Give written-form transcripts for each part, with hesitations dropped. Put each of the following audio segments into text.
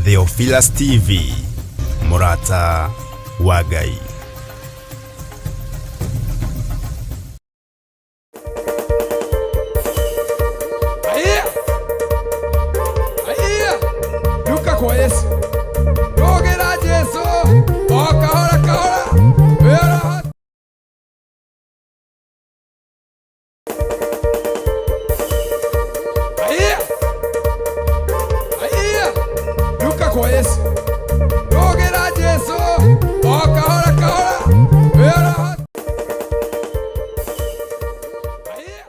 Theophilus TV, Mũrata wa Ngai. Aiya! Aiya! Duka kwa Yesu. Rogera Jesu. O kahora kahora. Wĩra. Aiya! Aiya! Duka kwa Yesu. Rogera Jesu. O kahora kahora. Wĩra. Aiya!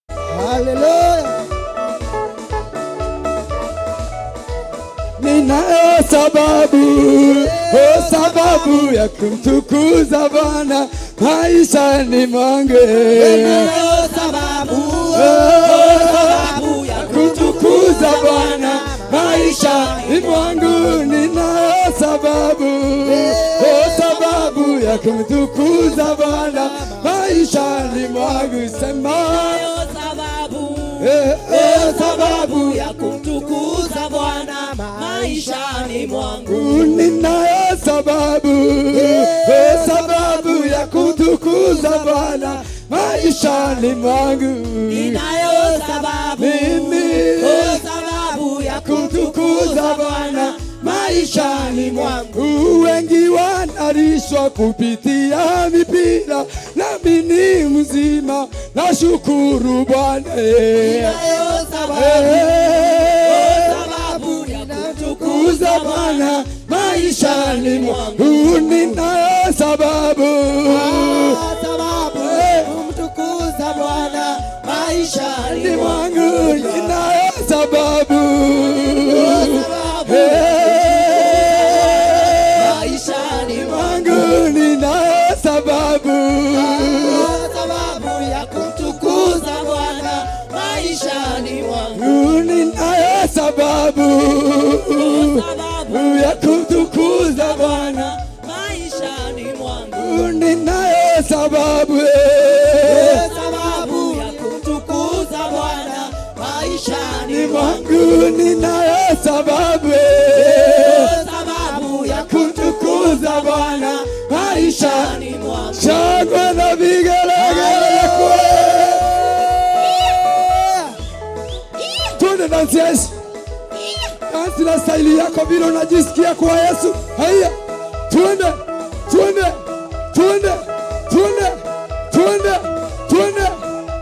Haleluya. Ninayo sababu, oh, sababu ya kumtukuza Bwana maishani mwangu. Ninayo sababu, Oh, sababu ya kumtukuza Bwana maishani mwangu. Ninayo sababu, oh, sababu ya kumtukuza Bwana maishani mwangu. Sema, Ninayo sababu, eh, eh, sababu ya kumtukuza Bwana maishani mwangu. Ninayo sababu, oh, sababu ya kumtukuza Bwana maishani mwangu. Ninayo sababu, Mimi oh, sababu ya kumtukuza Bwana maishani mwangu. Wengi wanalishwa kupitia mipira, nami ni mzima, nashukuru Bwana. Ninayo sababu, Eh, sababu ya kuza kumtukuza Bwana maishani mwangu, ninayo sababu sababu kumtukuza Bwana maishani ni mwangu. mwangu, ninayo sababu Sababu Eh, maishani mwangu. mwangu, ninayo sababu Sababu ya kumtukuza Bwana maishani mwangu. Ninayo sababu Sababu ya kumtukuza Bwana, maishani mwangu. ninayo sababu Sababu ya kumtukuza Bwana maishani ni mwangu. mwangu, ninayo sababu Sababu ya kumtukuza Bwana maishani maishani mwangu. Shangwe na vigelegele kwe. Twende dansi ya Yesu. Dansi na staili yako vile unajisikia kwa Yesu. Haya, twende, twende, twende, twende, twende, twende.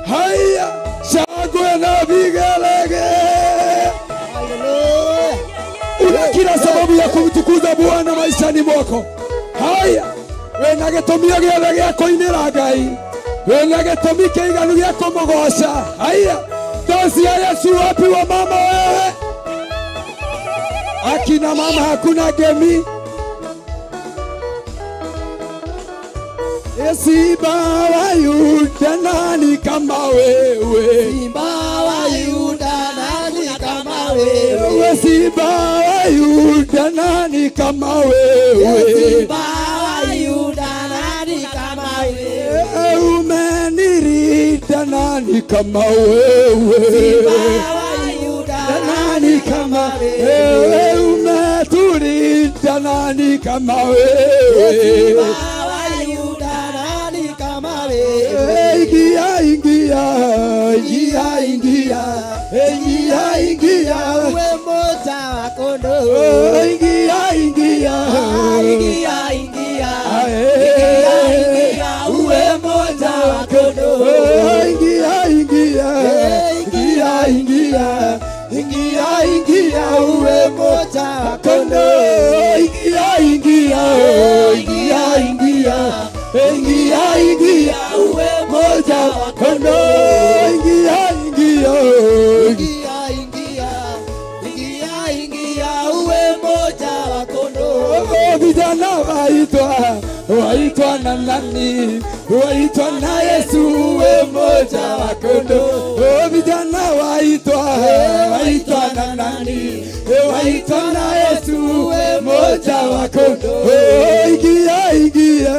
Haya, shangwe na vigelegele. Una kila sababu ya kumtukuza Bwana maishani mwako. Haya, wĩna gĩtũmi o gĩothe gĩa kũinĩra Ngai, wĩna gĩtũmi kĩiganu gĩa kũmũgoca. Haya, dansi ya Yesu, wapi wa mama wewe? Akina mama hakuna gemi. Simba wa Yuda, nani kama wewe? Simba wa Yuda, nani kama wewe? Wewe Simba wa Yuda, nani kama wewe? Simba wa Yuda, nani kama wewe? Umenilinda, nani kama wewe? Simba wa Yuda, Nani kama wewe? Umetulinda, nani kama wewe? Simba wa Yuda, nani kama wewe? Ingia, ingia, ingia, ingia, ingia, ingia, Uwe mmoja wa kondoo. Oh, ingia, ingia, Ingia, ingia, ingia, ingia, uwe mmoja wa kondoo. Oh, ingia, ingia, ingia, ingia, ingia, ingia, uwe mmoja wa kondoo. Ingia, ingia, ingia, ingia, ingia, ingia, Moja wa kondoo. Ingia, ingia. Ingia, ingia, ingia, ingia, uwe moja wa kondoo. Oh, vijana waitwa, waitwa na nani? Waitwa na Yesu, uwe moja wa kondoo. Oh, vijana waitwa, waitwa na nani? Waitwa na Yesu, uwe moja wa kondoo. Oh, ingia, ingia.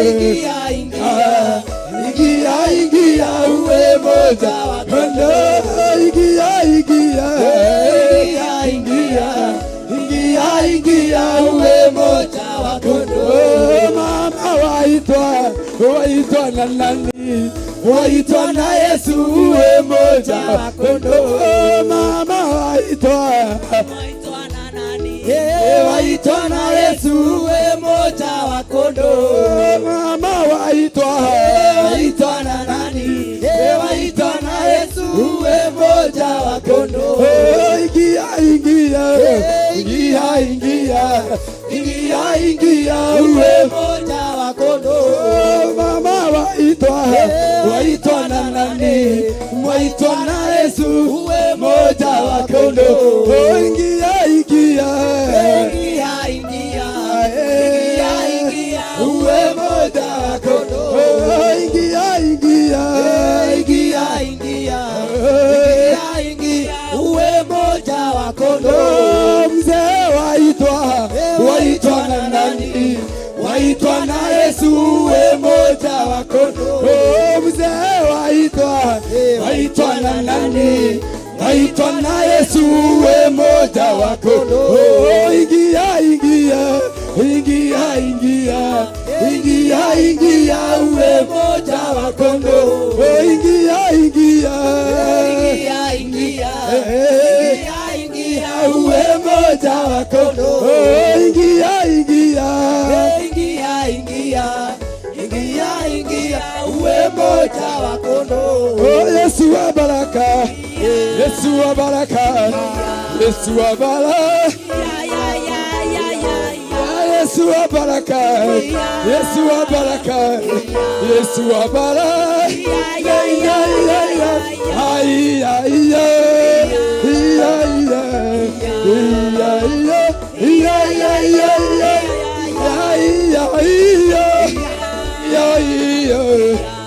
Ingia, ingia. Ingia, ingia, uwe moja wa kondoo. Ingia, ingia. Ingia, ingia. Ingia, ingia, uwe moja wa kondoo. Mama waitwa, waitwa na nani? Waitwa na Yesu, uwe moja wa kondoo. Mama waitwa, Waitwa na nani? Waitwa na Yesu, Uwe moja wa kondoo. Mama waitwa, Waitwa na nani? Waitwa na Yesu, uwe moja wa kondoo. Oh, ingia, ingia, ingia, ingia, ingia, ingia, uwe moja wa kondoo. Oh, mama waitwa, waitwa na nani? Waitwa na Yesu, Uwe moja wa kondoo. Oh, ingia, ingia, Ingia, ingia. Ingia, ingia. Uwe moja wa kondoo. Oh, ingia, ingia, Ingia, ingia. Ingia, ingia. Uwe moja wa kondoo. Oh, mzee waitwa, waitwa na nani? Waitwa na Yesu, uwe moja wa kondoo. Oh, mzee waitwa, waitwa na nani? Waitwa na Yesu, uwe moja wa kondoo. Oh, ingia, ingia, ingia, ingia, ingia, ingia, uwe moja wa kondoo. Oh, ingia, ingia, Ingia, ingia. Ingia, ingia. Uwe moja wa kondoo. Oh, ingia, ingia. Ingia, ingia. Ingia, ingia. Uwe moja wa kondoo. Oh, Yesu wa baraka, Yesu wa baraka, Yesu wa baraka, Ya, ya, ya, ya, ya, ya. Yesu wa baraka, Yesu wa baraka, Yesu wa baraka. Ya, ya, ya, ya, ya, ya. Ai, ai, ai, ai, ai, ai, ai, ai, ai, ai, ai, ai, ai, ai, ai. Ya, ya, ya,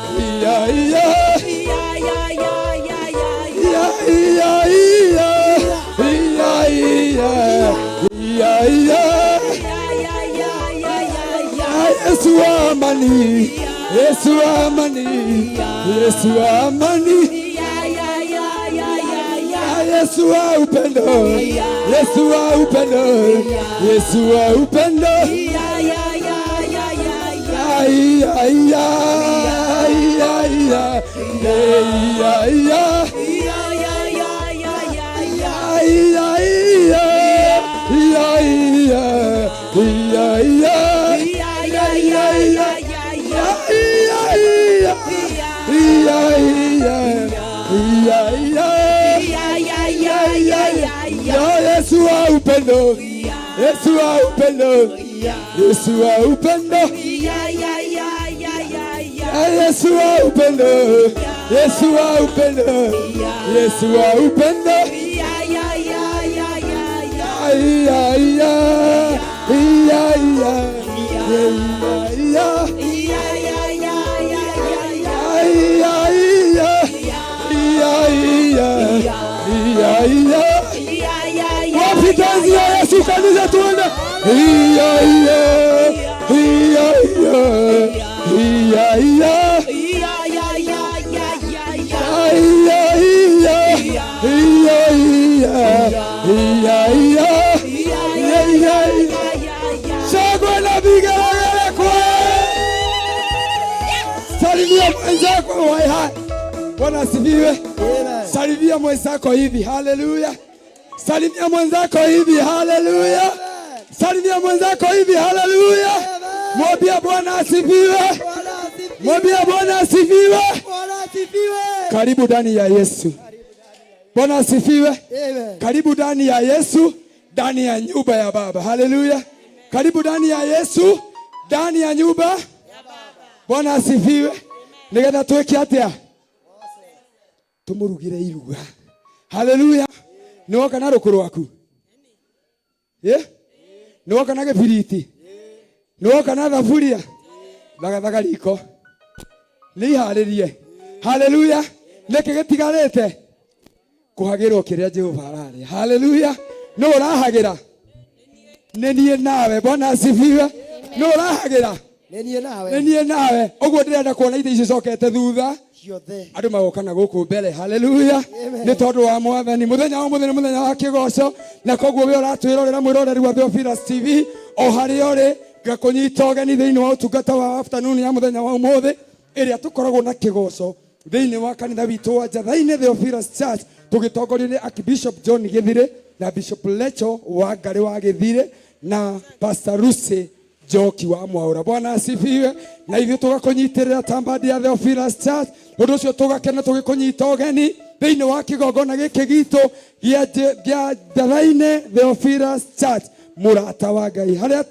ya, ya, ya. Ya, ya, ya, ya, ya, ya. Ya, ya, ya, ya, ya, ya. Yesu wa amani, Yesu wa amani, Yesu wa amani, Ya, ya, ya, ya, ya, ya. Yesu wa upendo, Yesu wa upendo, Yesu wa upendo. Ya, ya, ya, ya, ya, ya. Ai, ai, ai, ai, ai, ai, ai. Ya, ya, ya, ya, ya, ya. Ai, ai, ai, ai, ai, ai, ai. Ya, ya, ya, ya, ya, ya. Ya, ya, ya, ya, ya, ya. Yesu wa upendo, Yesu wa upendo, Yesu wa upendo, Ya, ya, ya, ya, ya, ya. Yesu wa upendo, Yesu wa upendo, Yesu wa upendo. Ya, ya, ya, ya, ya, ya. Ai, ai, ai, ai, ai, ai, ai. Ya, ya, ya, ya, ya, ya. Ai, ai, ai, ai, ai, ai, ai. Ya, ya, ya, Wapi dansi ya Yesu kanisa tuende. Iya, iya, iya, iya, iya, iya. Ya, ya, ya, ya, ya, ya. Iya, iya, iya, iya, iya, iya. Ya, Iya, ya, iya, ya, ya, ya. Shangwe na vigelegele kwa. Salimia mwenzako wai hai. Bwana asifiwe. Amen. Salimia mwenzako hivi, haleluya. Salimia mwenzako hivi, haleluya. Salimia mwenzako hivi, haleluya. Mwambie Bwana asifiwe. Bwana asifiwe. Mwambie Bwana asifiwe. Bwana asifiwe. Karibu ndani ya Yesu. Bwana asifiwe. Amen. Karibu ndani ya Yesu, ndani ya nyumba ya Baba. Haleluya. Karibu ndani ya Yesu, ndani ya nyumba. Bwana asifiwe. Nĩgetha twĩke atĩa? Tũmũrugĩre iruga. Haleluya. Nĩ woka na rũkũ rwaku? Ĩ? Nĩ woka na gĩbiriti? Nĩ woka na thaburia? Thagathaga riko. Nĩ iharĩrie. Haleluya. Nĩkĩ gĩtigarĩte? Kũhagĩrwo kĩrĩa Jehova ararĩa. Haleluya. Nũ ũrahagĩra? Nĩ niĩ nawe. Bwana asifiwe. Nũ ũrahagĩra? Nĩ niĩ nawe. Nĩ niĩ nawe. Ũguo ndĩrenda kuona itĩ icio icokete thutha. Ciothe. Andũ magoka na gũkũ mbere. Haleluya. Amen. Nĩ tondũ wa Mwathani. Mũthenya wa ũmũthĩ nĩ mũthenya wa kĩgoco, na koguo we ũratwĩrorera mwĩroreri wa Theophilus TV o harĩa ũrĩ, ngakũnyita ũgeni thĩinĩ wa ũtungata wa afternoon ya mũthenya wa ũmũthĩ, ĩrĩa tũkoragwo na kĩgoco thĩinĩ wa kanitha witũ wa Njathainĩ Theophilus Church, tũgĩtongorio nĩ Archbishop John Gĩthirĩ na Bishop Lecho wa Ngarĩ wa Gĩthirĩ na Pastor Lucy Njoki wa Mwaũra. Bwana asifiwe. Na ithuĩ tũgakũnyitĩrĩra ta mbandi ya Theophilus Church, ũndũ ũcio tũgakena tũgĩkũnyita ũgeni thĩinĩ wa kĩgongona gĩkĩ gitũ gĩa Njathainĩ Theophilus Church, mũrata wa Ngai, harĩa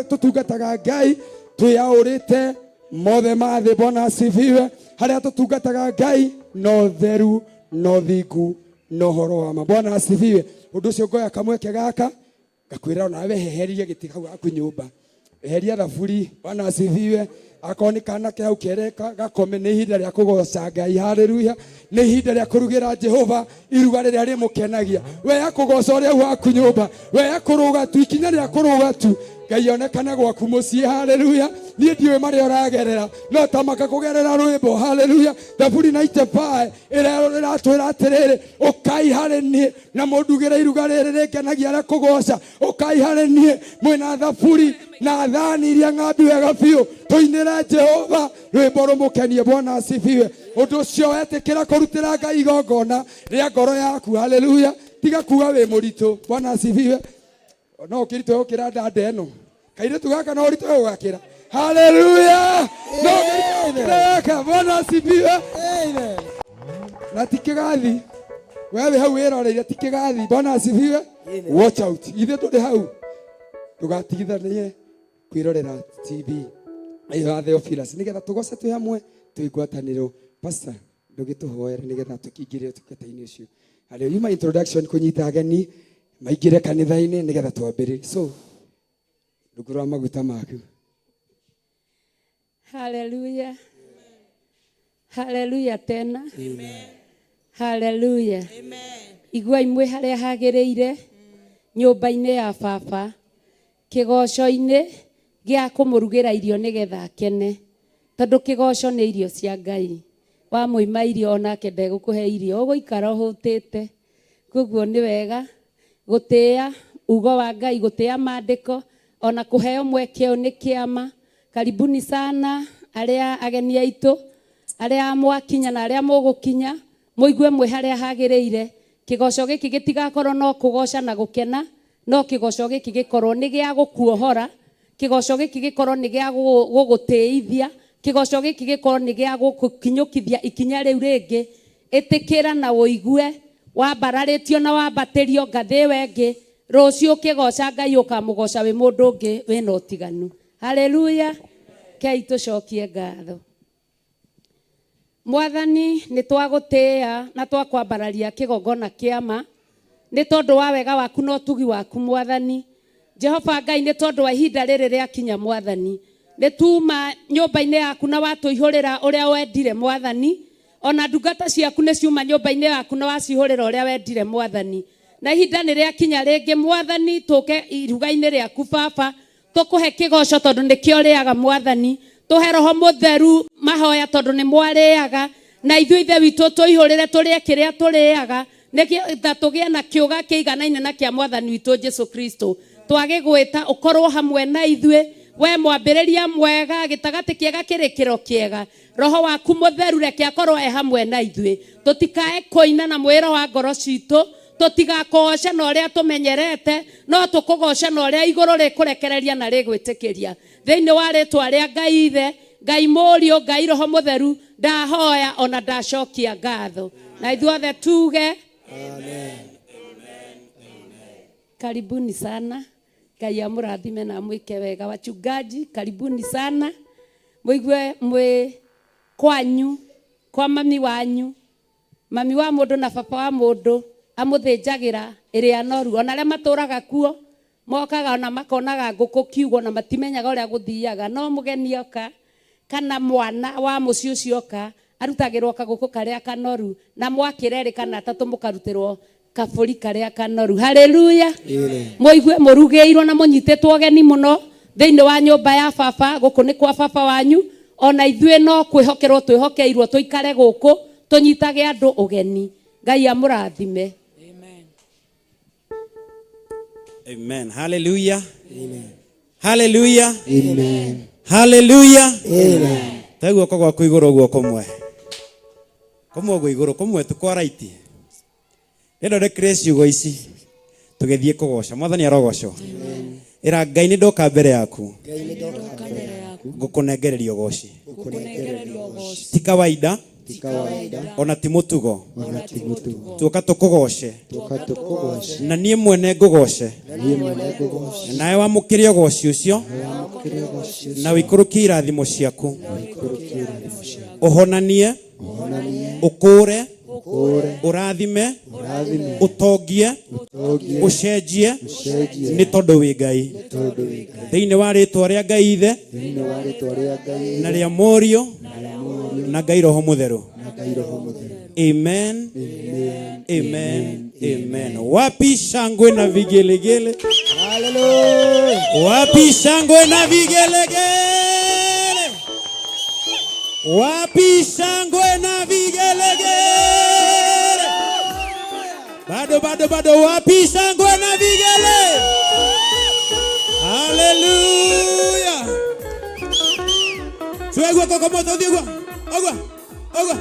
tũtungataga Ngai twĩyaũrĩte mothe ma thĩ. Bwana asifiwe. Harĩa tũtungataga Ngai na ũtheru na ũthingu na ũhoro wa ma. Bwana asifiwe. Ũndũ ũcio ngoya kamweke gaka ngakwĩra onawe heherie gĩtĩ hau haku nyũmba, eheria thaburi. Bwana asifiwe. Akorwo nĩ kana ke hau kere gakome, nĩ ihinda rĩa kũgoca Ngai. Haleluya. Nĩ ihinda rĩa kũrugĩra Jehova iruga rĩrĩa rĩmũkenagia. We akũgoca ũrĩa hau haku nyũmba, we akũrũga tu ikinya rĩa kũrũga tu, Ngai onekane gwaku mũciĩ. Haleluya. Niĩ ndiũĩ marĩa ũragerera, no tamaka kũgerera rwĩmbo. Haleluya. Thaburi 95 ĩrĩa ĩratwĩra atĩrĩrĩ, ũkai harĩ niĩ na mũndugĩre iruga rĩrĩ rĩngenagia rĩa kũgoca. Ũkai harĩ niĩ mwĩna thaburi na thani iria ng'ambi wega biũ, tũinĩre Jehova rwĩmbo rũmũkenie. Bwana asifiwe. Ũndũ ũcio wetĩkĩra kũrutĩra Ngai igongona rĩa ngoro yaku. Haleluya. Tiga kuga wĩ mũritũ. Bwana asifiwe. No ũkĩritũhe gũkĩra ndanda ĩno, kairĩtu gaka no ũritũhe gũgakĩra. Haleluya. No ũkĩritũhe gũkĩra gaka. Bwana asifiwe. Amen. Na ti kĩgathi we wĩ hau wĩroreire, ti kĩgathi. Bwana asifiwe. Amen. Watch out, ithuĩ tũrĩ hau, ndũgatigithanie kwĩrorera TV ĩyo ya Theophilus, nĩgetha tũgoce twĩ hamwe twĩ ngwatanĩro. Pastor, ndũgĩtũhoere nĩgetha tũkĩingĩre ũtungata-inĩ ũcio. Harĩa yuma introduction, kũnyita ageni maingĩre kanitha-inĩ nĩgetha twambĩrĩrie. So rungu rwa maguta maku. Haleluya. Haleluya tena. Haleluya. Iguai mwĩ harĩa hagĩrĩire nyũmba-inĩ ya baba, kĩgoco-inĩ gĩa kũmũrugĩra irio nĩgetha akene, tondũ kĩgoco nĩ irio cia Ngai. Wamũima irio onake ndegũkũhe irio, ũgũikara ũhũtĩte. Koguo nĩ wega gũtĩĩa ugo wa Ngai, gũtĩĩa maandĩko, ona kũheo mweke ũyũ nĩ kĩama. Karibuni sana arĩa ageni aitũ, arĩa mwakinya na arĩa mũgũkinya, mũigue mwĩ harĩa hagĩrĩire. Kĩgoco gĩkĩ gĩtigakorwo no kũgoca na gũkena, no kĩgoco gĩkĩ gĩkorwo nĩ gĩa gũkuohora, kĩgoco gĩkĩ gĩkorwo nĩ gĩa gũgũtĩithia, kĩgoco gĩkĩ gĩkorwo nĩ gĩa gũkũkinyũkithia ikinya rĩu rĩngĩ. Ĩtĩkĩra na ũigue wambararĩtio na wambatĩrio ngathĩ ĩyo ĩngĩ. Rũciũ ũkĩgoca Ngai ũkamũgoca wĩ mũndũ ũngĩ wĩna ũtiganu. Haleluya. Kei tũcokie ngatho. Mwathani, nĩ twagũtĩĩa na twakwambararia kĩgongona kĩama nĩ tondũ wa wega waku na ũtugi waku. Mwathani Jehova Ngai, nĩ tondũ wa ihinda rĩrĩ rĩakinya, Mwathani, nĩ tuma nyũmba-inĩ yaku na watũihũrĩra ũrĩa wendire. Mwathani, ona ndungata ciaku nĩ ciuma nyũmba-inĩ yaku na wacihũrĩra ũrĩa wendire. Mwathani, na ihinda nĩ rĩakinya rĩngĩ, Mwathani, tũke iruga-inĩ rĩaku, Baba, tũkũhe kĩgoco tondũ nĩkĩo ũrĩaga. Mwathani, tũhe Roho Mũtheru mahoya tondũ nĩ mwarĩaga na ithuĩ. Ithe witũ, tũihũrĩre tũrĩe kĩrĩa tũrĩaga, nĩgetha tũgĩe na kĩũga kĩiganaine na kĩa Mwathani witũ Jesu Kristo. Twagĩgwĩta ũkorwo hamwe na ithuĩ, we mwambĩrĩria mwega, gĩtagatĩ kĩega, kĩrĩkĩro kĩega. Roho waku Mũtheru reke akorwo e hamwe na ithuĩ, tũtikae kũina na mwĩro wa ngoro citũ, tũtigakũgoce na ũrĩa tũmenyerete, no tũkũgoce na ũrĩa igũrũ rĩkũrekereria na rĩgwĩtĩkĩria. Thĩinĩ wa rĩtwa rĩa Ngai Ithe, Ngai Mũriũ, Ngai Roho Mũtheru, ndahoya ona ndacokia ngatho, na ithuothe tuge karibuni sana. Ngai amũrathime na amwĩke wega. Wachungaji, karibuni sana, mũigue mwĩ Kwanyu kwa mami wanyu, mami wa mundu na baba wa mundu amuthinjagira iria noru. Ona aria maturaga kuo mokaga ona makonaga nguku kiugo na matimenyaga uria guthiaga. No mugeni oka kana mwana wa mucii ucio oka arutagirwo kaguku karia kanoru, na mwakireri kana atatu mukarutirwo kaburi karia kanoru. Haleluya. Muigue murugeirwo na munyititwo geni muno thiini wa nyumba ya baba. Guku ni kwa baba wanyu, ona ithuĩ no kwĩhokerwo twĩhokeirwo tũikare gũkũ tũnyitage andũ ũgeni. Ngai amũrathime. Amen. Hallelujah. Amen. Hallelujah. Amen. Hallelujah. Amen. Te guoko gwaku igũrũ guo kũmwe. Kũmwe ũguo igũrũ, kũmwe tu kwa right. Rĩndo ndĩkĩre ciugo ici tũgĩthiĩ kũgoca. Mwathani arogocwo. Ĩra Ngai nĩ ndoka mbere yaku. Ngũkũnengereria ũgoci. Ti kawaida ona ti mũtugo. Tuoka tũkũgoce. Na niĩ mwene ngũgoce. Nawe wamũkĩre ũgoci ũcio na ũikũrũkie irathimo ciaku. Ũhonanie, ũkũre, ũrathime, ũtongie, ũcenjie, nĩ tondũ wĩ Ngai. Thĩinĩ wa rĩtwa rĩa Ngai Ithe na rĩa Mũriũ na Ngai Roho Mũtheru. Amen. Amen. Amen. Wapi shangwe na vigelegele? Wapi shangwe na vigelegele? Wapi shangwe na vigelegele? Bado bado bado, wapi shangwe na vigele? Haleluya. Tuegwa kwa moto thiegwa. Ogwa. Ogwa.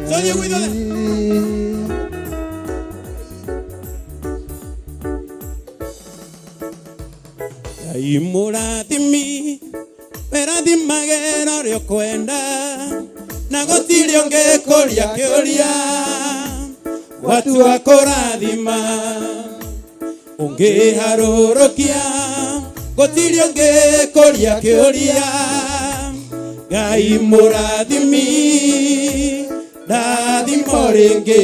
Sonia gwithothe. Ngai mũrathimi wĩrathimagĩra ũrĩa ũkwenda na gũtirĩ ũngĩkũria kĩũria watua kũrathima ũngĩharũrũkia gũtirĩ ũngĩkũria kĩũria. Ngai mũrathimi ndathimo rĩngĩ.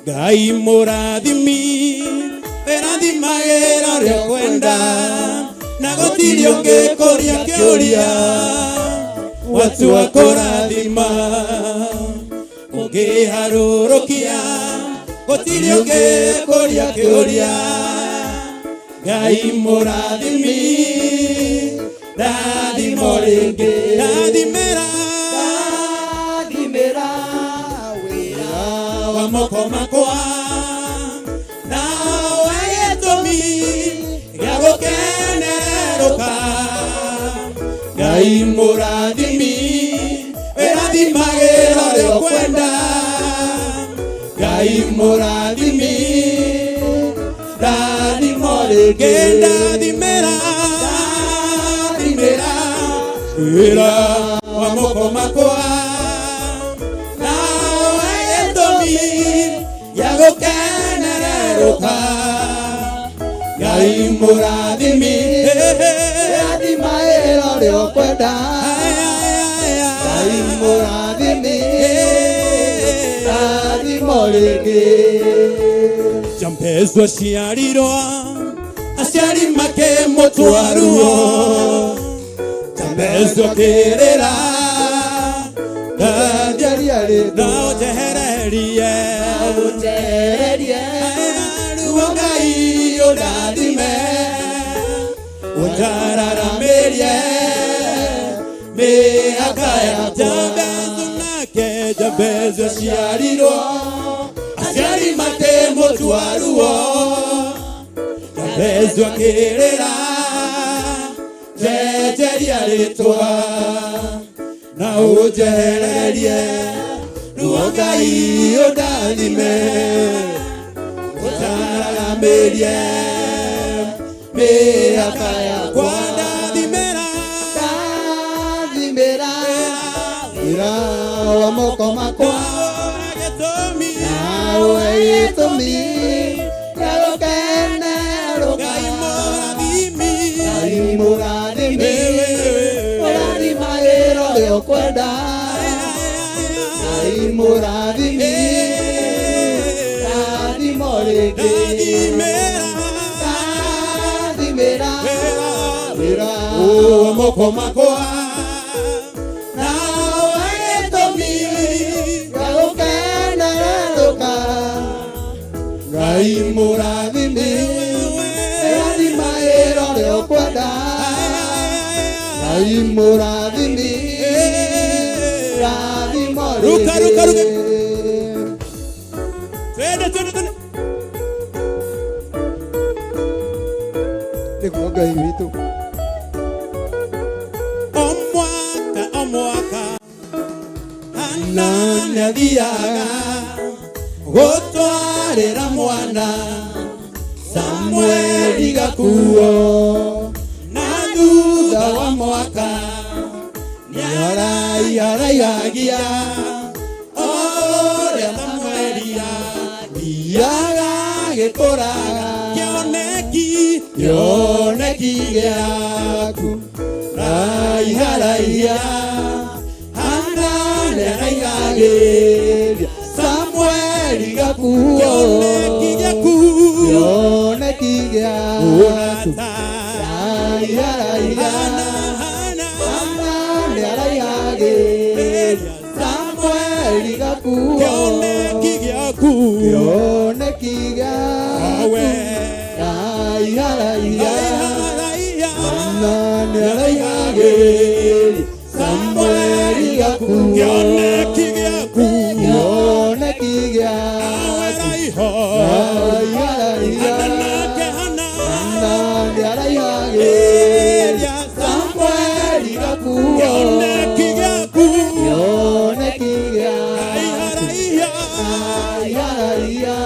Ngai mũrathimi wĩrathimagĩra ũrĩa ũkwenda na gũtirĩ ũngĩkũria kĩũria watua kũrathima ũngĩharũrũkia gũtirĩ ũngĩkũria kĩũria. Ngai mũrathimi ndathimo rĩngĩ. Ndathimĩra Ndathimĩra wĩra wa moko makwa nawe gĩtũmi gĩa gũkenerũka. Ngai mũrathimi wĩrathimagĩra ũrĩa ũkwenda. Ngai mũrathimi ndathimo rĩngĩ. Ndathimĩra ndathimĩra wĩra wa moko makwa nawe gĩtũmi gĩa gũkenerũka. Ngai mũrathimi Ndathimagĩra ũrĩa ũkwenda. Ngai mũrathimi ndathimo rĩngĩ. Jambezo aciarirwo aciari makĩmũtwa ruo. Jambezo akĩrĩra Njeria rĩtwa no njehererie ũnjehererie ruo. Ngai ũndathime ũnjararamĩrie mĩhaka ya Jambezo nake. Jambezo aciarirwo aciari makĩmũtua ruo. Jambezo akĩrĩra njenjeria rĩtwa na ũnjehererie ruo. Ngai ũndathime ũnjararamĩrie mĩhaka yakwa. Ndathimĩra Ndathimĩra wĩra wa moko makwa gĩtũmi nawe gĩtũmi gĩa gũkenerũka. Ngai mũrathimi Ngai mũrathimi. Mũrathimi, rathimo rĩngĩ. Rathimĩra wĩra moko makwa na gĩtũmi gĩa gũkenerũka. Ngai mũrathimi, rathima wĩra ũrĩa ũkwenda. Ngai mũrathimi, rathimo Ruka, ruka, ruka. rĩngĩ. Twende, twende, twende. Nĩguo Ngai witũ. O mwaka o mwaka Hana nĩathiaga gũtwarĩra mwana Samueli gakuo na thutha wa mwaka nĩaraiharaihagia ũrĩa Samueli athiaga agĩkũraga. Kĩoneki, kĩoneki gĩaku raiharaihia Hana nĩaraihagĩria Samueli gakuo. Kĩoneki gĩaku, Kĩoneki gĩaku ũrata raiharaihia Hana, Hana Hana nĩaraihagĩria Samueli gakuo. Kĩoneki gĩaku, Kĩoneki gĩaku awe raiharaihia raiharaihia Hana nĩaraihagĩria Samueli gakuo. Kĩoneki gĩaku, Kĩoneki gĩaku awe raiho raiharaihia Hana nake Hana Hana nĩaraihagĩria Samueli gakuo. Kĩoneki gĩaku, Kĩoneki gĩaku raiharaihia raiharaihia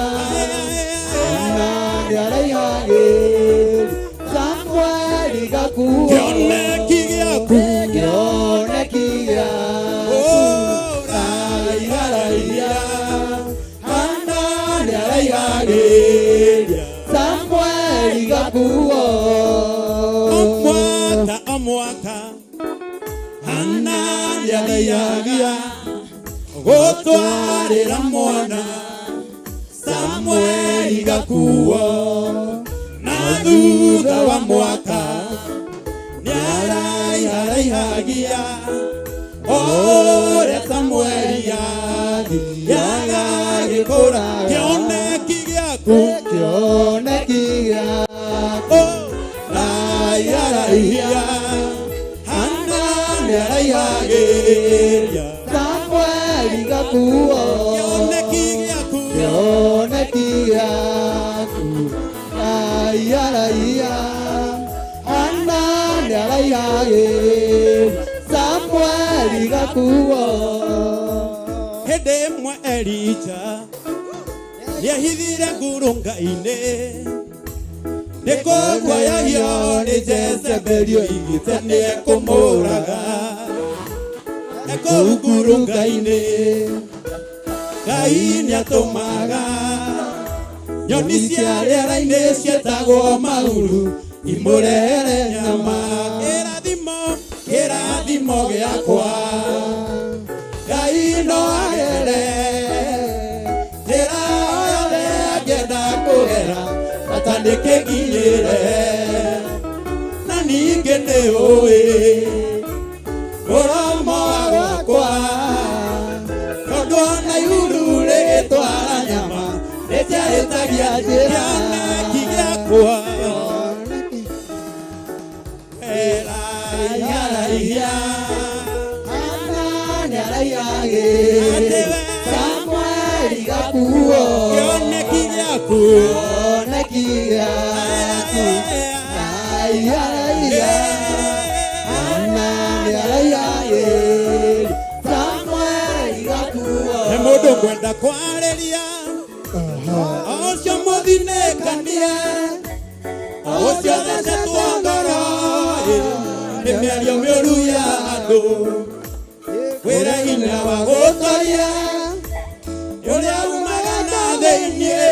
Hana nĩaraihagĩria Samueli gakuo. Kĩoneki gĩaku, Kĩoneki gĩaku raiharaihia Hana nĩaraihagĩria Samueli gakuo. O mwaka o mwaka Hana nĩathiagia gũtwarĩra mwana Samueli gakuo na thutha wa mwaka nĩaraiharaihagia ũrĩa Samueli athiaga agĩkũraga. Kĩoneki gĩaku, Kĩoneki gĩaku raiharaihia Hana nĩaraihagĩria Samueli gakuo. Kĩoneki gĩaku, Kĩoneki gĩaku raiharaihia Hana nĩaraihagĩria Samueli gakuo. Hĩndĩ ĩmwe Elija nĩehithire ngurunga-inĩ nĩ kũguoyohio nĩ Jezebeli oigĩte nĩekũmũraga. Ekũu ngurunga-inĩ Ngai nĩatũmaga nyoni cia rĩera-inĩ cietagwo mahuru imũrehere nyama. Kĩrathimo, kĩrathimo gĩakwa Ngai no agere njĩra o yothe angĩenda kũgera bata nĩkĩnginyĩre na ningĩ nĩ ũĩ mũromo wakwa tondũ ona ihuru rĩgĩtwara nyama nĩciarĩtagia njĩra. Kĩoneki gĩakwa raiharaihia Hana nĩaraihagĩria Samueli gakuo. Kĩoneki gĩaku, Kĩoneki gĩaku raiharaihia Hana nĩaraihagĩria Samueli gakuo. Nĩ mũndũ ngwenda kwarĩria ũcio mũthinĩkanie ũcio thecetwo ngoro nĩ mĩario mĩũru ya andũ wĩra hinya wa gũtoria ũrĩa umaga na thĩiniĩ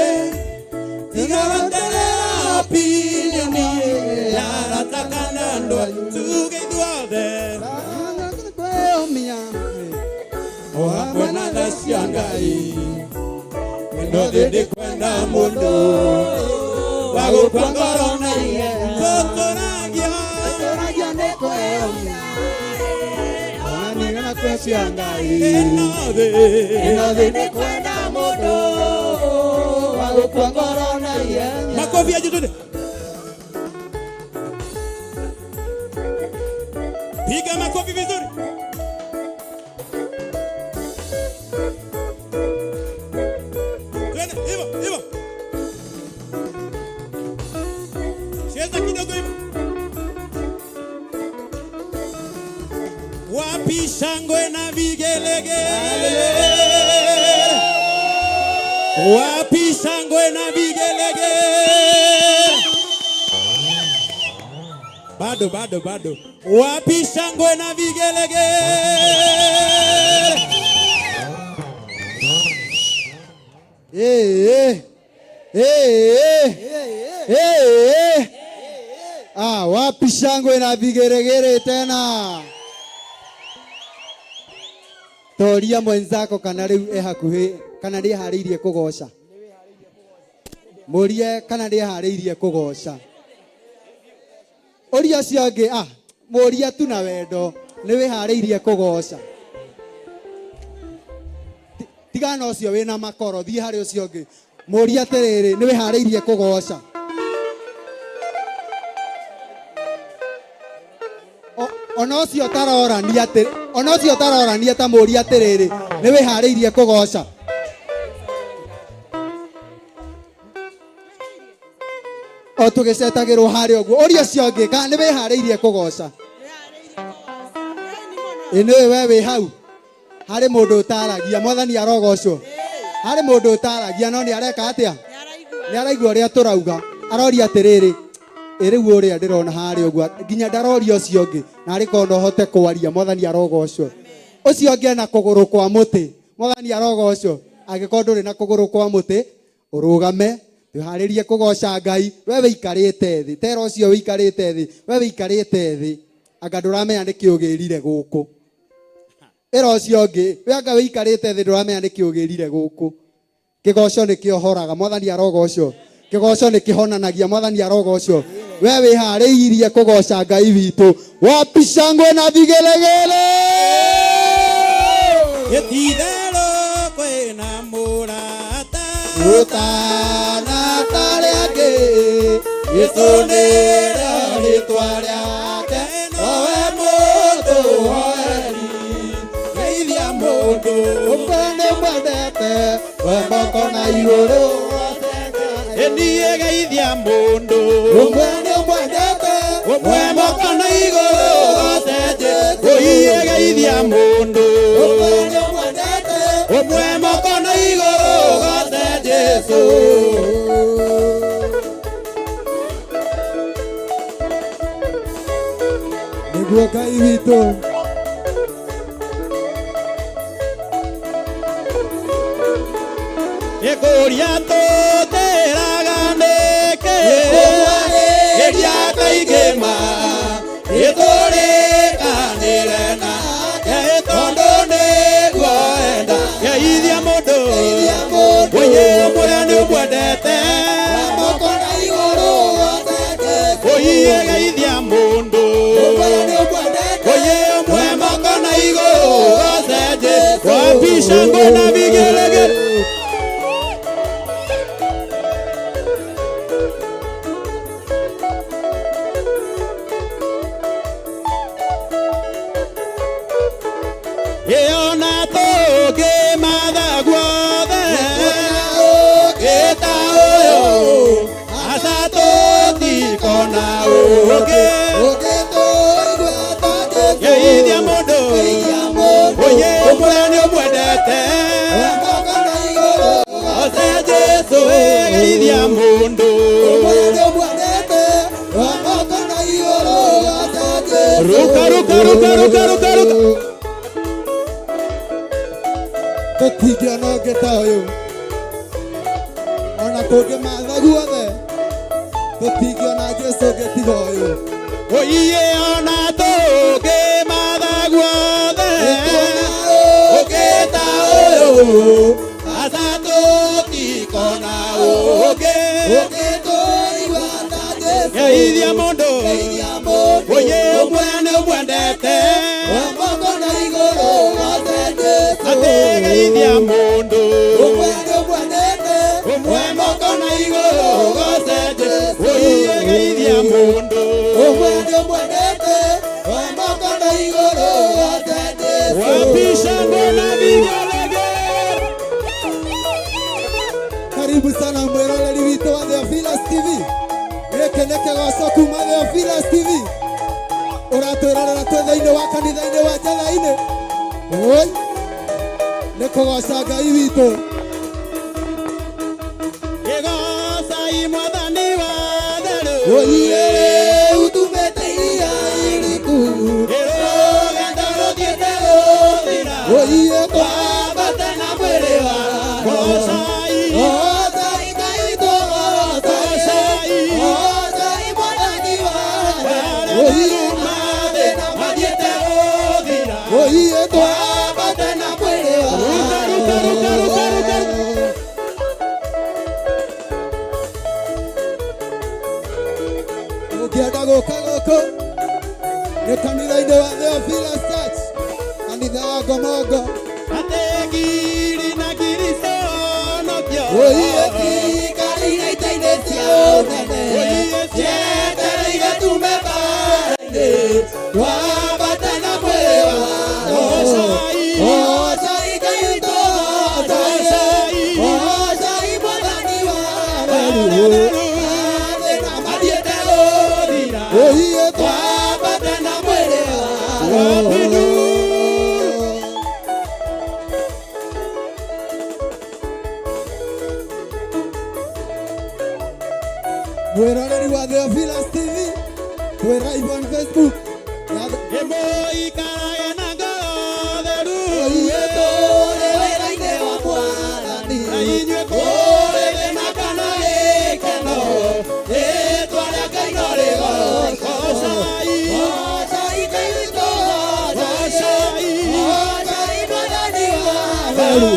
tiga weterera opinioni ya arata kana andũ tuge ithuothe. O hamwe na tha cia Ngai ĩno thĩ ndĩkwenda mũndũ wa gũkua ngoro na ihenya. Tũtũragia Tũtũragia nĩ kwenda. Ona nĩ na tha cia Ngai. Ĩno thĩ. Ĩno thĩ ndĩkwenda mũndũ wa gũkua ngoro na ihenya. Makofi ya juu twende. Piga makofi vizuri. Twende hivyo hivyo. Cheza kidogo hivyo. Wapi shangwe na vigelegele? Wapi shangwe na vigelegele? Bado bado bado. Wapi shangwe na vigelegele? Eh, eh, eh, eh. Ah, wapi shangwe na vigeregere tena? Toria mwenzako kana riu e hakuhi kana nĩeharĩirie kũgoca. Mũrie kana nĩeharĩirie kũgoca. Ũria ũcio ũngĩ, ah, mũrie tu na wendo, nĩ wĩharĩirie kũgoca. Tigana na ũcio wĩna makoro, thiĩ harĩ ũcio ũngĩ. Mũrie atĩrĩrĩ, nĩ wĩharĩirie kũgoca. Ona ũcio ũtarorania atĩ, ona ũcio ũtarorania ta mũrie atĩrĩrĩ, nĩ wĩharĩirie kũgoca. O tũgĩcetagĩrwo harĩa ũguo, ũria ũcio ũngĩ kana nĩ wĩharĩirie kũgoca. Ĩ nĩũĩ we wĩ hau, harĩ mũndũ ũtaragia, Mwathani arogocwo. Harĩ mũndũ ũtaragia no nĩ areka atĩa? Nĩ araigua ũrĩa tũrauga. Aroria atĩrĩrĩ, ĩ rĩu ũrĩa ndĩrona harĩa ũguo, nginya ndaroria ũcio ũngĩ, na arĩ korwo no hote kwaria, Mwathani arogocwo. Ũcio ũngĩ ena kũgũrũ kwa mũtĩ, Mwathani arogocwo. Angĩkorwo ndũrĩ na kũgũrũ kwa mũtĩ, ũrũgame, twĩharĩrie kũgoca Ngai. We wĩikarĩte thĩ, tera ũcio wĩikarĩte thĩ, we wĩikarĩte thĩ, anga ndũramenya nĩkĩ ũgĩrire gũkũ. Ĩra ũcio ũngĩ, we anga wĩikarĩte thĩ ndũramenya nĩkĩ ũgĩrire gũkũ. Kĩgoco nĩ kĩohoraga, Mwathani arogocwo. Kĩgoco nĩ kĩhonanagia, Mwathani arogocwo. We wĩharĩirie kũgoca Ngai witũ. Wapi shangwe na vigelegele? Gĩtitherũ kwĩna mũrata. Ũtana tarĩ angĩ, Jesũ nĩrĩo rĩtwa rĩake, nowe mũtũhoeri. Geithia mũndũ. Ũmwe nĩ mwendete, we moko na igũrũ. Ĩ niĩ geithia mũndũ. Ũmwe nĩ mwendete, Ũmwe moko na igũrũ goce Jesũ. Ũiye geithia mũndũ. Ũmwe nĩ mwendete, Ũmwe moko na igũrũ goce Jesũ. Nĩguo Ngai witũ. Gĩkũria tũtĩraga nĩkĩ? Geria kaingĩ ma, nĩtũrĩkanĩre nake, tondũ nĩguo enda. Geithia mũndũ, ũiye ũmwĩre nĩ ũmwendete. Moko na igũrũ goce Jesũ. Ũiye geithia mũndũ, Ũmwe nĩ mwendete, ũiye ũmwe moko na igũrũ goce Jesũ. Wapi shangwe na vigelegele? Ĩona tũngĩmatha guothe, ũngĩ ta ũyũ, aca tũtikona ũngĩ. Geithia mũndũ, ũiye ũmwĩre nĩ ũmwendete. Goce Jesũ, geithia mũndũ. Ruka, ruka, ruka, ruka, ruka, ruka. Tũtingĩona ũngĩ ta ũyũ, ona tũngĩmatha guothe, tũtingĩona Jesũ ũngĩ tiga ũyũ. Ũiye ona tũngĩmatha guothe, ũngĩ ta Aca tũtikona ũngĩ ũngĩtũigua ta Jesũ. Geithia mũndũ. Geithia mũndũ. Oye ũmwe nĩ ũmwendete. Wa moko na igũrũ goce Jesũ. Atĩ geithia mũndũ. Ũmwe nĩ ũmwendete. Ũmwe moko na igũrũ goce Jesũ. Oye geithia mũndũ. Ũmwe nĩ ũmwendete. Wa moko na igũrũ goce Jesũ. Wapisha ngona vigelegele. Karibu sana mwĩroreri witũ wa Theophilus TV. Gĩkĩ nĩ kĩgoco kuma Theophilus TV. Ũratwĩrorera twĩ thĩinĩ wa kanitha-inĩ wa Njatha-inĩ. Oi, nĩ kũgoca Ngai witũ. Gĩgocai mwathani wa theru. Oiye utumĩte iria iriku. Rũgendo rũthiĩte gũthira. Oiye twambate na mwĩrĩ wa Gocai. Gocai Ngai witũ, gocai. Gocai mwathani wa Oiye Mathĩna mathiĩte gũthira. Oiye twambate na mwĩrĩ wa Ruka, ruka, ruka, ruka, ruka. Ũngĩenda gũka gũkũ nĩ kanitha-inĩ wa Theophilus Church, kanitha wa Ngomongo. Atĩ ngiri na ngiri cionokio. Oiye cikarĩire itĩ-inĩ cia ũnene, Oiye cietereire tume mbaara-inĩ, twambate na mwĩrĩ wa Gocai. Gocai Ngai witũ, gocai. Gocai mwathani wa theru. Mathĩna mathiĩte gũthira. Oiye twambate na mwĩrĩ wa Roho. Mwĩroreri wa Theophilus TV, twĩ live on Facebook. Ĩmũikarage na ngoro theru. Oiye tũrĩ wĩra-inĩ wa Mwathani. Na inyuĩ Kũrĩ thĩna kana gĩkeno, rĩĩtwa rĩa Ngai no rĩgocwo. Gocai. Gocai Ngai witũ, gocai. Gocai Mwathani wa theru.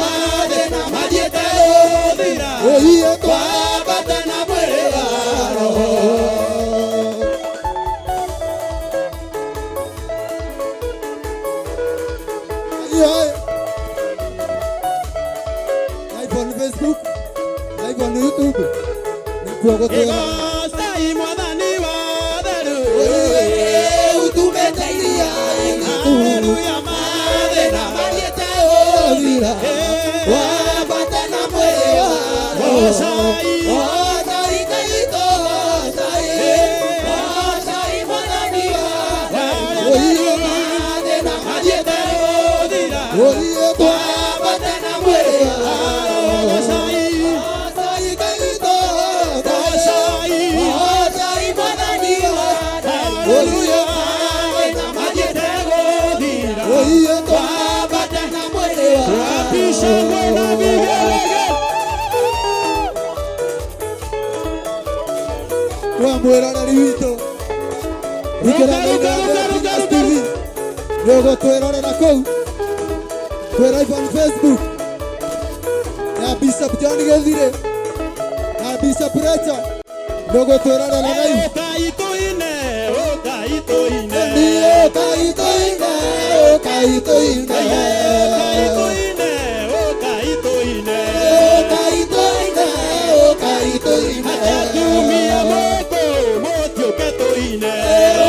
Mathĩna mathiĩte gũthira. Oiye twambate na mwĩrĩ wa Roho. Ayo. Live on Facebook, live on YouTube. Nĩkuo gũtwĩra. Gocai mwathani wa theru. Oiye utumĩte iria iriku. Haleluya, Mathĩna mathiĩte gũthira. Wambate na mwĩrĩ wa Roho. Gocai. Gocai Ngai witũ, gocai. Gocai Mwathani wa Oiye mathĩna mathiĩte gũthira. Oiye twambate na mwĩrĩ wa Roho. Gocai. Gocai Ngai witũ, gocai. Gocai. Gocai Mwathani wa Haleluya. Mathĩna mathiĩte gũthira. Oiye twambate na mwĩrĩ wa Wapisha ngona vigelegele. Wa mwĩroreri witũ Ruka, ruka, ruka, ruka, ruka. Nĩ ũgũtwĩrorera kũu twĩ live on Facebook ya Bishop John Gĩthirĩ na Bishop Rachel nĩ ũgũtwĩrorera live. Ũkai tũine, ũkai tũine. Ũkai tũine, ũkai tũine. Ũkai tũine, ũkai tũine. Ũkai tũine, ũkai tũine. Atumia mũkũ, mũtiũke tũine.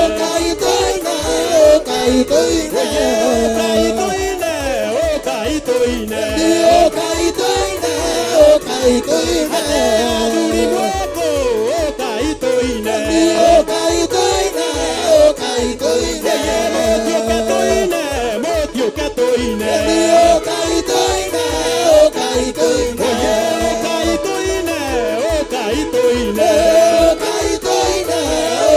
Ũkai tũine, ũkai tũine. Ũkai tũine, ũkai tũine. Ũkai tũine, ũkai tũine. Athuri mũkũ, ũkai tũine. Ũkai tũine, ũkai tũine. Mũtiũke tũine, mũtiũke tũine. Ũkai tũine, ũkai tũine. Ũkai tũine, ũkai tũine. Ũkai tũine,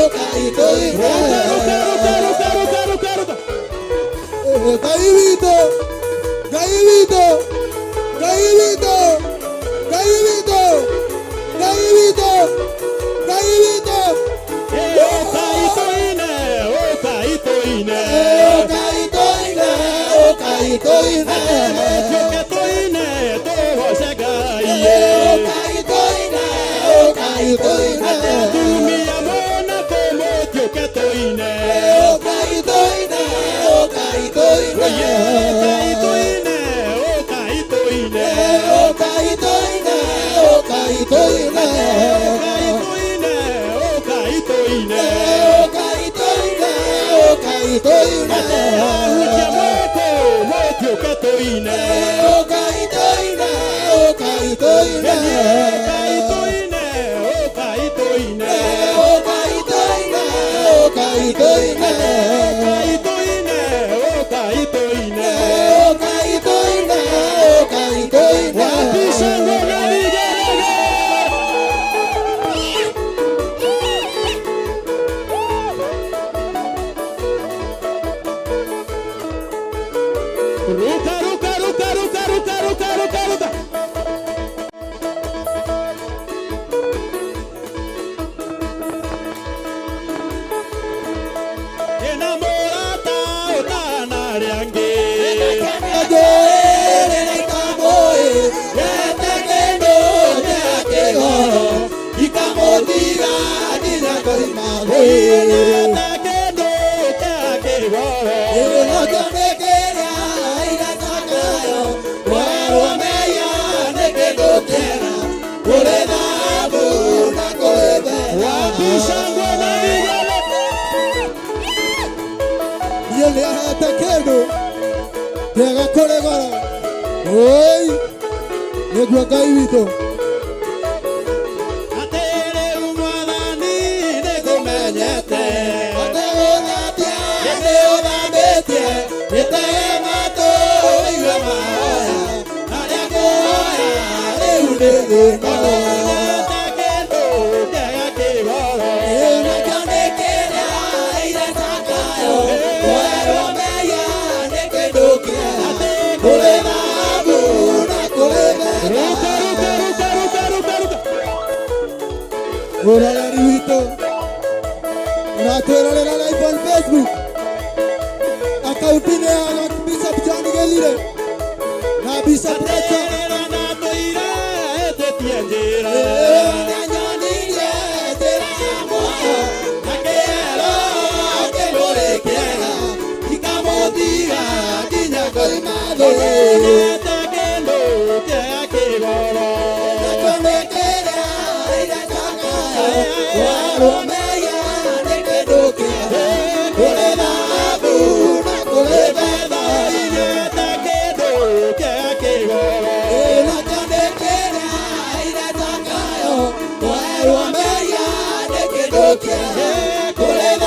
ũkai tũine. Ruka, ruka, ruka, ruka, ruka, ruka. Ngai witũ, Ngai witũ, Ngai witũ, Ngai witũ, Ngai witũ, Ngai witũ. Ũkai tũine, ũkai tũine. Ũkai tũine, ũkai tũine. tũine. Ũkai tũine, ũkai tũine. Ũkai tũine, ũkai tũine. Ahunjia mwĩkũ, mũkĩũke tũine. Ũkai tũine, ũkai tũine. Ũkai tũine, ũkai tũine. Ũkai tũine, ũkai tũine. Ũkai tũine, ũkai tũine. Ũkai tũine, ũkai tũine. Wapi shangwe na vigelegele? Ruka, ruka, ruka, ruka, ruka, ruka, ruka, ruka. Ena mũrata ũtanarĩa angĩ. Ena kĩndũ kĩa kĩgoro. Wapi shangwe na vigelegele? Niĩ nĩahete kĩndũ kĩega kũrĩ goro ũi nĩguo Ngai witũ. Atĩ rĩu Mwathani nĩngũmenyete. Ategũthambia nĩ ũthambĩtie gĩtege matũ ũigue mahoya marĩa ngũhoya rĩu nĩ thĩna. Nĩnyonete kĩndũ kĩega kĩgoro. Nakĩo nĩ kĩrĩa aire Zakayo kwerwo mehia nĩ kĩndũ kĩega kũrĩ thahabu na kũrĩ betha. Ruka, ruka, ruka, ruka, ruka, ruka. Mũroreri witũ ũratwĩrorera live on Facebook akaunti-inĩ ya Bishop John Gĩthire na Bishop Rachel. Atĩrĩra ndatũire ĩtĩtie njĩra. Nĩanyonirie njĩra ya muoyo na kĩero kĩmũrĩ kĩega ikamũtiga nginya koima thĩ. Nĩnyonete kĩndũ kĩega kĩgoro. Nakĩo nĩ kĩrĩa aire Zakayo kwerwo mehia nĩ kĩndũ kĩega kũrĩ thahabu na kũrĩ betha. Nĩnyonete kĩndũ kĩega kĩgoro. Nĩnyonete kĩndũ kĩega kĩgoro.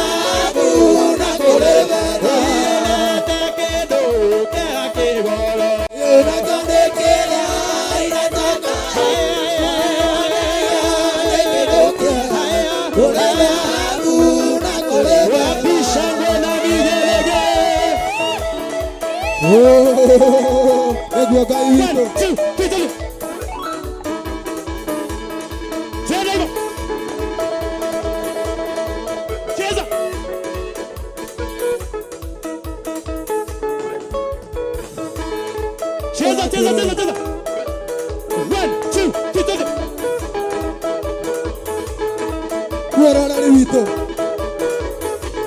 Wapi shangwe na vigelegele? Nĩguo Ngai witũ. One, two, three, three. Cheza hivyo. Cheza. Cheza, cheza, cheza, cheza. One, two, three, three. Mwĩroreri witũ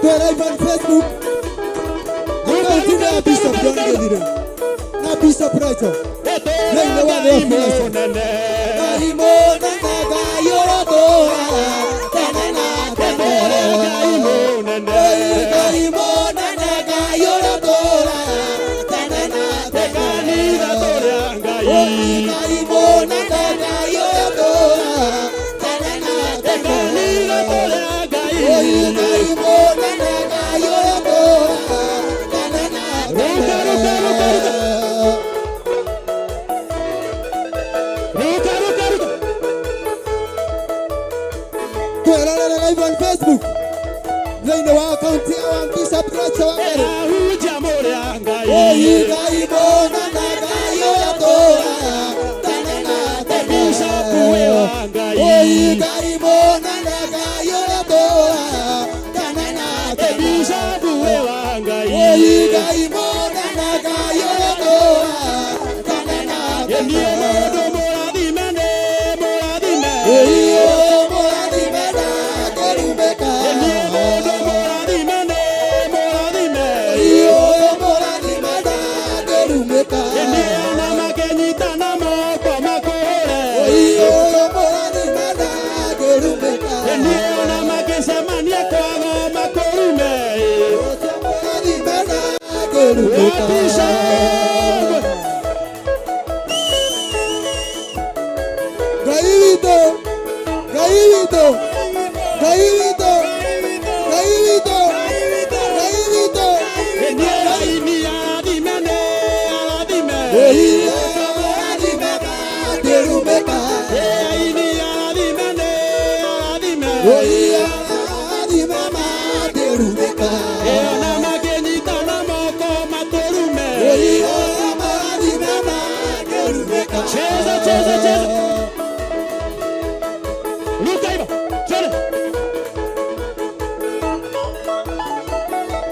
twĩ live on Facebook akaunti-inĩ ya Bishop John Gĩthire na Bishop Rachel. Thĩinĩ wa Ngai thĩ Theophilus. mũnene. Ngai mũnene, Ngai ũrotũũraga tene na tene. Ngai mũnene. Ngai mũnene, Ngai ũrotũũraga tene na tene. Kanitha tũrĩ a Ngai. Ngai mũnene, Ngai ũrotũũraga tene na tene. Kanitha tũrĩ a Ngai. Ngai mũnene, Ngai ũrotũũraga tene na tene. Ruka, ruka, ruka, ruka. Ruka, ruka, ruka. Twĩrorere live on Facebook thĩinĩ wa akaunti ya wa Bishop Rachel Wangari. Ahunjia mũrĩ a Ngai. Oi Ngai mũnene, Ngai ũrotũũraga tene na tene. Bishop wĩ wa Ngai. Oi Ngai mũnene, Ngai ũrotũũraga tene na tene. Bishop wĩ wa Ngai. Oi Ngai mũnene, Ngai ũrotũũraga tene na tene. Niĩ mũndũ mũrathime nĩ mũrathime. Oi ũyũ mũrathime ndangĩrumĩka. Niĩ mũndũ mũrathime nĩ mũrathime. Oi ũyũ mũrathime ndangĩrumĩka. Niĩ ona makĩnyitana moko makũhũre. Oi ũyũ mũrathime Wapi shangwe? Ngai witũ, Ngai witũ, Ngai witũ, Ngai witũ, Ngai witũ. Ĩhiya ndĩrumĩka. Ĩhiya thime ndĩrumĩka. Ĩhiya thime ndĩrumĩka. Cheza, cheza, cheza. Ruka hivyo. Twende.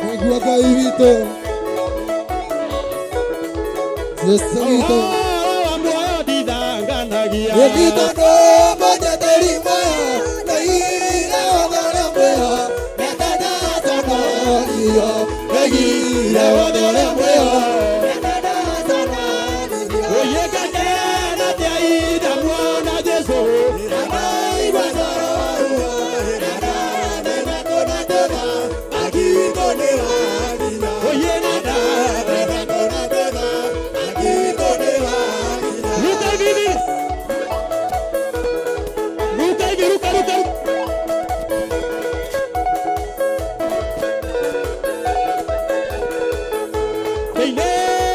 Nĩguo Ngai witũ, Jesu witũ. Nĩ tondũ mũnyeteri muoyo ndoigire wothe ũrĩa mwĩho netandaconorio, ndoigire wothe ũrĩa mwĩho netandaconorio. Ndaigua coro ruo, ndamenya kũna tũtha, akitũ nĩ wakinya. Ndamenya kũna tũtha, akitũ nĩ wakinya. Ruka hivi hivi. Ruka hivi, ruka, ruka, ruka. Thĩinĩ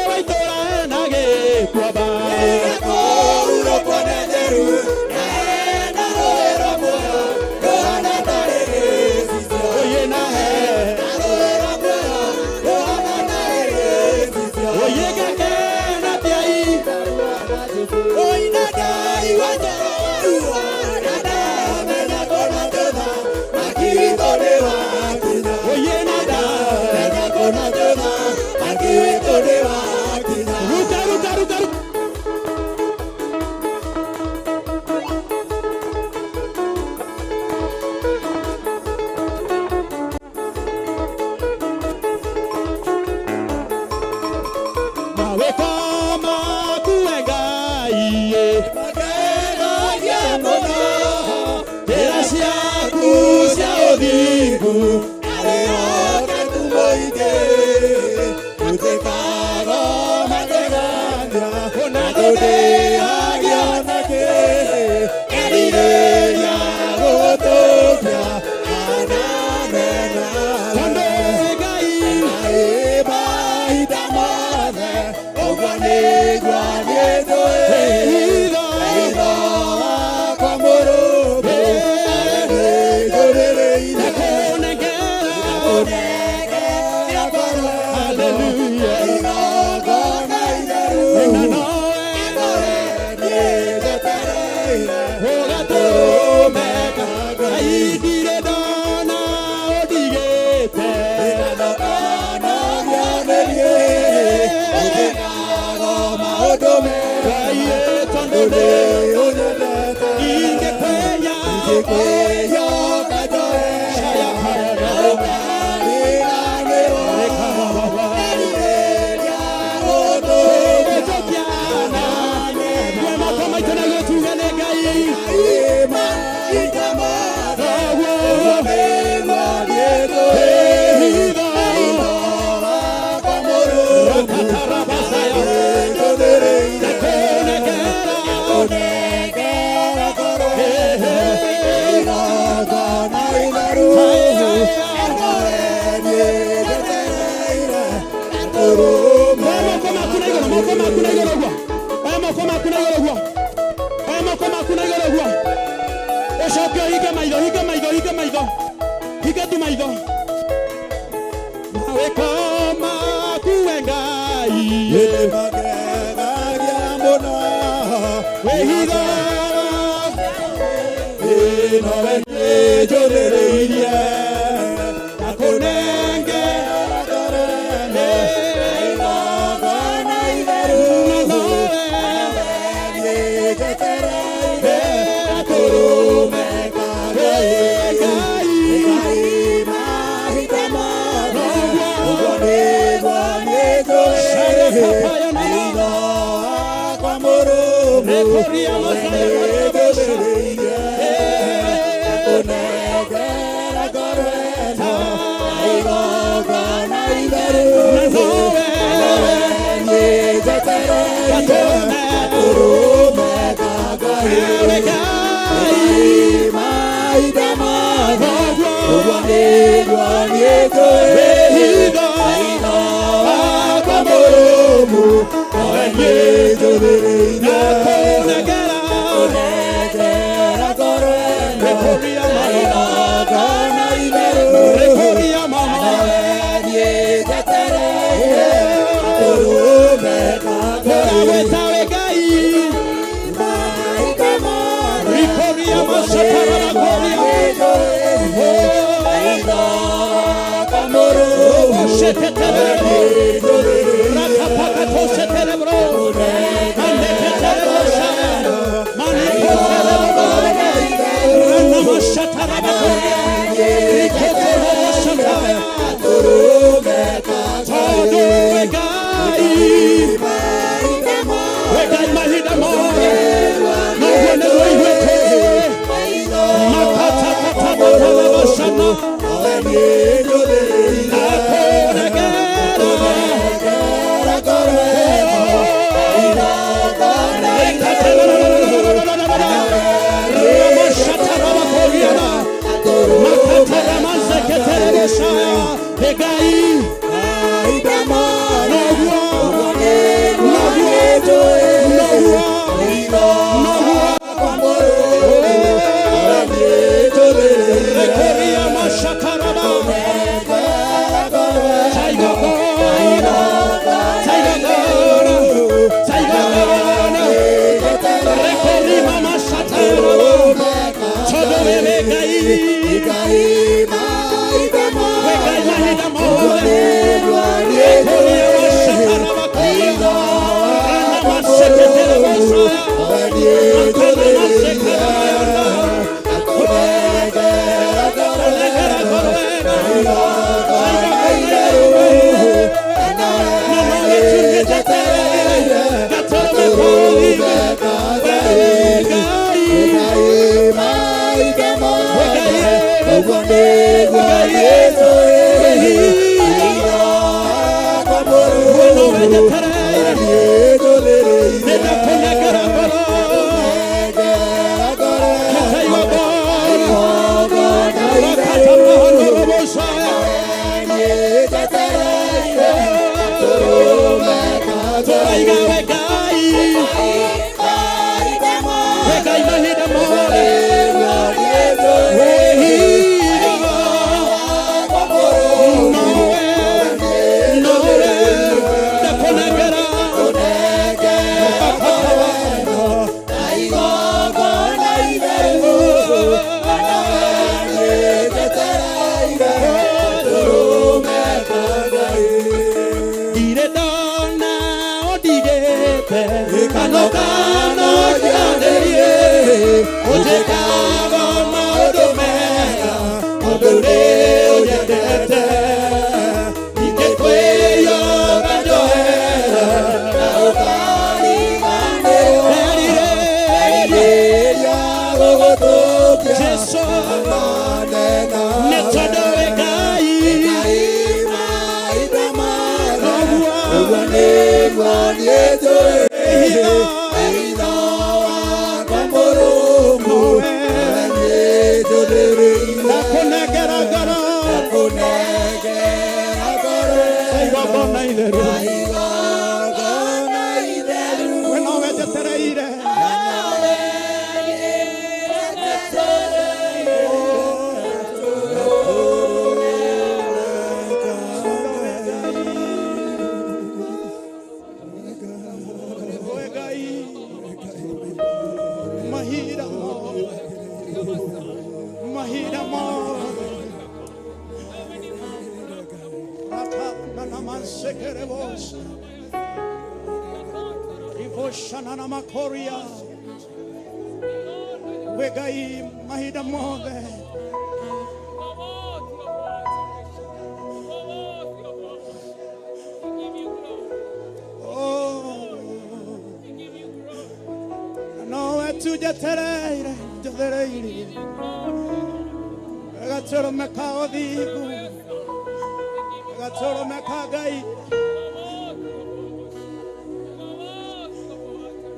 wa itũũra hena gĩtuamba. Kũhurũkwo nĩ Njeru, na hena rũũĩ rwa muoyo, rũhana tarĩ gĩcicio. Oye na he. Na rũũĩ rwa muoyo, rũhana tarĩ gĩcicio. Oye gakena tiai. Oina ndaigua coro ruo, na ndamenya kũna tũtha, makitũ nĩ wakinya. Oye na da. Ndamenya kũna tũtha, makitũ nĩ wakinya. Ruka, ruka, ruka, ruka. Mawĩko maku we Ngai, Magegagia mũno, njĩra ciaku cia ũthingu. Arĩokeku mũingĩ, gũtĩkago magegania, Ona tũndĩagia nakĩ, erirĩria gũgũtũkia, ananena. Tondũ Ngai Ngai mahinda mothe, ũguo nĩguo niĩ njũĩ. Hitho. Hitho wakwa mũrũmu, nĩnjũrĩrĩire. Nakũnengera. Hallelujah. Na nowe ũgatũmeka. Ngai ndirĩ ndona ũndigĩte. Ngai tondũ ndĩ ingĩkwenya. Moko maitũ na gũtuga nĩ Ngai. Hitho. Rakatarabasaya. Nakũnengera. Oya moko maku na igũrũ, moko maku na igũrũ ũguo. Oya moko maku na igũrũ ũguo. Oya moko maku na igũrũ ũguo. Ũcoke ũhinge maitho, hinge maitho, hinge maitho. Hinge tu maitho. Mawĩko maku we Ngai. Wĩhitho. Nowe nĩnjũthĩrĩirie. Nakũnengera. Na nowe.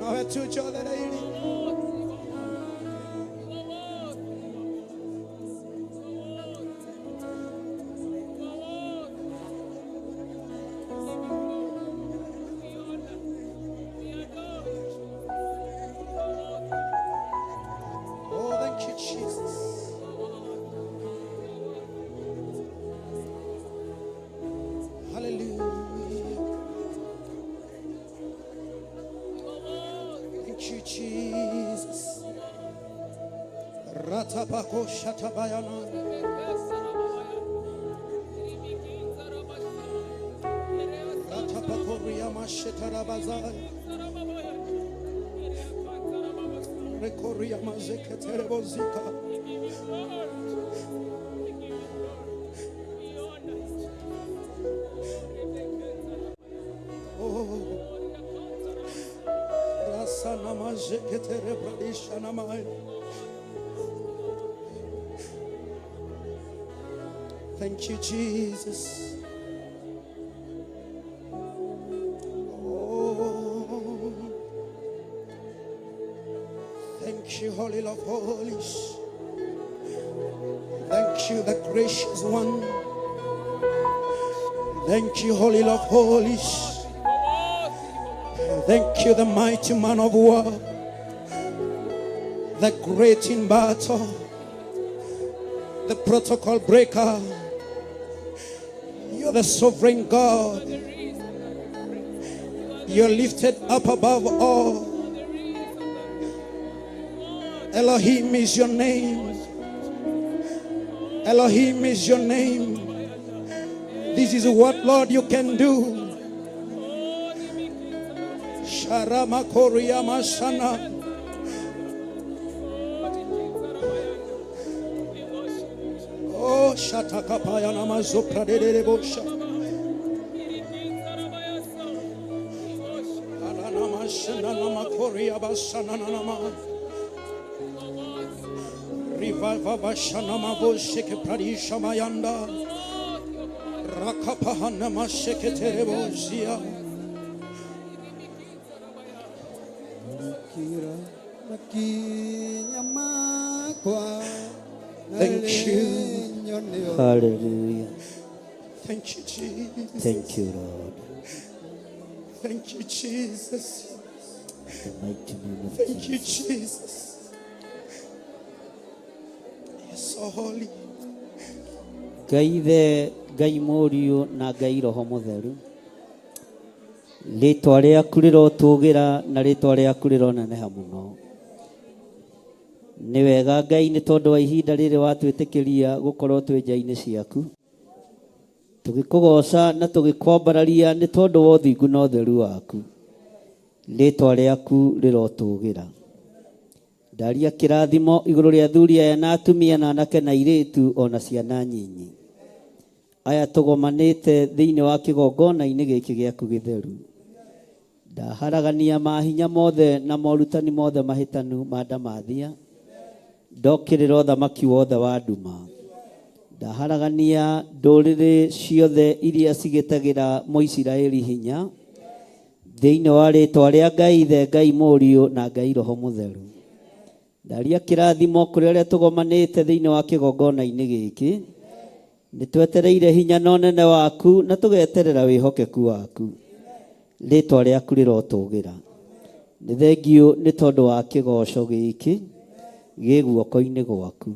Nowe tu njothereiri. Oh, thank you, Jesus. Hallelujah. Thank you, Jesus. Ratapako shatabayana. Ratapakoria mashetarabazai. Rekoria mazeketerebozika. Oh. Rasana mazeketerebradishanamai. Thank you, Jesus. Oh, thank you, Holy of Holies. Thank you, the gracious one. Thank you, Holy of Holies. Thank you, the mighty man of war, the great in battle, the protocol breaker. You're the sovereign God. You're lifted up above all. Elohim is your name. Elohim is your name. This is what, Lord, you can do. Sharama Koriyama Sana. Oh, Shatakapaya Namazopra de Bosha. Mayanda Rakapahana Masheketerebosia. Kira makinya makwa. Thank you. Hallelujah. Thank you, Jesus. Thank you, Lord. Thank you, Jesus. The mighty name of Thank you, Jesus. Jesus. You're so holy. Ngai ithe Ngai mũriũ na Ngai roho mũtheru rĩtwa rĩaku rĩrotũgĩra na rĩtwa rĩaku rĩroneneha mũno nĩ wega Ngai nĩ tondũ wa ihinda rĩrĩ watwĩtĩkĩria gũkorwo twĩ nja-inĩ ciaku tũgĩkũgoca na tũgĩkwambararia nĩ tondũ wa ũthingu na ũtheru waku rĩtwa rĩaku rĩrotũgĩra ndaria kĩrathimo igũrũ rĩa athuri aya na atumia na anake na airĩtu ona ciana nyinyi aya tũgomanĩte thĩinĩ wa kĩgongona-inĩ gĩkĩ gĩaku gĩtheru ndaharagania mahinya mothe na morutani mothe mahĩtanu ma ndamathia ndokĩrĩra ũthamaki wothe wa nduma ndaharagania ndũrĩrĩ ciothe iria cigĩtagĩra mũisiraeli hinya thĩinĩ wa rĩtwa rĩa Ngai Ithe Ngai Mũriũ na Ngai Roho Mũtheru ndaria kĩrathimo kũrĩ arĩa tũgomanĩte thĩinĩ wa kĩgongona-inĩ gĩkĩ nĩ twetereire hinya na ũnene waku na tũgeterera wĩhokeku waku rĩtwa rĩaku rĩrotũgĩra nĩ thengiũ nĩ tondũ wa kĩgoco gĩkĩ gĩ guoko-inĩ gwaku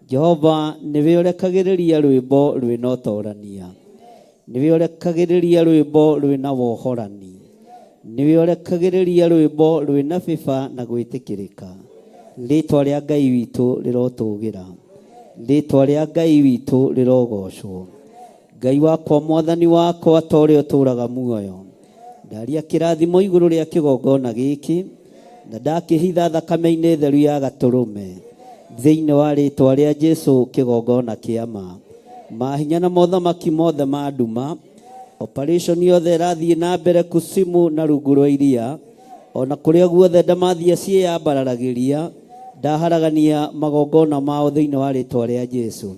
Jehova nĩwe ũrekagĩrĩria rwĩmbo rwĩna ũtorania nĩwe ũrekagĩrĩria rwĩmbo rwĩna wohorani nĩwe ũrekagĩrĩria rwĩmbo rwĩna bĩba na gwĩtĩkĩrĩka rĩtwa rĩa Ngai witũ rĩrotũgĩra rĩtwa rĩa Ngai witũ rĩrogocwo Ngai wakwa mwathani wakwa ta ũrĩa ũtũũraga muoyo ndaria kĩrathimo igũrũ rĩa kĩgongona gĩkĩ na ndakĩhitha thakame-inĩ theru ya gatũrũme thĩinĩ wa rĩtwa rĩa Jesu kĩgongona kĩa ma mahinya na mothamaki mothe ma nduma operation yothe ĩrathiĩ na mbere kusimu na rungu rwa iria ona kũrĩa guothe ndamathia ciĩyambararagĩria ndaharagania magongona mao thĩinĩ wa rĩtwa rĩa Jesu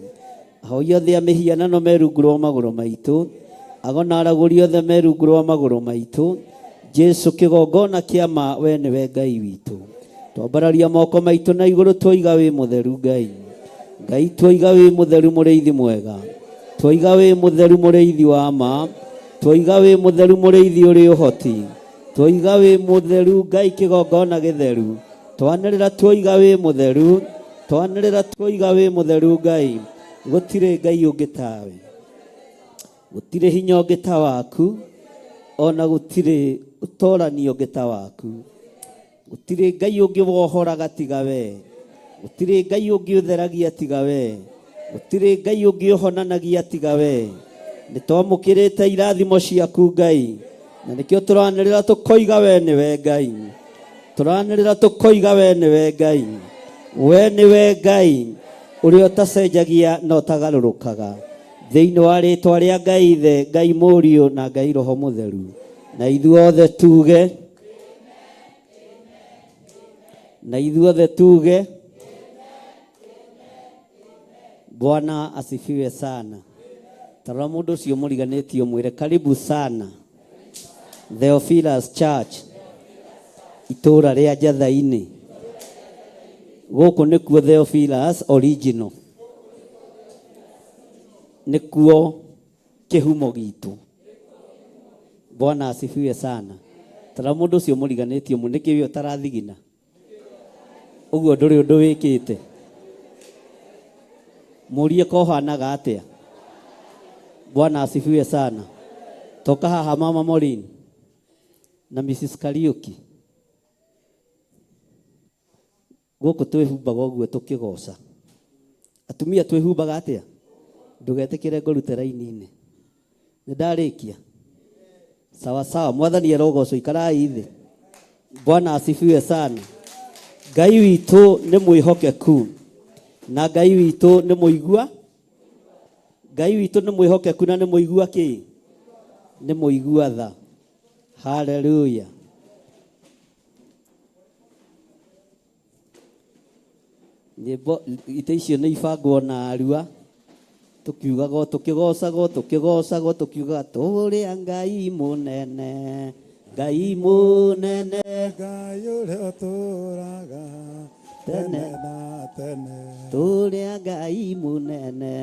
ahoi othe a mĩhianano me rungu rwa magũrũ maitũ ago na aragũri othe me rungu rwa magũrũ maitũ Jesu kĩgongona kĩa ma we nĩwe Ngai witũ. Twambararia moko maitũ na igũrũ twoiga wĩ mũtheru Ngai. Ngai twoiga wĩ mũtheru mũrĩithi mwega. Twoiga wĩ mũtheru mũrĩithi wa ma. Twoiga wĩ mũtheru mũrĩithi ũrĩ ũhoti. Twoiga wĩ mũtheru Ngai kĩgongona gĩtheru. Twanĩrĩra twoiga wĩ mũtheru. Twanĩrĩra twoiga wĩ mũtheru Ngai. Gũtirĩ Ngai ũngĩ tawe. Gũtirĩ hinya ũngĩ ta waku. Ona gũtirĩ ũtorani ũngĩ ta waku. Gũtirĩ Ngai ũngĩ wohoraga tiga we. Gũtirĩ Ngai ũngĩ ũtheragia tiga we. Gũtirĩ Ngai ũngĩ ũhonanagia tiga we. Nĩ twamũkĩrĩte irathimo ciaku Ngai. Na nĩkĩo tũranĩrĩra tũkoiga we nĩwe Ngai. Tũranĩrĩra tũkoiga we nĩwe Ngai. We nĩwe Ngai ũrĩa ũtacenjagia na ũtagarũrũkaga. Thĩinĩ wa rĩtwa rĩa Ngai Ithe, Ngai Mũriũ na Ngai Roho Mũtheru. Na ithuothe tuge na ithuothe tuge Bwana asifiwe sana. Tarora mũndũ ũcio mũriganĩtie ũmwĩre karibu sana Theophilus Church itũũra rĩa Njatha-inĩ. Gũkũ nĩkuo Theophilus original, nĩkuo kĩhumo gitũ. Bwana asifiwe sana. Tarora mũndũ ũcio mũriganĩtie ũmwe nĩkĩ we ũtarathigina ũguo ndũrĩ ũndũ wĩkĩte mũrie kohanaga atĩa. Bwana asifiwe sana. Toka haha mama Maureen na Mrs. Kariuki gũkũ twĩhumbaga ũguo tũkĩgoca. Atumia twĩhumbaga atĩa? Ndũgetĩkĩre ngũrute raini-inĩ. Nĩ ndarĩkia. Sawa sawa, mwathani arogocwo, ikarai thĩ. Bwana asifiwe sana. Ngai witũ nĩ mwĩhokeku na Ngai witũ nĩ mũigua. Ngai witũ nĩ mwĩhokeku na nĩ mũigua kĩ? Nĩ mũigua tha. Haleluya. Nyĩmbo itĩ icio nĩ ibangwo na arua tukiugaga tukigocagwo tukigocagwo tukiugaga tũrĩa Ngai mũnene Ngai mũnene Ngai ũrĩa ũtũũraga tene na tene. tũrĩa Ngai mũnene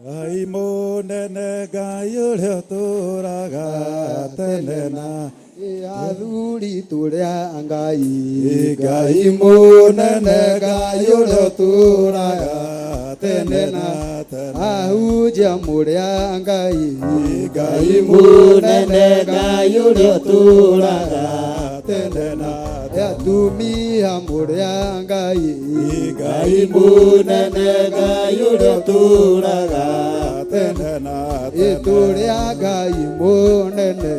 Ngai mũnene Ngai ũrĩa ũtũũraga tene na Athuri tũrĩa Ngai Ngai mũnene Ngai ũrĩa ũtũũraga tene na tene. Ahunjia mũrĩa Ngai Ngai mũnene Ngai ũrĩa ũtũũraga tene na tene. Atumia mũrĩa Ngai Ngai mũnene Ngai ũrĩa ũtũũraga tene na tene. Tũrĩa Ngai mũnene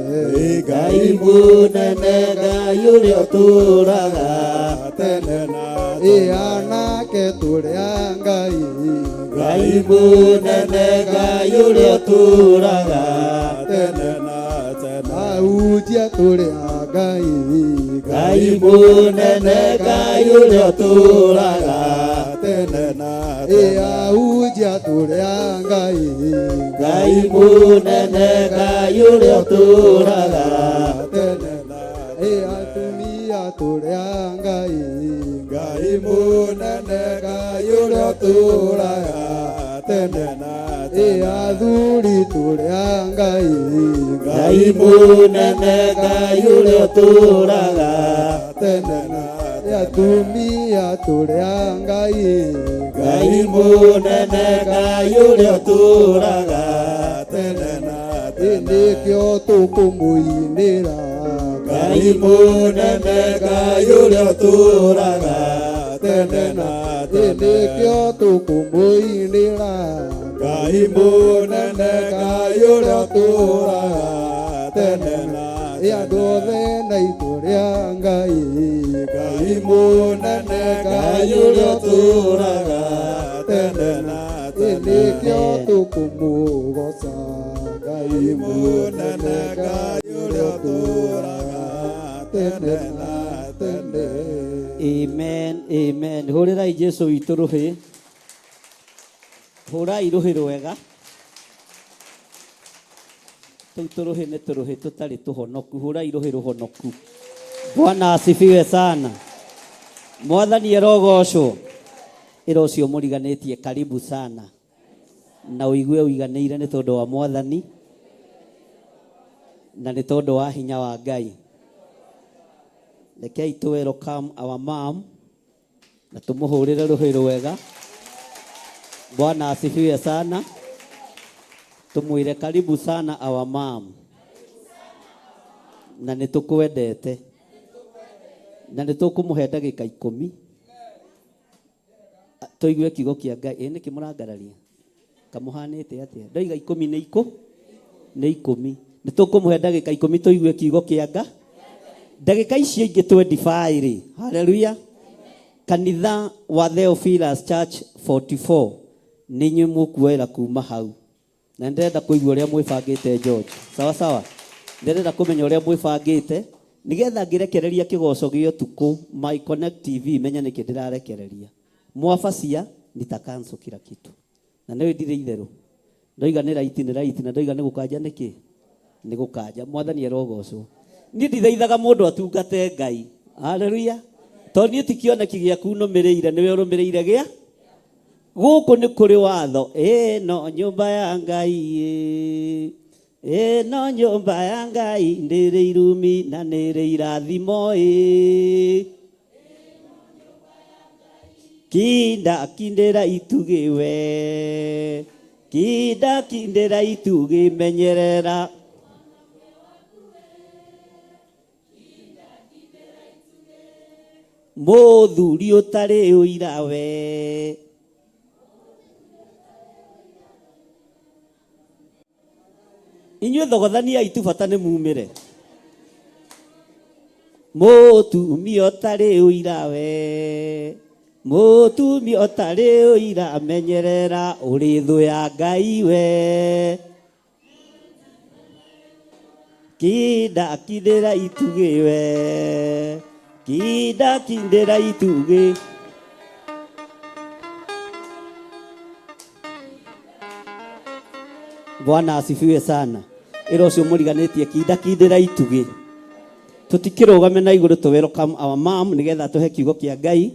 Ngai mũnene Ngai ũrĩa ũtũũraga tene na tene. Anake tũrĩa Ngai Ngai mũnene Ngai ũrĩa ũtũũraga tene na tene. Ahunjia tũrĩa Ngai Ngai mũnene Ngai ũrĩa ũtũũraga tene na tene. Ahunjia tũrĩa Ngai Ngai mũnene Ngai ũrĩa ũtũũraga tene na tene. Atumia tũrĩa Ngai Ngai mũnene Ngai ũrĩa ũtũũraga tene na tene. Athuri tũrĩa Ngai Ngai mũnene Ngai ũrĩa ũtũũraga tene na tene. Atumia tũrĩa Ngai Ngai mũnene Ngai ũrĩa ũtũũraga tene na tene. Nĩkĩo tũkũmũinĩra Ngai mũnene Ngai ũrĩa ũtũũraga tene na tene. Nĩkĩo tũkũmũinĩra Ngai mũnene Ngai ũrĩa ũtũũraga tene na tene. Andũ othe na itũrĩa Ngai Ngai mũnene Ngai ũrĩa ũtũũraga tene na tene. Nĩkĩo tũkũmũgoca Ngai Mũnene Ngai ũrĩa ũtũũraga tene na tene. Amen, amen. Hũrĩrai Jesu witũ rũhĩ. Hũrai rũhĩ rwega. Tũu tũrũhĩ nĩ tũrũhĩ tũtarĩ tũhonoku. Hũrai rũhĩ rũhonoku. Bwana asifiwe sana. Mwathani arogocwo. Ĩra ũcio mũriganĩtie karibu sana. Na ũigue ũiganĩire nĩ tondũ wa Mwathani na nĩ tondũ wa hinya wa Ngai. Rekei tũ welcome our mom na tũmũhũrĩre rũhĩ rwega. Bwana asifiwe sana. Tũmwĩre karibu sana our mom. Na nĩ tũkwendete. Na nĩ tũkũmũhe ndagĩka 10. Tũigue kiugo kĩa Ngai. Ĩ nĩkĩ mũrangararia? Kamũhanĩte atĩa? Ndoiga 10 nĩ ikũ? Nĩ 10. Nĩ tũkũmũhe ndagĩka 10 tũigue kiugo kĩa Ngai. Ndagĩka icio ingĩ 25 rĩ. Hallelujah. Kanitha wa Theophilus Church 44 nĩ inyuĩ mũkuoera kuma hau. Na ndĩrenda kũigua ũrĩa mwĩbangĩte George. Sawa sawa. Ndĩrenda kũmenya ũrĩa mwĩbangĩte nĩgetha ngĩrekereria kĩgoco gĩa ũtukũ My Connect TV menye nĩkĩ ndĩrarekereria. Mwabacia nitacancel kila kitu. Na nĩũĩ ndirĩ itherũ. Ndoiga nĩ right nĩ right na ndoiga nĩ gũkanja nĩkĩ? Nĩ gũkanja. Mwathani arogocwo. Niĩ ndithaithaga mũndũ atungate Ngai. Hallelujah. Tondũ niĩ ti kĩoneki gĩaku nũmĩrĩire nĩwe ũrũmĩrĩire gĩa gũkũ nĩ kũrĩ watho. Ĩno nyũmba ya Ngai, ĩno nyũmba ya Ngai ndĩrĩ irumi na nĩrĩ irathimo ĩ. Kinda kindĩra itugĩ we, kinda kindĩra itugĩ menyerera. Mũthuri ũtarĩ ũira we. Inyuĩ thogothaniai tu bata nĩ mumĩre. Mũtumia ũtarĩ ũira we, mũtumia ũtarĩ ũira menyerera ũrĩ thũ ya Ngai we. Kinda kindĩra itugĩ we, kinda kindĩra itugĩ. Bwana asifiwe sana. Ĩra ũcio mũriganĩtie kinda kindĩra itugĩ. Tũtikĩrũgame na igũrũ tũ welcome our mom nĩgetha tũhe kiugo kĩa Ngai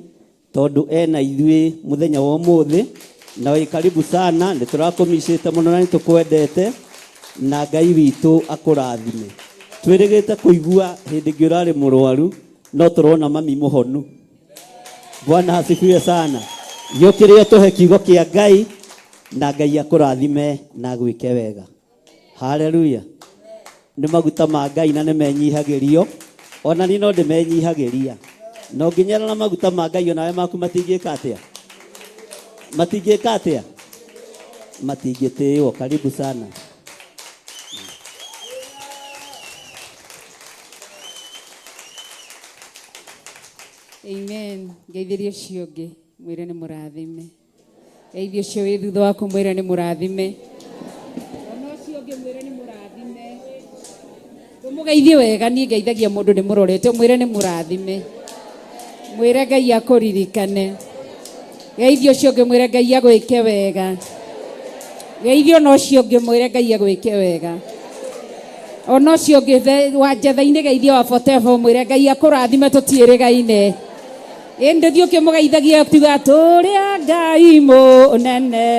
tondũ ena ithuĩ mũthenya wa ũmũthĩ. Na wĩ karibu sana, nĩ tũrakũmicĩte mũno na nĩ tũkwendete na Ngai witũ akũrathime. Twĩrĩgĩte kũigua hĩndĩ ĩngĩ ũrarĩ mũrwaru no tũrona mami mũhonu. Bwana asifiwe sana. Gĩũkĩre ũtũhe kiugo kĩa Ngai na Ngai akũrathime na agwĩke wega. Hallelujah. Nĩ maguta ma Ngai na nĩ menyihagĩrio. Ona niĩ no ndĩmenyihagĩria. Na ũngĩnyera na maguta ma Ngai onawe maku matingĩka atĩa? Matingĩka atĩa? Matingĩtĩĩo. Karibu sana. Amen. Ngeithĩria ũcio ũngĩ mwĩre nĩ mũrathime. Geithia ũcio wĩ thutha waku mwĩre nĩ mũrathime. Ona ũcio ũngĩ mwĩre nĩ mũrathime. Ndũmũgeithie wega, niĩ ngeithagia mũndũ ndĩmũrorete, ũmwĩre nĩ mũrathime. Mwĩre Ngai akũririkane. Geithia ũcio ũngĩ mwĩre Ngai agwĩke wega. Geithia ona ũcio ũngĩ mwĩre Ngai agwĩke wega. Ona ũcio ũngĩ wa njetha-inĩ geithia wa Fotevo mwĩre Ngai akũrathime tũtiĩrĩgaine. Ĩndĩ thiĩ ũkĩmũgeithagia tiga tũrĩa Ngai mũnene.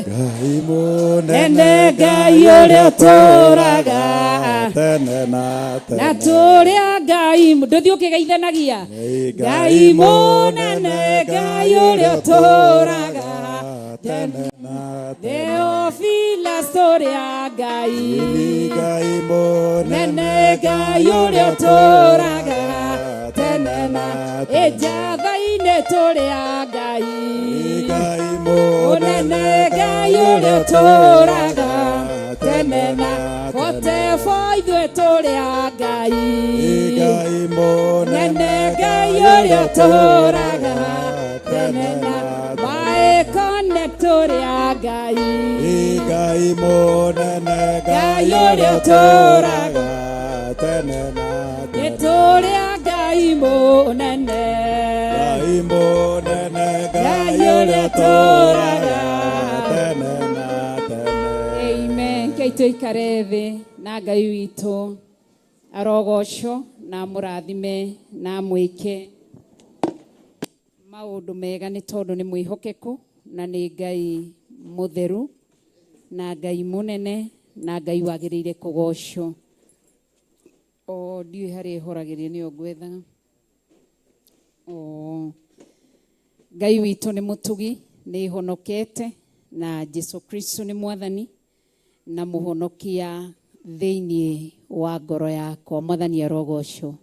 Ngai mũnene Nene Ngai ũrĩa ũtũũraga. tene na tene. Na tũrĩa Ngai ndũthiĩ ũkĩgeithanagia. Ngai mũnene Ngai ũrĩa ũtũũraga tene na tene. Theophilus tũrĩa Ngai Ngai mũnene nene Ngai ũrĩa ũtũũraga tene na ĩnjatha-inĩ tũrĩa Ngai Ngai mũnene Ngai ũrĩa ũtũũraga tene na Fotevo ithuĩ tũrĩa Ngai Ngai mũnene Ngai ũrĩa ũtũũraga tene na My Connect tũrĩa Ngai Ngai mũnene Ngai ũrĩa ũtũũraga tene na nĩ tũrĩa Ngai mũnene Ngai mũnene Ngai ũrĩa ũtũũraga tene na tene. Amen. Kei tũikare thĩ. Na Ngai witũ arogocwo na amũrathime na amwĩke maũndũ mega nĩ tondũ nĩ mwĩhokeku na nĩ Ngai mũtheru na Ngai mũnene na Ngai wagĩrĩire kũgocwo. O ndiũĩ harĩa ĩhoragĩrio nĩyo ngwethaga. O Ngai witũ nĩ mũtugi, nĩ honokete na Jesu Kristo nĩ mwathani na mũhonokia thĩinĩ wa ngoro yakwa. Mwathani arogocwo.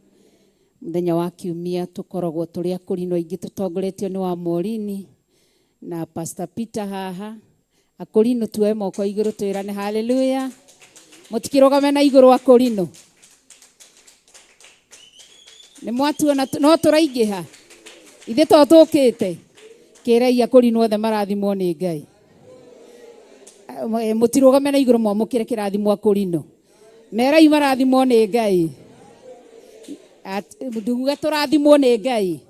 Mũthenya wa kiumia tũkoragwo tũrĩ akũrinũ aingĩ tũtongoretio nĩ wa Morini na Pastor Peter haha. Akũrinũ tuoe moko igũrũ twĩrane haleluya. Mũtikĩrũgame na igũrũ akũrinũ. Nĩ mwatuona no tũraingĩha. Ithuĩ to tũkĩte. Kĩrei akũrinũ othe marathimwo nĩ Ngai. Mũtirũgame na igũrũ mwamũkĩre kĩrathimo akũrinũ. Merai marathimwo nĩ Ngai. Nduga tũrathimwo nĩ Ngai.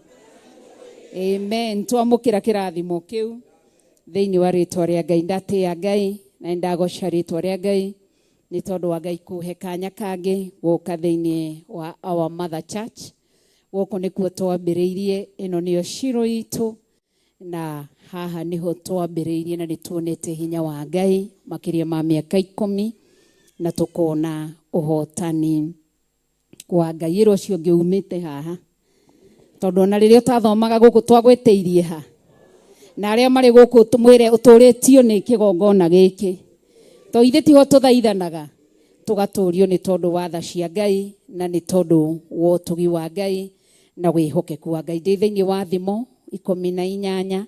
Amen. Twamũkĩra kĩrathimo kĩu thĩinĩ wa rĩtwa rĩa Ngai. Ndatĩĩa Ngai na nĩndagoca rĩtwa rĩa Ngai nĩ tondũ wa Ngai kũhe kanya kangĩ gũka thĩinĩ wa our mother church. Gũkũ nĩkuo twambĩrĩirie, ĩno nĩyo Shilo itũ na haha nĩho twambĩrĩirie na nĩtuonete hinya wa Ngai makĩria ma mĩaka 10 na tũkona ũhotani wa Ngai. Ĩra ũcio ũngĩ umĩte haha tondũ ona rĩrĩa ũtathomaga gũkũ twagwĩtĩirie ha na arĩa marĩ gũkũ tũmwĩre ũtũrĩtio nĩ kĩgongona gĩkĩ to ithuĩ tiho tũthaithanaga tũgatũrio nĩ tondũ wa tha cia Ngai na nĩ tondũ wa ũtugi wa Ngai na wĩhokeku wa Ngai. Ndĩ thĩinĩ wa thimo 18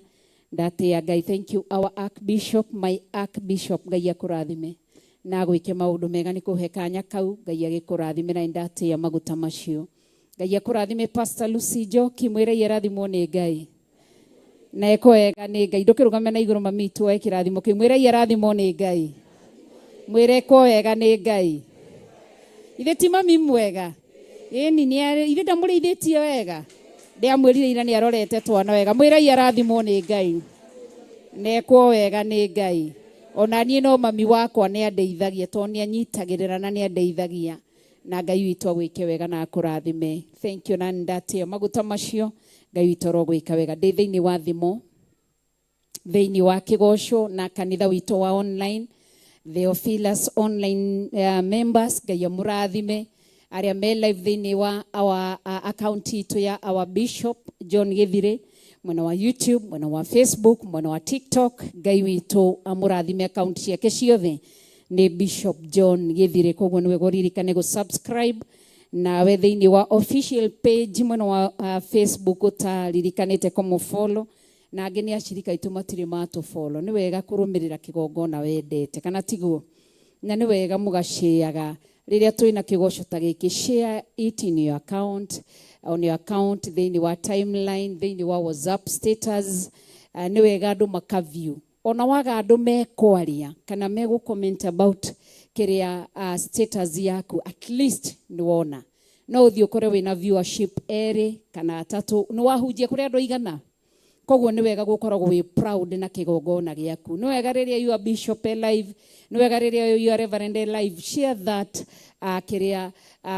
ndatĩĩa Ngai. Thank you our archbishop, my archbishop. Ngai akũrathime na agwĩke maũndũ mega nĩ kũhe kanya kau. Ngai agĩkũrathime na ndatĩĩa maguta macio. Ngai akũrathime Pastor Lucy Njoki, mwĩrei arathimwo nĩ Ngai na eko wega nĩ Ngai. Ndũkĩrũgame na igũrũ mami tuoe kĩrathimo kĩu. Mwĩrei arathimwo nĩ Ngai, mwĩre eko wega nĩ Ngai. Ithe ti mami mwega? Ĩni ithe ndamũrĩithĩtie wega, ndĩamwĩrire ira nĩ arorete twana wega. Mwĩrei arathimwo nĩ Ngai na ekwo wega nĩ Ngai. Ona niĩ no mami wakwa nĩ andeithagia tondũ nĩ anyitagĩrĩra na nĩ andeithagia na Ngai witũ agwĩke wega na akũrathime. Thank you na ndatĩo maguta macio. Ngai witũ arogwĩka wega. Ndĩ thĩinĩ wa thimo thĩinĩ wa kĩgoco na kanitha witũ wa online Theophilus online members. Ngai amũrathime arĩa me live thĩinĩ wa our account itũ ya our Bishop John Githire mwena wa YouTube, mwena wa Facebook, mwena wa TikTok. Ngai witũ amũrathime. Account ciake ciothe nĩ Bishop John Githire, koguo nĩ wega ũririkane gũ subscribe nawe thĩinĩ wa official page mwena wa Facebook ũtaririkanĩte kũmũfollow na angĩ nĩ acirika aitũ matirĩ matũfollow. Nĩ wega kũrũmĩrĩra kĩgongona wendete kana tiguo, na nĩ wega mũgacĩaga rĩrĩa twĩna kĩgoco ta gĩkĩ. Share it in your account, on your account, thĩinĩ wa timeline, thĩinĩ wa WhatsApp status. Nĩ wega andũ makaview ona waga andũ mekwaria kana megũ comment about kĩrĩa status yaku, at least nĩ wona no ũthiĩ ũkore wĩna viewership erĩ kana atatũ nĩ wahunjia kũrĩ andũ aigana. Koguo nĩ wega gũkoragwo wĩ proud na kĩgongona gĩaku. Nĩ wega rĩrĩa you are bishop e live, nĩ wega rĩrĩa you are reverend e live, share that kĩrĩa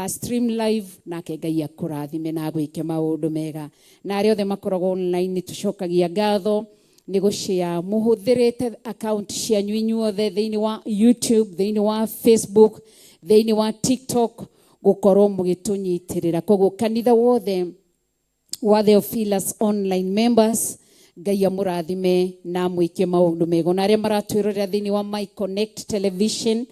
stream live, nake Ngai akũrathime na agwĩke maũndũ mega. Na arĩa othe makoragwo online nĩ tũcokagia ngatho nĩ gũshare mũhũthĩrĩte account cianyu inyuothe thĩinĩ wa YouTube, thĩinĩ wa Facebook, thĩinĩ wa TikTok gũkorwo mũgĩtũnyitĩrĩra. Koguo kanitha wothe wa Theophilus online members, Ngai amũrathime na amwĩke maũndũ mega. Na arĩa maratwĩrorera thĩinĩ wa My Connect Television,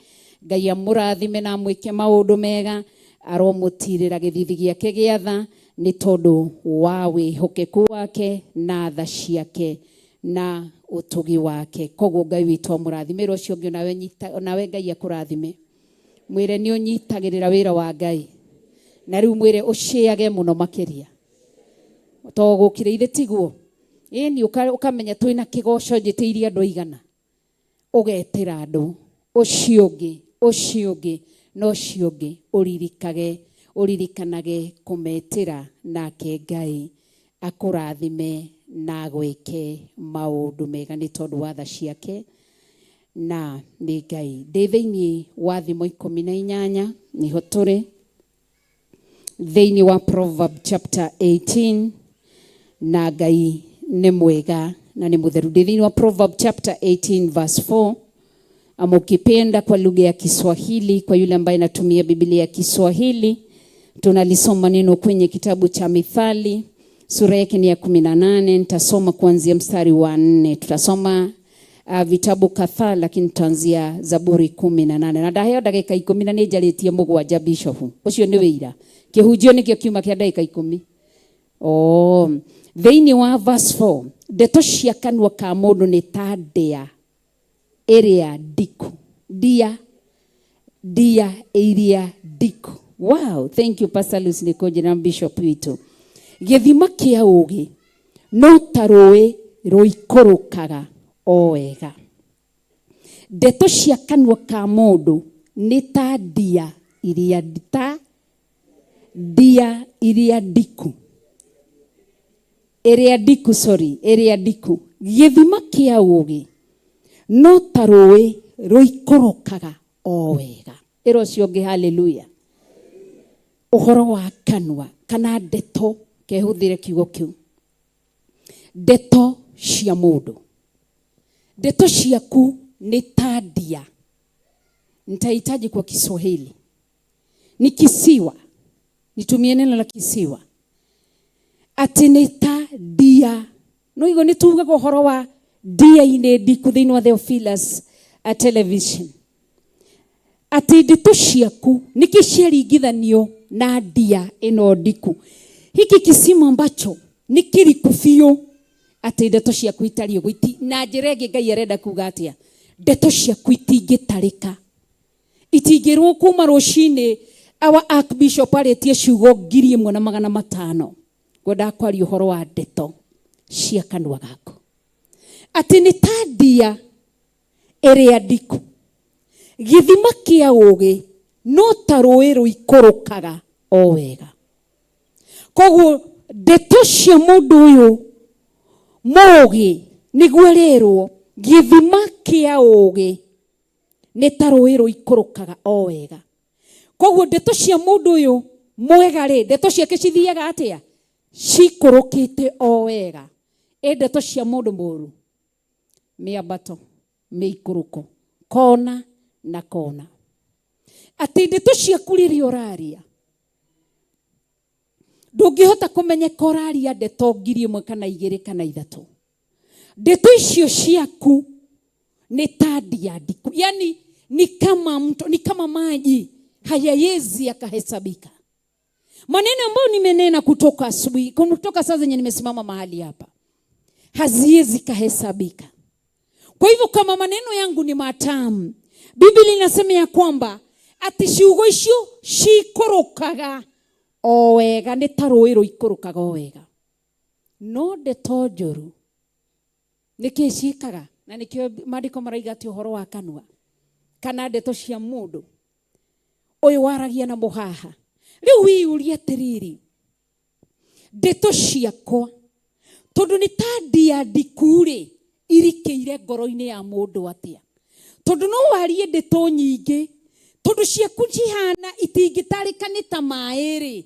Ngai amũrathime na amwĩke maũndũ mega, aromũtirĩra gĩthithi gĩake gĩa tha nĩ tondũ wa wĩhokeku wake na tha ciake na ũtugi wake. Koguo Ngai witũ amũrathime. Ĩra ũcio ũngĩ onawe nyita, onawe Ngai akũrathime. Mwĩre nĩ ũnyitagĩrĩra wĩra wa Ngai na rĩu mwĩre ũcĩage mũno makĩria to gũkire ithe tiguo. Ĩni ũkamenya twĩna kĩgoco njĩtĩirie andũ aigana, ũgetĩra andũ ũcio ũngĩ, ũcio ũngĩ na ũcio ũngĩ, ũririkage ũririkanage kũmetĩra, nake Ngai akũrathime na agwĩke maũndũ mega nĩ tondũ wa tha ciake. Na nĩ Ngai. Ndĩ thĩinĩ wa thimo 18 nĩho tũrĩ, thĩinĩ wa Proverb chapter 18, na Ngai nĩ mwega na nĩ mũtheru. Ndĩ thĩinĩ wa Proverb chapter 18 verse 4, ama ukipenda kwa lugha ya Kiswahili, kwa yule ambaye anatumia Biblia ya Kiswahili, tunalisoma neno kwenye kitabu cha Mithali, sura yake ni ya 18. Nitasoma kuanzia mstari wa 4. Tutasoma vitabu kadhaa, lakini tutaanzia Zaburi 18. Na ndaheo ndagĩka 10 na nĩ njarĩtie 7 Bishop. Ũcio nĩ wĩira. Kĩhunjio nĩkĩo kiuma kĩa ndagĩka 10. Oh, thĩinĩ wa verse 4, ndeto cia kanua ka mũndũ nĩ ta ndĩa ĩrĩa ndiku. Ndia, ndia ĩrĩa ndiku. Wow, thank you Pastor Lucy nĩ na Bishop witũ. Gĩthima kĩa ũũgĩ no ta rũĩ rũikũrũkaga o wega. Ndeto cia kanua ka mũndũ nĩ ta ndia iria ta ndia iria ndiku. Ĩrĩa ndiku, sorry, ĩrĩa ndiku. Gĩthima kĩa ũũgĩ no ta rũĩ rũikũrũkaga o wega. Ĩra ũcio ũngĩ hallelujah. Ũhoro wa kanua kana ndeto, kehũthĩre kiugo kĩu. Ndeto cia mũndũ. Ndeto ciaku nĩ ta ndia. Nitahitaji kwa Kiswahili. Ni kisiwa. Nitumie neno la kisiwa. Ati nĩ ta ndia. No igo nĩ tugaga ũhoro wa ndia-inĩ ndiku thĩinĩ wa Theophilus a television. Ati ndeto ciaku nĩkĩ ciaringithanio na ndia ĩno ndiku. Hiki kisima ambacho nĩ kĩriku biũ, atĩ ndeto ciaku itariĩ ũguo. Na njĩra ĩngĩ Ngai arenda kuga atĩa? Ndeto ciaku itingĩtarĩka. Itingĩrwo kuma rũcinĩ our archbishop arĩtie ciugo 1500. Ngwendaga kwaria ũhoro wa ndeto cia kanua gaku. Atĩ nĩ ta ndia ĩrĩa ndiku. Gĩthima kĩa ũũgĩ no ta rũĩ rũikũrũkaga o wega. Koguo ndeto cia mũndũ ũyũ mũũgĩ nĩguo arerwo gĩthima kĩa ũũgĩ nĩ ta rũĩ rũikũrũkaga o wega. Koguo ndeto cia mũndũ ũyũ mwega rĩ, ndeto ciake cithiaga atĩa? Cikũrũkĩte o wega. Ĩ ndeto cia mũndũ mũũru, mĩambato, mĩikũrũko, kona na kona. Atĩ ndeto ciaku rĩrĩa ũraria, ndũngĩhota kũmenyeka ũraria ndeto 1000 kana 2 kana 3. Ndeto icio ciaku nĩ ta ndia ndiku. Yani ni kama mto, ni kama maji hayawezi yakahesabika. Maneno ambayo nimenena kutoka asubuhi, kutoka saa zenye nimesimama mahali hapa, haziwezi kahesabika. Kwa hivyo kama maneno yangu ni matamu, Biblia inasema ya kwamba ati ciugo icio cikũrũkaga o wega, nĩ ta rũĩ rũikũrũkaga o wega. No ndeto njũru nĩkĩ ciĩkaga? Na nĩkĩo maandĩko maraiga atĩ ũhoro wa kanua kana ndeto cia mũndũ ũyũ waragia na mũhaha. Rĩu wĩyũrie atĩrĩrĩ, ndeto ciakwa tondũ nĩ ta ndia ndiku rĩ, irikĩire ngoro-inĩ ya mũndũ atĩa? Tondũ no warie ndeto nyingĩ, tondũ ciaku cihana itingĩtarĩka nĩ ta maĩ rĩ,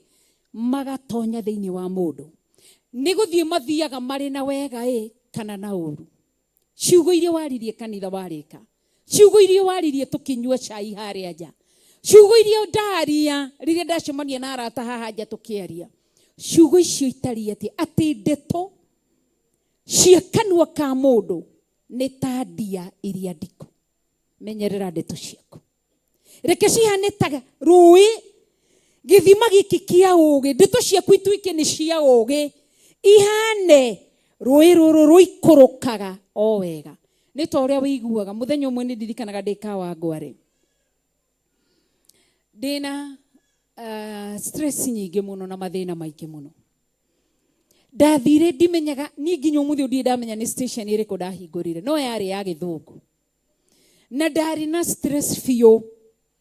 magatonya thĩinĩ wa mũndũ. Nĩ gũthiĩ mathiaga marĩ na wega ĩ kana na ũru. Ciugo iria waririe kanitha warĩka, ciugo iria waririe tũkĩnyua cai harĩa nja, ciugo iria ndaria rĩrĩa ndacemania na arata haha nja tũkĩaria, ciugo icio itariĩ atĩa? Atĩ ndeto cia kanua ka mũndũ nĩ ta ndia iria ndiku. Menyerera ndeto ciaku, reke cihane ta rũĩ, gĩthima gĩkĩ kĩa ũũgĩ. Ndeto ciaku ituĩke nĩ cia ũũgĩ, ihane rũĩ rũrũ rũikũrũkaga o wega. Nĩ ta ũrĩa wĩiguaga. Mũthenya ũmwe nĩ ndirikanaga ndĩ Kawangware, ndĩna stress nyingĩ mũno na mathĩna maingĩ mũno. Ndathire ndimenyaga, niĩ nginya ũmũthĩ ndirĩ ndamenya nĩ station ĩrĩkũ ndahingũrire, no yarĩ ya gĩthũngũ. Na ndarĩ na stress biũ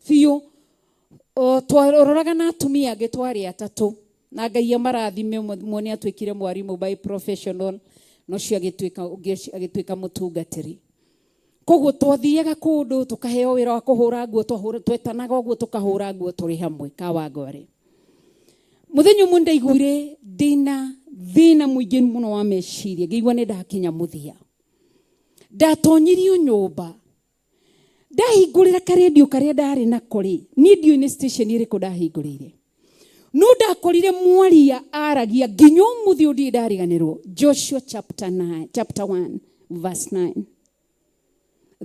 biũ. Twaroraga na atumia angĩ twarĩ atatũ, na Ngai amarathime, ũmwe nĩ atuĩkire mwarimũ by professional, na ũcio agĩtuĩka, ũngĩ agĩtuĩka mũtungatĩri. Koguo twathiaga kundu tukaheo wira wa kuhura nguo, twetanaga uguo tukahura nguo turi hamwe Kawangware. Muthenya umwe ndaiguire ndina thina muingi muno wa meciria, ngĩigua nĩ ndakinya mũthia. Ndatonyirio nyũmba, ndahingũrĩra karendio karĩa ndarĩ nako rĩ, niĩ ndiũĩ nĩ station ĩrĩkũ ndahingũrĩire, no ndakorire mwaria aragia nginya ũmũthĩ ũyũ ndirĩ ndariganĩrwo. Joshua chapter 9, chapter 1 verse 9,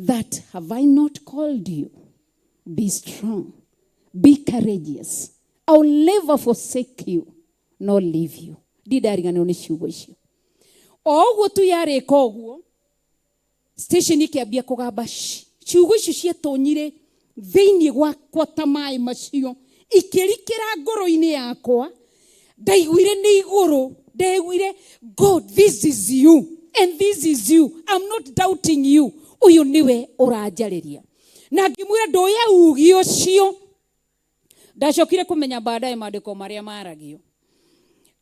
that have I not called you, be strong, be courageous, I will never forsake you nor leave you. Ndirĩ ndariganĩrwo nĩ ciugo icio. O ũguo tu yarĩka ũguo, station ikĩambia kũgamba. Ciugo icio ciatonyire thĩinĩ gwakwa ta maĩ macio, ikĩrikĩra ngoro-inĩ yakwa. Ndaiguire nĩ igũrũ, ndaiguire God, this is you and this is you, I'm not doubting you, ũyũ nĩwe ũranjarĩria. Na ngĩmwĩra ndoya ugi ũcio. Ndacokire kũmenya baadaye maandĩko marĩa maragio.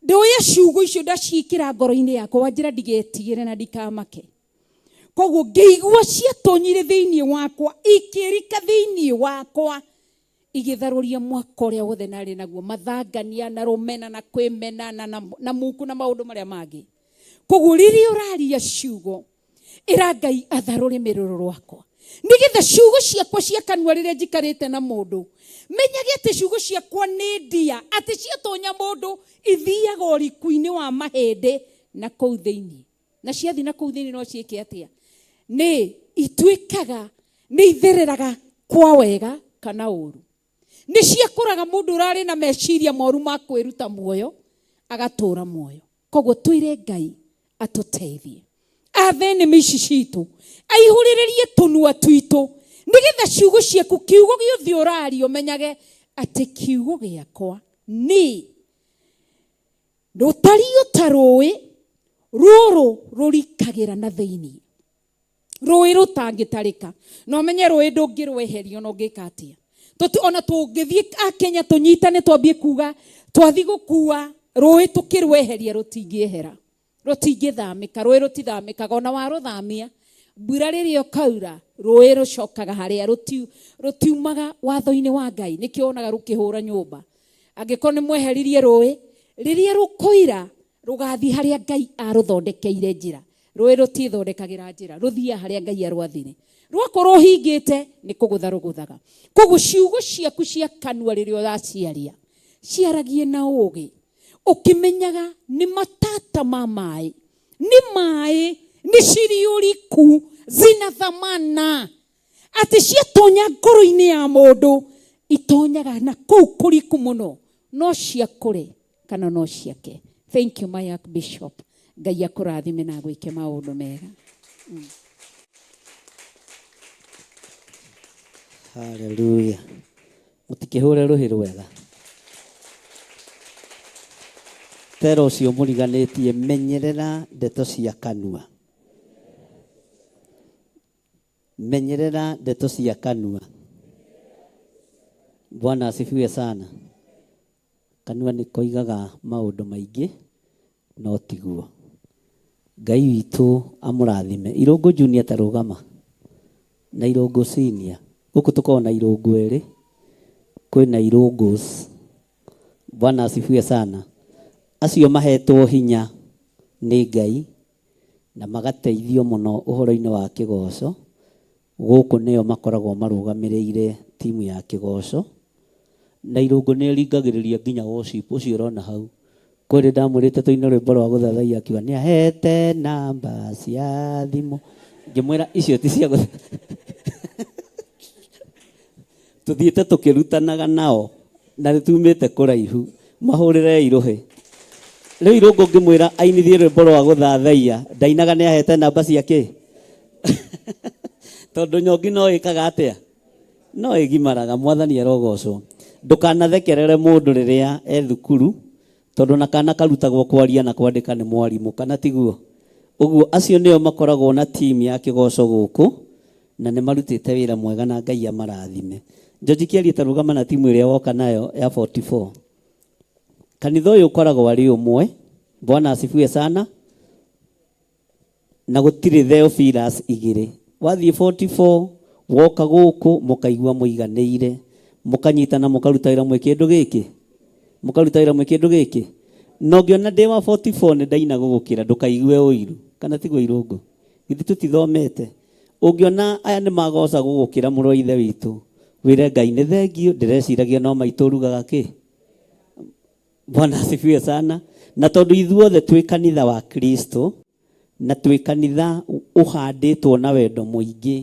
Ndoya ciugo icio ndaciĩkĩra ngoro-inĩ yakwa, wanjĩra ndigetigĩre na ndikamake. Koguo ngĩigua ciatonyire thĩinĩ wakwa, ikĩrika thĩinĩ wakwa, igĩtharũria mwaka ũrĩa wothe narĩ naguo, mathangania na rũmena na kwĩmena na muku na maũndũ marĩa mangĩ. Koguo rĩrĩa ũraria ciugo, ĩra Ngai atharũre mĩrũrũ rwakwa, nĩgetha ciugo ciakwa cia kanua rĩrĩa njikarĩte na mũndũ menyage atĩ ciugo ciakwa nĩ ndia, atĩ ciatonya mũndũ ithiaga ũriku-inĩ wa mahĩndĩ na kũu thĩinĩ, na ciathiĩ na kũu thĩinĩ no ciĩke atĩa? Nĩ ituĩkaga nĩ ithereraga kwa wega kana ũru. Nĩ ciakũraga mũndũ ũrarĩ na meciria moru ma kwĩruta muoyo agatũra muoyo. Koguo twĩre Ngai atũteithie, athe nĩmĩ ici citũ, aihũrĩrĩrie tũnua twitũ, nĩgetha ciugo ciaku, kiugo gĩothe ũraria ũmenyage atĩ kiugo gĩakwa nĩ rũtariĩ ta rũĩ rũrũ rũrikagĩra na thĩinĩ, rũĩ rũtangĩtarĩka. Na ũmenye rũĩ ndũngĩrweheria ona ũngĩka atĩa. Ona tũngĩthiĩ a Kenya tũnyitane twambie kuga twathi gũkua rũĩ tũkĩrweheria, rũtingĩehera, rũtingĩthamĩka. Rũĩ rũtithamĩkaga ona warũthamia. Mbura rĩrĩa ũkaura, rũĩ rũcokaga harĩa rũtiumaga watho-inĩ wa Ngai. Nĩkĩo wonaga rũkĩhũra nyũmba. Angĩkorwo nĩ mweheririe rũĩ, rĩrĩa rũkũira rũgathiĩ harĩa Ngai arũthondekeire njĩra. Rũĩ rũtiĩthondekagĩra njĩra, rũthiaga harĩa Ngai arwathire. Rwakorwo ũhingĩte nĩ kũgũtha rũgũthaga. Koguo ciugo ciaku cia kanua rĩrĩa ũraciaria, ciaragie na ũũgĩ, ũkĩmenyaga nĩ matata ma maĩ, nĩ maĩ, nĩ cirĩ ũriku, zina thamana, atĩ ciatonya ngoro-inĩ ya mũndũ itonyaga na kũu kũriku mũno, no ciakũre kana no ciake. Thank you, my Archbishop. Ngai akũrathime na agwĩke maũndũ mega. Haleluya. Mũtikĩhũre rũhĩ rwega. Tera ũcio mũriganĩtie, menyerera ndeto cia kanua. Menyerera ndeto cia kanua. Bwana asifiwe sana. Kanua nĩ koigaga maũndũ maingĩ no tiguo. Ngai witũ amũrathime. Irũngũ Junior ta rũgama na Irũngũ Senior. Gũkũ tũkoragwo na Irũngũ erĩ, kwĩna Irũngũs. Bwana asifiwe sana. Acio mahetwo hinya nĩ Ngai na magateithio mũno ũhoro-inĩ wa kĩgoco. Gũkũ nĩo makoragwo marũgamĩrĩire timu ya kĩgoco. Na Irũngũ nĩ ĩringagĩrĩria nginya worship ũcio ũrona hau. Kwĩrĩ ndamwĩrĩte tũine rwĩmbo rwa gũthathaiya, akiuga nĩ ahete namba cia thimũ. Ngĩmwĩra icio ti cia tũthiĩte tũkĩrutanaga nao na nĩtumĩte kũraihu, mahũrĩrei rũhĩ. Rĩu Irũngũ ngĩmwĩra ainithie rwĩmbo rwa gũthathaiya, ndainaga nĩ ahete namba cia kĩ? Tondũ nyongi no ĩkaga atĩa? No ĩgimaraga. Mwathani arogocwo. Ndũkanathekerere mũndũ rĩrĩa e thukuru, tondũ na kana karutagwo kwaria na kwandĩka nĩ mwarimũ, kana tiguo? Ũguo acio nĩo makoragwo na team ya kĩgoco gũkũ, na nĩ marutĩte wĩra mwega na Ngai amarathime. George Kĩarie ta rũgama na timu ĩrĩa woka nayo ya 44. Kanitha ũyũ ũkoragwo arĩ ũmwe. Bwana asifiwe sana. Na gũtirĩ Theophilus igĩrĩ. Wathiĩ 44 woka gũkũ mũkaigua mũiganĩire, mũkanyitana mũkaruta wĩra mwĩ kĩndũ gĩkĩ, mũkaruta wĩra mwĩ kĩndũ gĩkĩ. Na ũngĩona ndĩ wa 44 nĩ ndaina gũgũkĩra, ndũkaigue ũiru kana tiguo irũngũ, githĩ tũtithomete. Ũngĩona aya nĩ magoca gũgũkĩra mũrũ wa ithe witũ, wĩre Ngai nĩ thengiũ, ndĩreciragia no maitũ ũrugaga kĩ. Bwana asifiwe sana. Na tondũ ithuothe twĩ kanitha wa Kristo na twĩ kanitha ũhandĩtwo na wendo mũingĩ,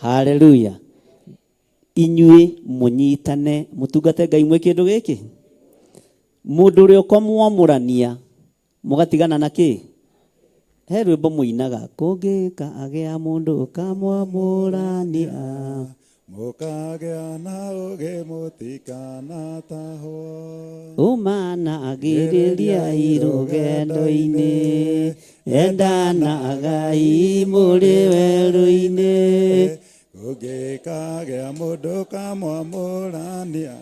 haleluya, inyuĩ mũnyitane mũtungate Ngai mwĩ kĩndũ gĩkĩ. Mũndũ ũrĩa ũkamwamũrania mũgatigana na kĩ? He rwĩmbo mũinaga, kũngĩka agĩa mũndũ ũkamwamũrania, mũkagĩa na ũgĩ mũtikanatahwo, umana agĩrĩria irũgendo-inĩ, endana Ngai mũrĩ werũ-inĩ. Kũngĩkagĩa mũndũ ũkamwamũrania,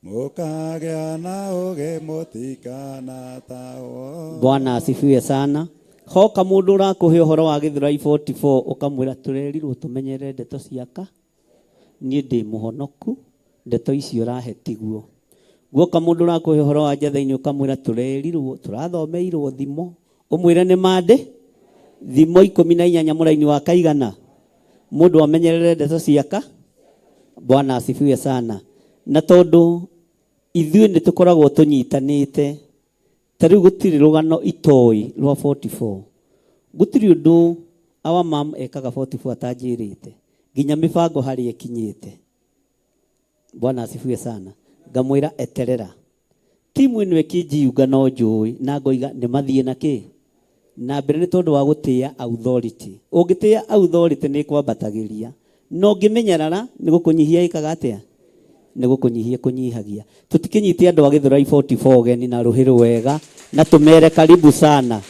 mũkagĩa na ũgĩ mũtikanatahwo. Bwana asifiwe sana. Hoka mũndũ ũrakũhe ũhoro wa Gĩthũrai 44 ũkamwĩra tũrerirwo tũmenyerere ndeto ciaka, niĩ ndĩ mũhonoku, ndeto icio ũrahe tiguo. Guoka mũndũ ũrakũhe ũhoro wa njathĩinĩ ũkamwĩra tũrerirwo tũrathomeirwo thimo, ũmwĩre nĩ mandĩ thimo 18 mũraini wa kaigana, mũndũ amenyerere ndeto ciaka. Bwana asifiwe sana. Na tondũ ithuĩ nĩ tũkoragwo tũnyitanĩte, ta rĩu gũtirĩ rũgano itoĩ rwa 44, gũtirĩ ũndũ our mom ekaga 44 atanjĩrĩte, nginya mĩbango harĩa ĩkinyĩte. Bwana asifiwe sana. Ngamwĩra eterera, timu ĩno ĩkĩnjiyunga no njũĩ na ngoiga nĩ mathiĩ na kĩ na mbere, nĩ tondũ wa gũtĩĩa authority. Ũngĩtĩĩa authority nĩ kwambatagĩria, na ũngĩmenyerara nĩ gũkũnyihia ĩkaga atĩa, nĩ gũkũnyihia kũnyihagia. Tũtikĩnyite andũ a Gĩthũrai 44 ũgeni na rũhĩ rwega, na tũmere karibu sana,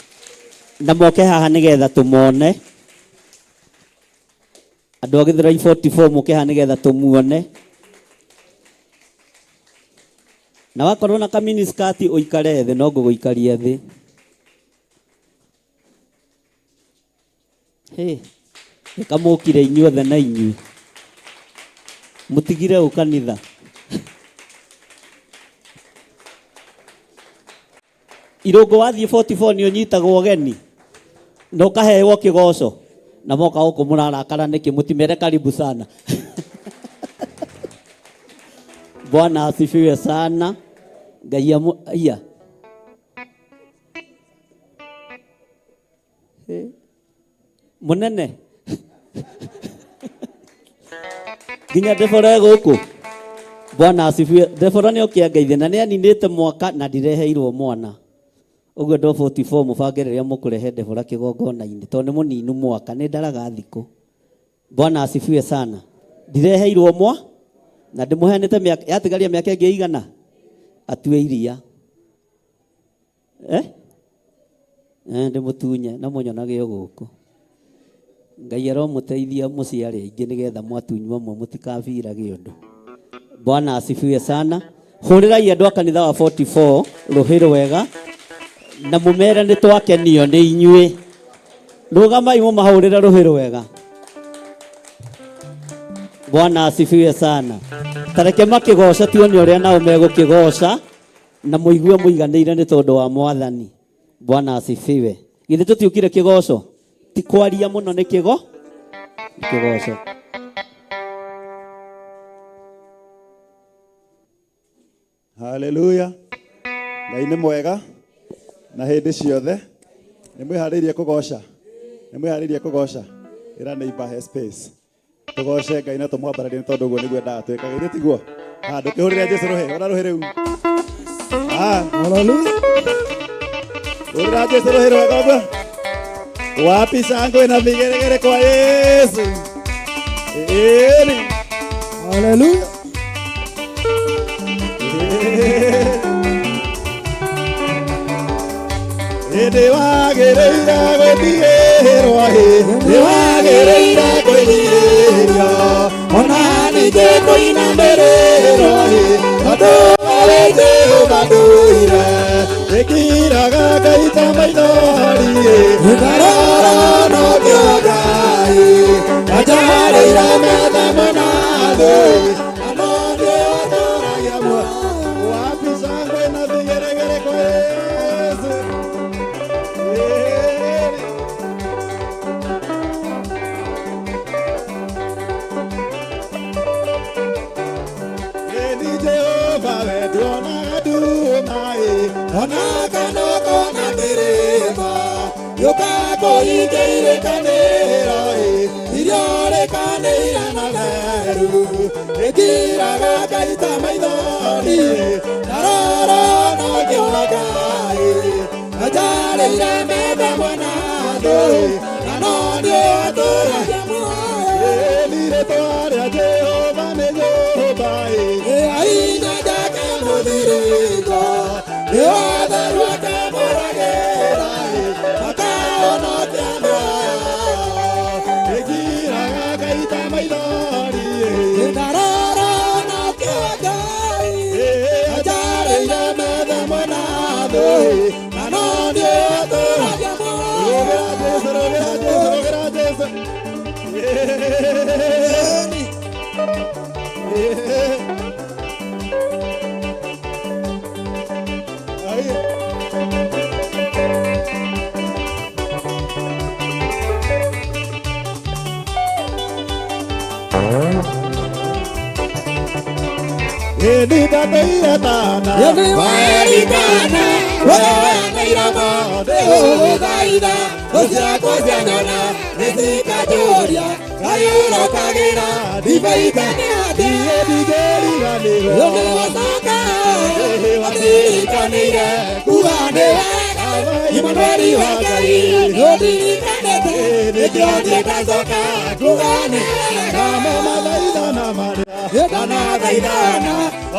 na moke haha nĩgetha tũmone. Andũ a Gĩthũrai 44 mũke haha nĩgetha tũmuone. Na wakorwo na kaminiskati ũikare thĩ, no ngũgũikaria thĩ. Hĩ, nĩkamũkire inyuothe na inyuĩ mũtigire ũ kanitha. Irũngũ wathiĩ 44 nĩ ũnyitagwo ũgeni na ũkaheo kĩgoco, na moka gũkũ mũrarakara nĩkĩ? Mũtimere karibu sana. Bwana asifiwe sana. Ngai amu iya. Mũnene nginya Debora e gũkũ. Bwana asifiwe. Debora nĩ oke angeithie na nĩ aninĩte mwaka na ndireheirwo mwana. Ũguo ndo 44 mũbange rĩrĩa mũkũrehe Debora kĩgongona-inĩ, tondũ nĩ mũninu mwaka, nĩ ndaraga thikũ. Bwana asifiwe sana. Ndireheirwo mwa na ndĩmũheanĩte mĩaka, yatigaria mĩaka ĩngĩ igana atue iria. Ndĩmũtunye na mũnyonage o gũkũ. Ngai aromũteithia mũciare aingĩ nĩgetha mwatunywo amwe mũtikabirage ũndũ. Bwana asifiwe sana. Hũrĩrai andũ a kanitha wa 44 rũhĩ rwega na mũmere nĩ twakenio nĩ inyuĩ. Rũgamai mũmahũrĩre rũhĩ rwega. Bwana asifiwe sana. Tareke makĩgoca tuone ũrĩa nao megũkĩgoca na mũigue mũiganĩire nĩ tondũ wa Mwathani. Bwana asifiwe. Githĩ tũtiũkire kĩgoco? Ti kwaria mũno nĩ kĩgo? Nĩ kĩgoco. Haleluya. Ngai nĩ mwega na hĩndĩ ciothe. Nĩ mwĩharĩirie kũgoca? Nĩ mwĩharĩirie kũgoca? Ĩra neighbor he space. Tũgoce Ngai na tũmwambararie nĩ tondũ ũguo nĩguo endaga twĩkage. Githĩ tiguo? Ha, ndũkĩhũrĩre Jesu rũhĩ, hũra rũhĩ rĩu. Ha. Haleluya. Hũrĩra Jesu rũhĩ rwega ũguo. Wapi shangwe na vigeregere kwa Yesu? Ĩni. Haleluya. Hĩndĩ wagĩrĩire gwĩtigĩrwo, hĩndĩ wagĩrĩire kwĩnyihĩrio, ona ningĩ kũinamĩrĩrwo, tondũ harĩ Jehova ndũire, ĩkiraga ngaita maithori, ngarora no kĩo Ngai, Nĩũkakũingĩrĩkanĩra irio rĩkanĩira na theru ĩngiraga ngaita maithori ndarora no ngĩona Ngai anjarĩire metha mwena thũ na no nĩũtũragia muoyo Rĩtwa rĩa Jehova nĩ nyũmba aina njake mũthiringo nĩ watheru akamũragĩra makahonokia mĩoyo ĩngiraga ngaita maithori ndarora no kĩo Ngai anjarĩire metha mwena thũ na no nĩũtũragia muoyo Rũgĩra Jesu, rũgĩra Jesu, rũgĩra Jesu. Ai. Ĩni ndatũire tana Nĩwerikana weanĩire mothe gũgũthaitha ũciakwa cianyona nĩcikanjũria Ngai ũrokagĩra ndibei tene atĩa Niĩ ndingĩriganĩrwo nĩwacoka watirikanĩire kuga nĩ wega Imanueli wa Ngai nĩũndirikanĩte nĩkĩo niĩ ndacoka kuga nĩ wega Namo mathaithana marĩa ndanathaithana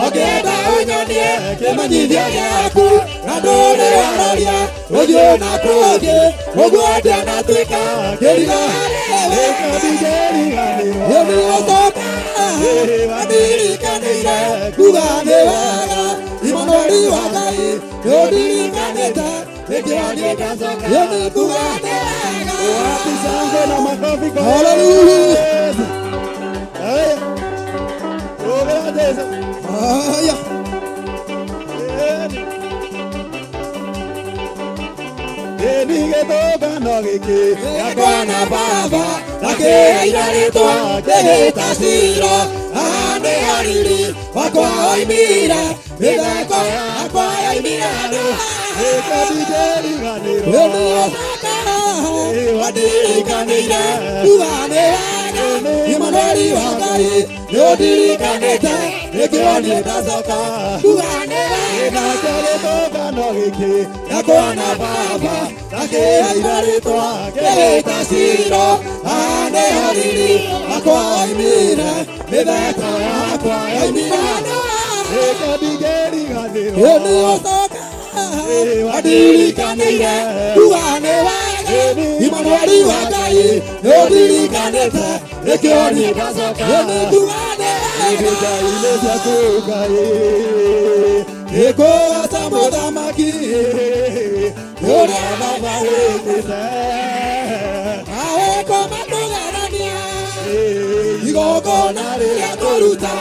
ũngĩenda ũnyonie kĩmenyithia gĩaku na ndũrĩ waroria ũthiũ na kũngĩ ũguo ndianatuĩka kĩriga harĩwe ndingĩriganĩrwo nĩũcoka andirikanĩire kuga nĩ wega Imanueli wa Ngai nĩũndirikanĩte nĩkĩo niĩ ndacoka nĩ kuga nĩ wega Wapi shangwe na makofi kwa Hallelujah. Yesu. Haya. Rũgĩra Jesu. Haya. Ĩni gĩtũngano gĩkĩ Gĩakwa na baba nakĩaira rĩtwa ngĩgĩta ciro haha nĩ hariri wakwa oimire mĩtheko yakwa yoimire handũ Ĩka ndingĩriganĩrwo nĩũcoka wandirikanĩire kuga nĩ wega Imanueli wa Ngai nĩũndirikanĩte nĩkĩo niĩ ndacoka kuga nĩ wega Nake gĩtũngano gĩkĩ gĩakwa na baba nakĩaira rĩtwa ngĩgĩta ciro haha nĩ hariri wakwa oimire mĩtheko yakwa yoimire handũ Ĩka ndingĩriganĩrwo nĩũcoka wandirikanĩire kuga nĩ wega Imanueli wa Ngai nĩũndirikanĩte nĩkĩo niĩ ndacoka nĩ kuga nĩ wega Ngai-inĩ ciaku Ngai nĩngũgoca mũthamaki ũrĩa baba wĩkĩte aweko matũgerania igongona rĩrĩa tũruta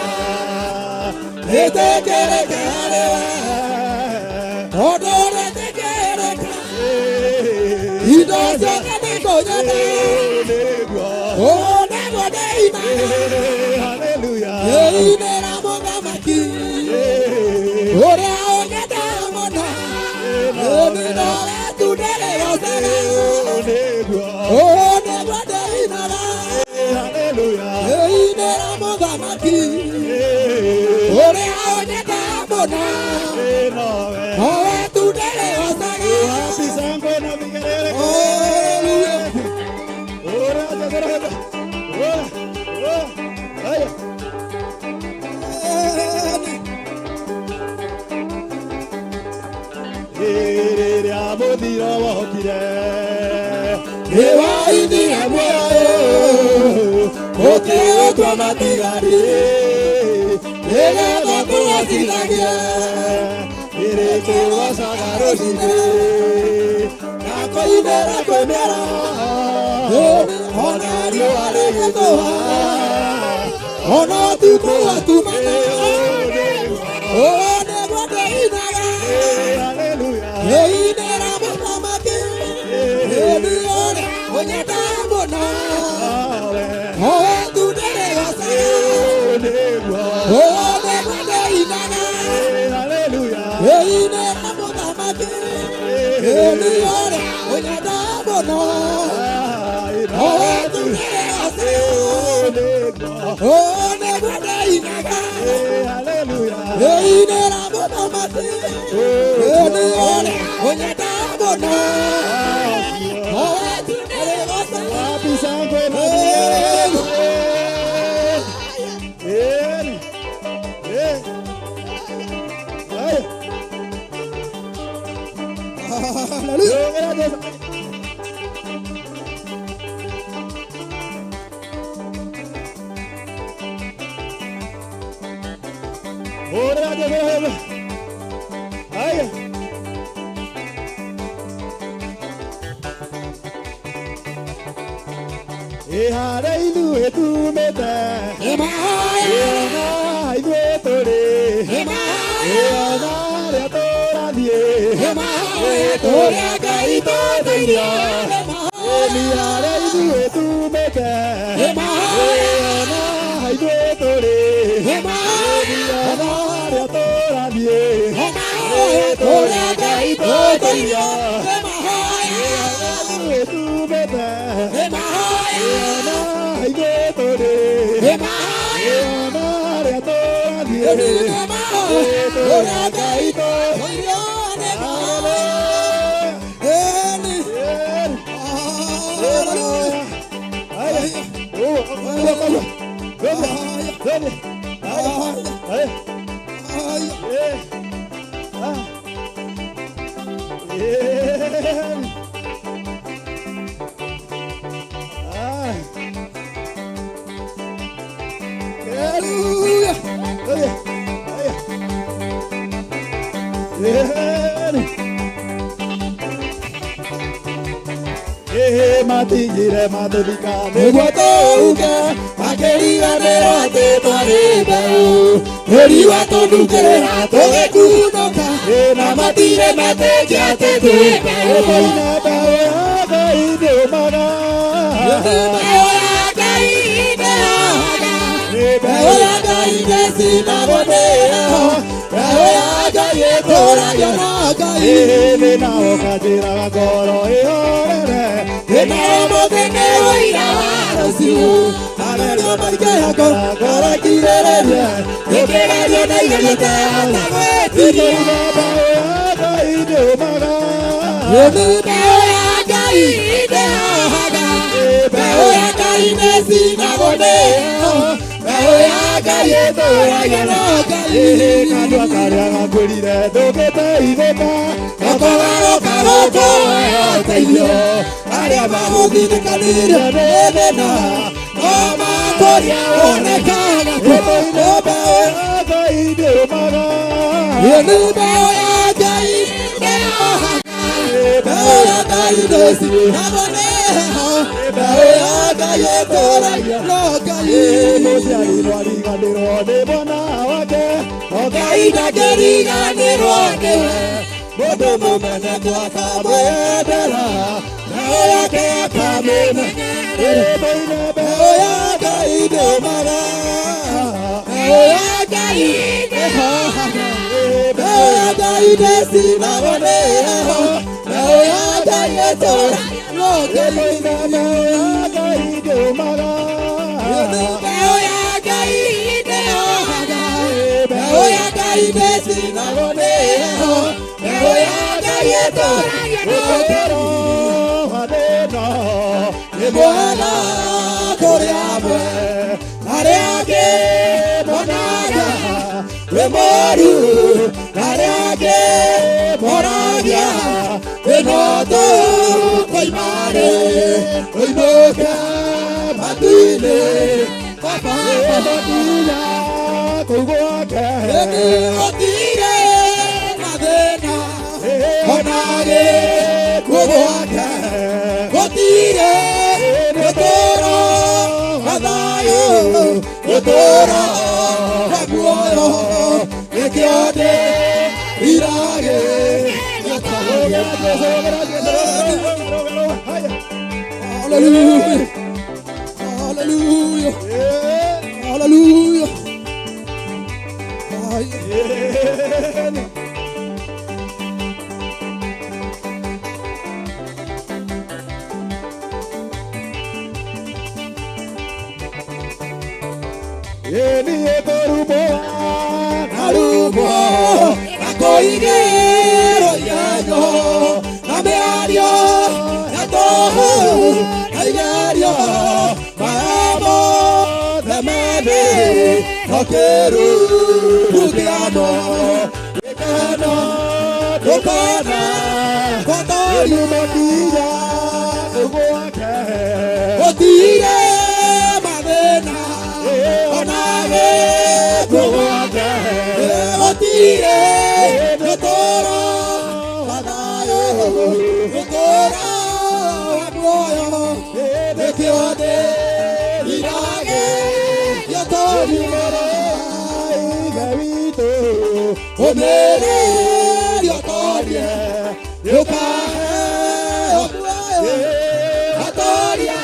rĩtĩkĩrĩke harĩ we tondũ rĩtĩkĩrĩka indo ciothe nĩkũnyona ũũ nĩguo ndĩinaga Hallelujah. ĩinĩra mũthamaki ũrĩa ũnyenda mũno ĩni nowe tu ndĩrĩgocaga ũũ nĩguo ndĩinaga ĩinĩra mũthamaki ũrĩa ũnyenda mũno nowe tu ndĩrĩgocaga Wapi shangwe na vigelegele? Hallelujah. Ora, ora, ora, ora. Haya. Rĩrĩa mũthiro wokire nĩwaithire muoyo ũkĩũtua matigari nĩgetha tũgacithagie ĩrĩkũgocaga rũcinĩ na kũinĩra kwĩmĩra ona riũa rĩgĩthũa ona ũtukũ watumana ũũ nĩguo ndĩinaga ĩinĩra mũthamaki ĩni ũrĩa ũnyenda mũno owe tu ndĩrĩgocaga ũũ nĩguo ndĩinaga ĩinĩra mũthamaki ĩni ũrĩa ũnyenda mũno mũno. Nĩguo ndainaga. Ĩinĩra mũthamaki. Nĩ ũrĩa ũnyendaga mũno. Wapi shangwe na vigelegele? Eh. Haya. Hallelujah. Ora Jesu. Haya. Ĩhare ithuĩ tumĩte ĩona ithuĩ tũrĩ ĩona harĩa tũrathiĩ kũrĩa Ngai tũteithia ĩni harĩa ithuĩ tumĩte ĩona ithuĩ tũrĩ ĩona harĩa tũrathiĩ kũrĩa Ngai tũteithia ithuĩ tumĩte ĩona ithuĩ tũrĩ ĩona harĩa tũrathiĩ kũrĩa Ngai tũteithia. Matigire matũthika nĩguo tũhuke makĩriganĩrwo atĩ twarĩ mbeũ tĩri watũnungĩrĩra tũgĩkunũka na matirĩ metĩkia atĩ twĩ mbeũ. Ĩna mbeũ ya Ngai ndĩũmaga. Mbeũ ya Ngai ndĩohaga. Mbeũ ya Ngai ndĩcinagwo nĩ heho. Mbeũ ya Ngai ĩkũragio na Ngai. Thĩna ũkanjĩraga ngoro ĩhorere. Thĩna ũmũthĩ nĩ ũira wa rũciũ. Magerio maingĩha ngoro ngoro ĩkirĩrĩrie. Ĩkĩgerio na igerio ta gwĩtiria. Ĩna mbeũ ya Ngai ndĩũmaga. Mbeũ ya Ngai ndĩohaga. Mbeũ ya Ngai ndĩcinagwo nĩ heho. Mbeũ ya Ngai ĩtũũragio na Ngai. Kanua karĩa gakwĩrire ndũngĩteithĩka. Gakũgarũka gũkũhe ũteithio. Arĩa magũtindĩkanĩirie nĩ thĩna no makũria wonekaga kuo. Ĩna mbeũ ya Ngai ndĩũmaga. Nĩ mbeũ ya Ngai ndĩohaga. Mbeũ ya Ngai ndĩcinagwo nĩ heho. Mbeũ ya Ngai ĩtũũragio na Ngai. Mũciari nĩariganĩrwo nĩ mwana wake. Ngai ndangĩriganĩrwo nĩwe. Mũndũ mũmene akamwendera. Mbeũ yake akamĩmenyerera. Mbeũ ya Ngai ndĩũmaga. Mbeũ ya Ngai ndĩhohaga. Mbeũ ya Ngai ndĩcinagwo nĩ heho. Mbeũ ya Ngai ĩtũũragio na Ngai. Mbeũ ya Ngai ndĩũmaga. Mbeũ ya Ngai ndĩohaga. Mbeũ ya Ngai ndĩcinagwo nĩ heho. Mbeũ ya Ngai ĩtũũragio na Ngai. Nĩ Mwega kũrĩ amwe, arĩa angĩ monaga wĩ mũũru, arĩa angĩ moragia ĩno tũkoima-rĩ, tũinũke matu-inĩ kwa Baba. Kũu gwake. Gũtirĩ mathĩna ona gĩkuũ gwake. Gũtirĩ gũtũũra wa thayũ, gũtũũra wa muoyo, nĩkĩo ndĩriragĩria. Hallelujah. Hallelujah. Hallelujah. Ĩniĩ kũrumwo narumwo na kũigĩrwo igenyo na mĩario ya tũhũ na igerio maya mothe methĩ no kĩruru kĩamo gĩkeno ndũkona Ĩnumakinya gwake gũtirĩ mathĩna ona gĩkuũ gwake gũtirĩ rũtũũro wa thayũ rũtũũro wa muoyo nĩkĩo ndĩriragĩrio tũriũre Ithe witũ ũmĩrĩrio torie nĩũkaheo muoyo atoria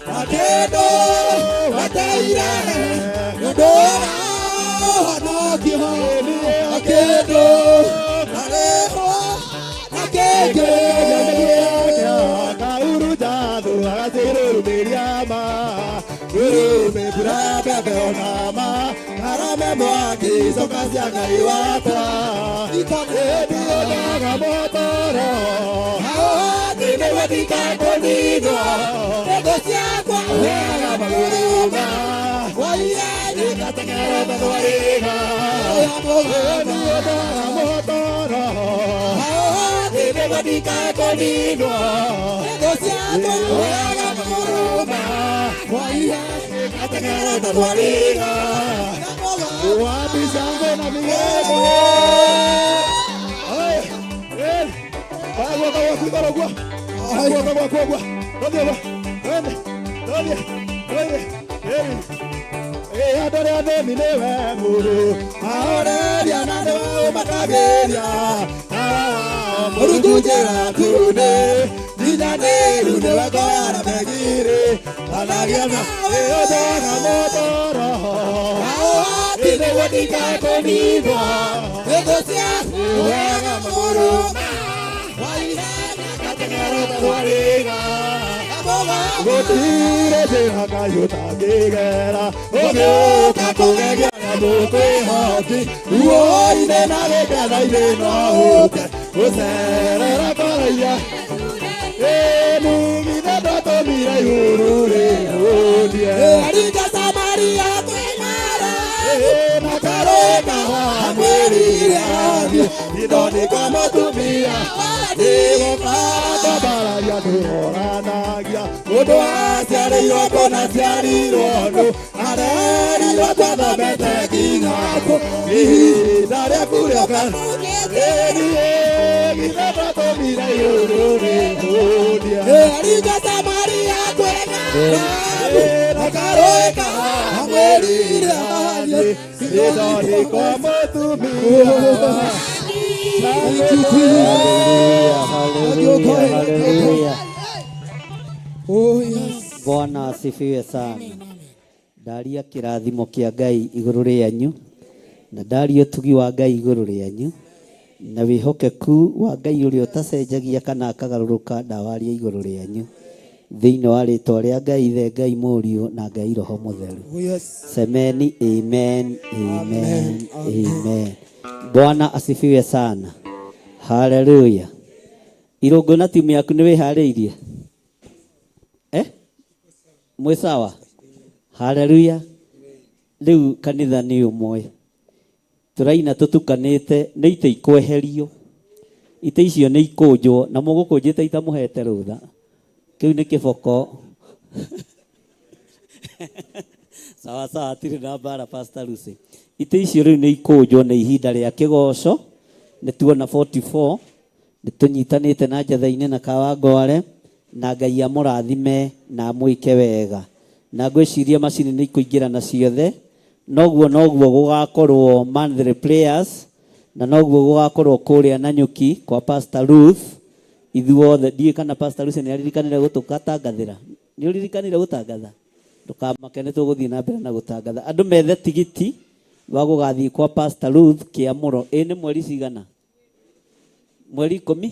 na kĩndũ weteire nĩũndũ wa ũhonokio na kĩndũ arĩhwo na kĩngĩ kaurujathu agacirũrumĩriama rũrũmĩ mbura mbembe onama arame mwaki coka cia Ngai wakwa ĩndionaga motoro Aũhoti nĩguo ndikakũninwo thũ ciakwa wega magũrũma waihenya gateng'erete twariga ĩndionaga motoro Aũhoti nĩguo ndikakũninwo thũ ciakwa wega magũrũma waihenya gateng'erete twariga wapi shangwe na vigelegele. Haya, eh, haya, guoka gwaku igũrũ guo. Haya, guoka gwaku ũguo. Tũthiĩ ũguo. Twende, tũthiĩ, tũthiĩ. Eh, eh, andũ arĩa athĩni nĩwe mũrũ. Ahoreria na nĩwe ũmatagĩria. Ah, Mũrungu njĩra kunĩ, nginyanĩru nĩwe ngoyana megirĩ. Anagia na ĩyonaga motoro. Aũhoti nĩguo ndikakũninwo thũ ciakwa wega magũrũma waihenya Gateng'erete twariga. Gũtirĩ njĩra Ngai ũtangĩgera ũgĩũka kũgegia na mũkwĩhoki ruo-inĩ na gĩkeno-inĩ no ũke gũcerera ngoro-inĩ ĩni githĩ ndwatũmire ihuru rĩhũnie Aringa Samaria kwĩmara na karũĩ kamwĩrire athiĩ indo kwa mũtumia nĩgũkatambararia ndũroranagia mũndũ aciarĩirwo kũna ciarirwo nũ arerirwo twathomete nginya kũ ihinda rĩaku rĩoka ĩniĩ githĩ ndwatũmire igũrũ rĩhũnie Aringa Samaria kwĩmara na karũĩ kamwĩrire athiĩ indo nĩ kwa mũtumia Haleluya, haleluya. Oh yes. Bwana asifiwe sana. Ndaria kĩrathimo kĩa Ngai igũrũ rĩanyu na ndaria ũtugi wa Ngai igũrũ rĩanyu na wĩhokeku wa Ngai ũrĩa ũtacenjagia kana akagarũrũka ndawaria igũrũ rĩanyu thĩinĩ wa rĩtwa rĩa Ngai Ithe, Ngai Mũriũ na Ngai Roho Mũtheru. Oh yes. Semeni amen, amen, amen. Bwana asifiwe sana. Haleluya. Irũngũ na timu yaku nĩ wĩharĩirie? Eh? Mwĩ sawa? Haleluya. Rĩu kanitha nĩ ũmwe. Tũraina tũtukanĩte nĩ itĩ ikweherio. Itĩ icio nĩ ikũnjwo na mũgũkũnjĩte itamũhete rũtha. Kĩu nĩ kĩboko. Sawa sawa, hatirĩ na mbara Pastor Lucy. Itĩ icio rĩu nĩ ikũnjwo nĩ ihinda rĩa kĩgoco. Nĩ tuona 44 nĩ tũnyitanĩte na Njatha-inĩ na Kawangware na Ngai amũrathime na amwĩke wega. Na ngwĩciria macini nĩ ikũingĩrana ciothe noguo noguo gũgakorwo monthly prayers na noguo gũgakorwo kũrĩa Nanyuki kwa Pastor Ruth. Ithuothe ndiũĩ kana Pastor Ruth nĩ aririkanire gũtũgatangathĩra. Nĩ ũririkanire gũtangatha? Ndũkamake nĩ tũgũthiĩ na mbere na gũtangatha. Andũ methe tigiti wa gũgathiĩ kwa Pastor Ruth Kĩamũro. Ĩ nĩ mweri cigana? Mweri ikũmi?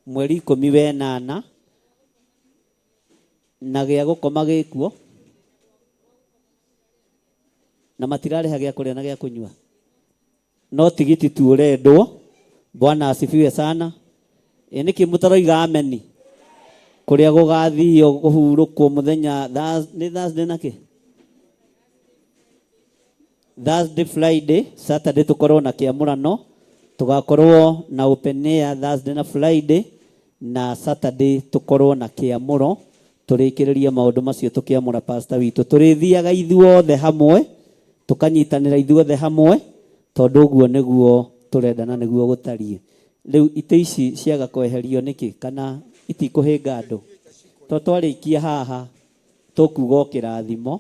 Mweri ikũmi wenana na gĩa gũkoma gĩkuo. Na matirarĩha gĩa kũrĩa na gĩa kũnyua, no tigiti tu ũrendwo. Bwana asifiwe sana. Ĩ nĩkĩ mũtaroiga ameni? Kũrĩa gũgathio kũhurũkwo mũthenya nĩ Thursday na kĩ? Thursday, Friday, Saturday tukorwo na kĩamũrano, tugakorwo na open air Thursday na Friday, na Saturday tukorwo na kĩamũro, tũrĩkĩrĩrie maũndũ macio tũkĩamũra pastor witũ. Tũrĩthiaga ithuothe hamwe, tũkanyitanĩra ithuothe hamwe, tondũ ũguo nĩguo tũrenda na nĩguo gũtariĩ. Rĩu itĩ ici ciaga kweherio nĩkĩ, kana itikũhĩnga andũ? To twarĩkia haha tũkuga o kĩrathimo,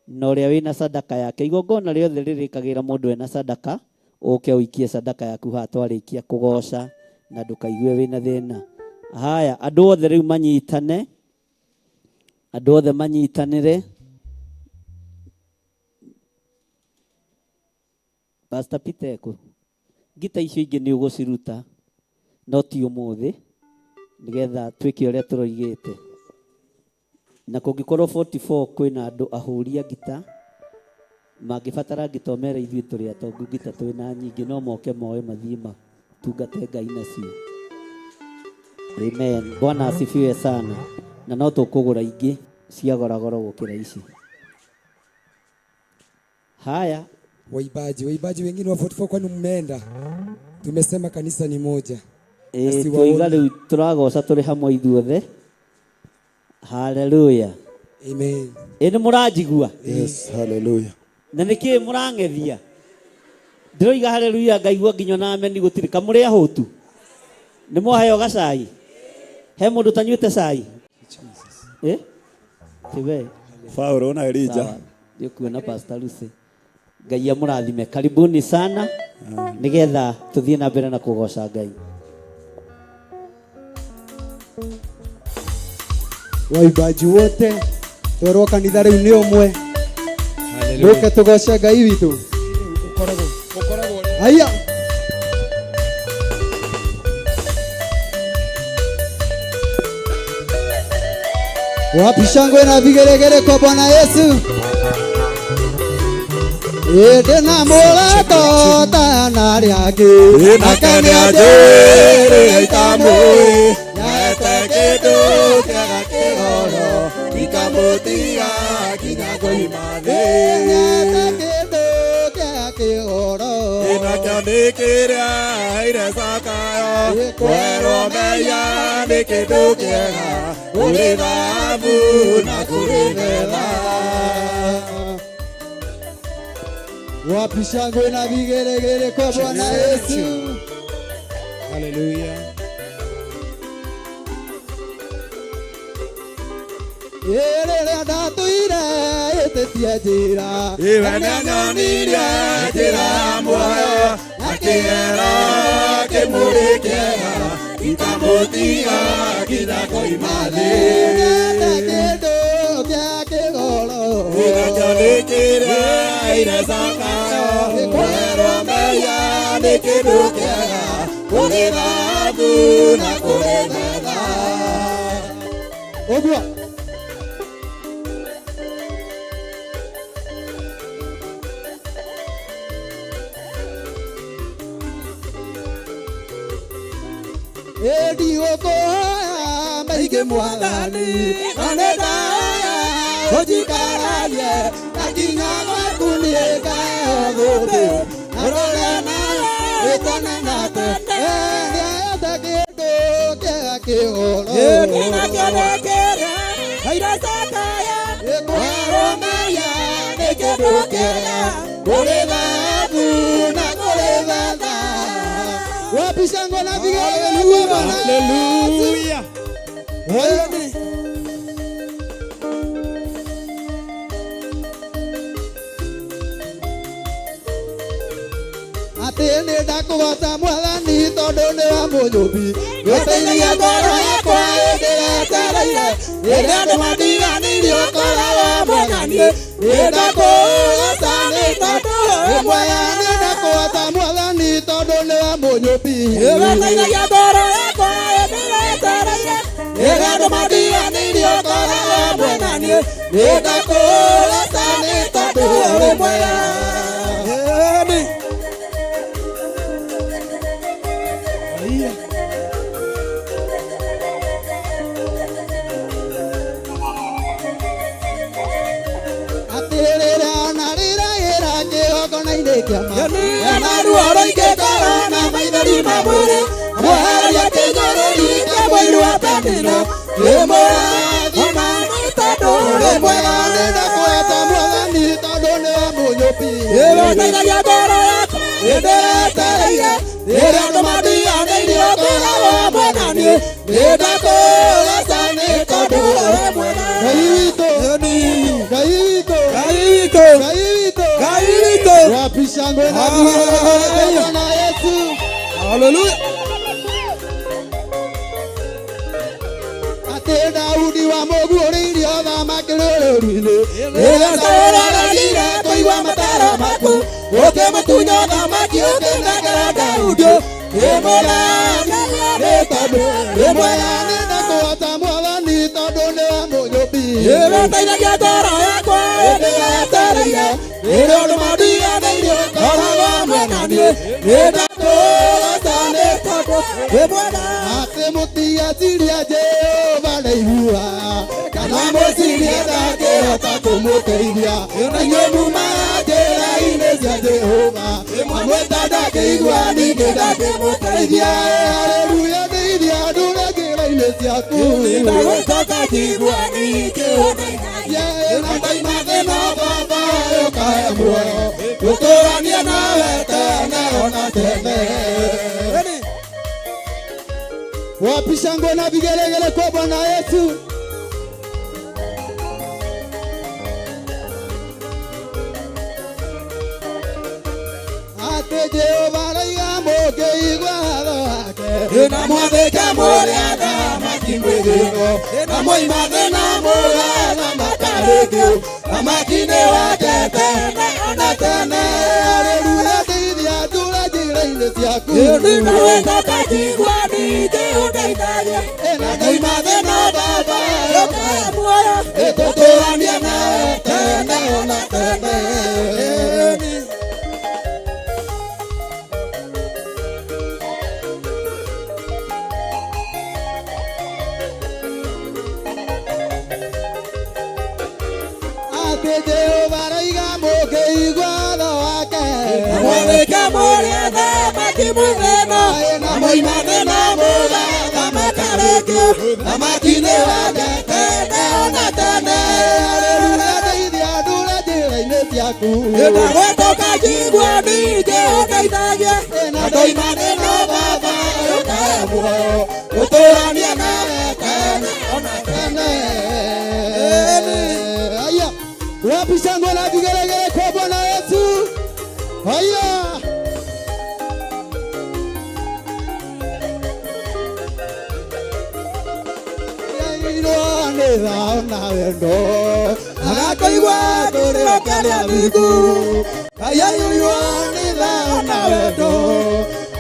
na ũrĩa wĩna sadaka yake, igongona rĩothe rĩrĩkagĩra mũndũ ena sadaka, ũke ũikie sadaka yaku haha twarĩkia kũgoca, na ndũkaigue wĩna thĩna. Haya, andũ othe rĩu manyitane, andũ othe manyitanĩre. Pastor Peter ekũ? Ngita icio ingĩ nĩ ũgũciruta, no ti ũmũthĩ, nĩgetha twĩke ũrĩa tũroigĩte. Na kũngĩkorwo 44 kwĩna andũ ahũri a ngita mangĩbatara ngita, ũmere ithuĩ tũrĩ atongu, ngita twĩna nyingĩ, no moke moe mathiĩ matungate Ngai nacio. Amen. Bwana asifiwe sana. Na no tũkũgũra ingĩ cia goragoro gũkĩra ici. Haya. Waimbaji wengine wa 44 kwani mmeenda? Tumesema kanisa ni moja. Na siwaoni. Twoiga rĩu tũragoca tũrĩ hamwe ithuothe. Haleluya. Amen. Ĩ nĩ mũranjigua? Yes, hallelujah. Na nĩkĩ mũrang'ethia? Ndĩroiga haleluya ngaigua nginya na ameni gũtirĩ. Kamũrĩ ahũtu? Nĩ mwaheo gacai? He mũndũ ũtanyuĩte cai? Eh? Tiwe. Paulo na Elijah. Sawa. Nĩũkuona Pastor Lucy. Ngai amũrathime. Karibuni sana nĩgetha tũthiĩ na mbere na kũgoca Ngai. Waimbaji wote twerwo kanitha rĩu nĩ ũmwe, mũke tũgoce Ngai witũ. Haya. Wapi shangwe na vigelegele kwa Bwana Yesu? Ĩndĩ na mũrato ta na arĩa angĩ, Nake nĩanjĩrĩire itamũĩ, nyaete kĩndũ kĩega kĩhoro, ikamũtiga nginya ngoima thĩ. Nyaete kĩndũ kĩega kĩhoro, Nakĩo nĩ kĩrĩa heire Zakayo, kwerwo mehia nĩ kĩndũ kĩega, kũrĩ thahabu na kũrĩ betha. Wapi shangwe na vigelegele kwa Bwana Yesu? Hallelujah. Rĩrĩa ndatũire ĩtĩtie njĩra, Iwe nĩanyonirie njĩra ya muoyo, na kĩero kĩmũrĩ kĩega, ikamũtiga nginya ngoima thĩ. Nyaete kĩndũ kĩa kĩgoro, Nakĩo nĩ kĩrĩa heire Zakayo, kwerwo mehia nĩ kĩndũ kĩega, kũrĩ thahabu na kũrĩ betha. Ũguo. Ndigũkũhoya maingĩ Mwathani, no nĩ ndahoya ũnjikararie na nginya gwaku niĩ ngaheo thũmbĩ, na rũrĩa nawe wĩtane na tene. Nĩaete kĩndũ kĩega kĩhoro, Nakĩo nĩ kĩrĩa heire Zakayo, kwerwo mehia nĩ kĩndũ kĩega, kũrĩ thahabu na kũrĩ betha. Wapi shangwe na vigelegele kwa Bwana Yesu? Hallelujah. Haya. Atĩ nĩ ndakũgooca Mwathani tondũ nĩ wa mũnyũmbi, gũteithia ngoro yakwa hĩndĩ ĩrĩa njereire, rĩrĩa andũ mandiganĩirie ũkoragwo hamwe na niĩ. Nĩ ndakũgooca nĩ tondũ wĩ mwega, nĩ ndakũgooca Mwathani tondũ nĩ wa mũnyũmbi, Gũteithagia ngoro yakwa hĩndĩ ĩrĩa njereire, rĩrĩa andũ mandiganĩirie ũkoragwo hamwe na niĩ. Nĩ ndakũgooca nĩ tondũ tondũ ũrĩ mwega. Atĩrĩra na rĩraĩra kĩgongona-inĩ kĩa ma. Na ruo rũingĩ ngoro na maithori ma mwĩrĩ mweheria kĩnyũrũri kĩa mũiru wa Penina ndĩmũrathima nĩ tondũ ũrĩ mwega. Nĩndakũheta Mwathani tondũ nĩwe mũnyũmbi. Ĩrũteithagia ngoro yakwa ĩndĩretereire rĩrĩa andũ mandiganĩirie ũkoragwo hamwe na niĩ nĩndakũgoca nĩ tondũ ũrĩ mwega. Ngai witũ, Ngai witũ, Ngai witũ, Ngai witũ, Ngai witũ. Wapi shangwe na vigelegele kwa Bwana Yesu. Haleluya. Atĩ Daudi wamũguũrĩirie ũthamaki rũrĩrĩ-inĩ. Rĩrĩa Saũlũ aregire kũigua mataaro maku, ũkĩmũtunya ũthamaki ũkĩnengera Daudi. Ndĩmũrathima nĩ tondũ ũrĩ mwega. Nĩndakũhota Mwathani tondũ nĩwe mũnyũmbi. Ĩrũteithagia ngoro yakwa ĩndĩretereire rĩrĩa andũ mandiganĩirie ũkoragwo hamwe na niĩ nĩndakũgoca nĩ tondũ wĩ mwega. Atĩ mũtigaciria Jehova ndaigua kana mũcirie ndangĩhota kũmũteithia. Na inyuĩ mumaga njĩra-inĩ cia Jehova amwĩta ndangĩigua ningĩ ndangĩmũteithia. Haleluya ndeithia ndũre njĩra-inĩ ciaku. Ndagũcoka njigua ningĩ ũndeithagia. Na ndaima thĩna Baba ũkahe muoyo tũtũranie nawe tene ona tene. Wapi shangwe na vigelegele kwa Bwana Yesu. Atĩ Jehova araiga mũngĩigua watho wake Na mwathĩke mũrĩ athamaki mwĩthĩno na moima thĩna mũgathamaka rĩngĩ thamaki-inĩ wake tene ona tene. Haleluya ndeithia ndũre njĩra-inĩ ciaku. Ndagũcoka njigua ningĩ ũndeithagia. Na ndaima thĩna Baba Ũkahe muoyo tũtũranie nawe tene ona tene. Atĩ Jehova araiga mũngĩigua watho wake. Mwathĩke mũrĩ athamaki mwĩthĩno na moima thĩna mũgathamaka rĩngĩ thamaki-inĩ wake tene ona tene. Haleluya ndeithia ndũre njĩra-inĩ ciaku. Ndagũcoka njigua ningĩ ũndeithagia. Na ndoima thĩna Baba ũkahe muoyo ũtũranie nawe tene ona tene. Haya, wapi shangwe na vigelegele kwa Bwana Yesu. Haya. Yairwo nĩ thayũ na wendo agakũigua kũrĩra kĩrĩa thingu. Yairwo nĩ thayũ na wendo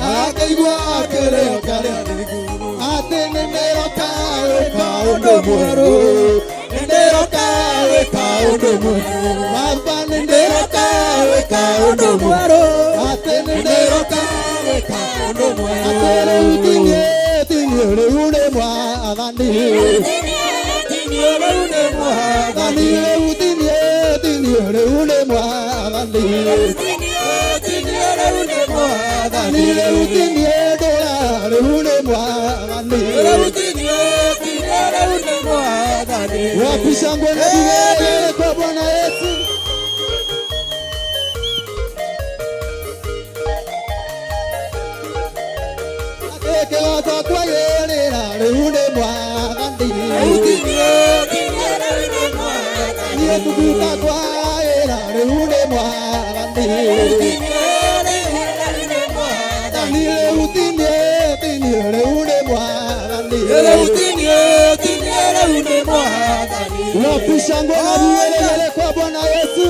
agakũigua kĩrĩro kĩrĩa thingu. Atĩ nĩndĩroka gwĩka ũndũ mwerũ, nĩndĩroka gwĩka ũndũ mwerũ. Baba nĩndĩroka gwĩka ũndũ mwerũ, atĩ nĩndĩroka gwĩka ũndũ mwerũ. Atĩ rĩu tinie tinie rĩu nĩ Mwathani. Mwathani rĩu tinie tinie rĩu nĩ Mwathani. Mwathani rĩu tinie ndũra rĩu nĩ Mwathani. Wapi shangwe na vigelegele kwa Bwana Yesu. Kĩgoco kwagĩrĩra rĩu nĩ Mwathani. Niĩ tuguta kwagĩra rĩu nĩ Mwathani. Mwathani rĩu tinie tinie rĩu nĩ Mwathani. Wapi shangwe na vigelegele kwa Bwana Yesu.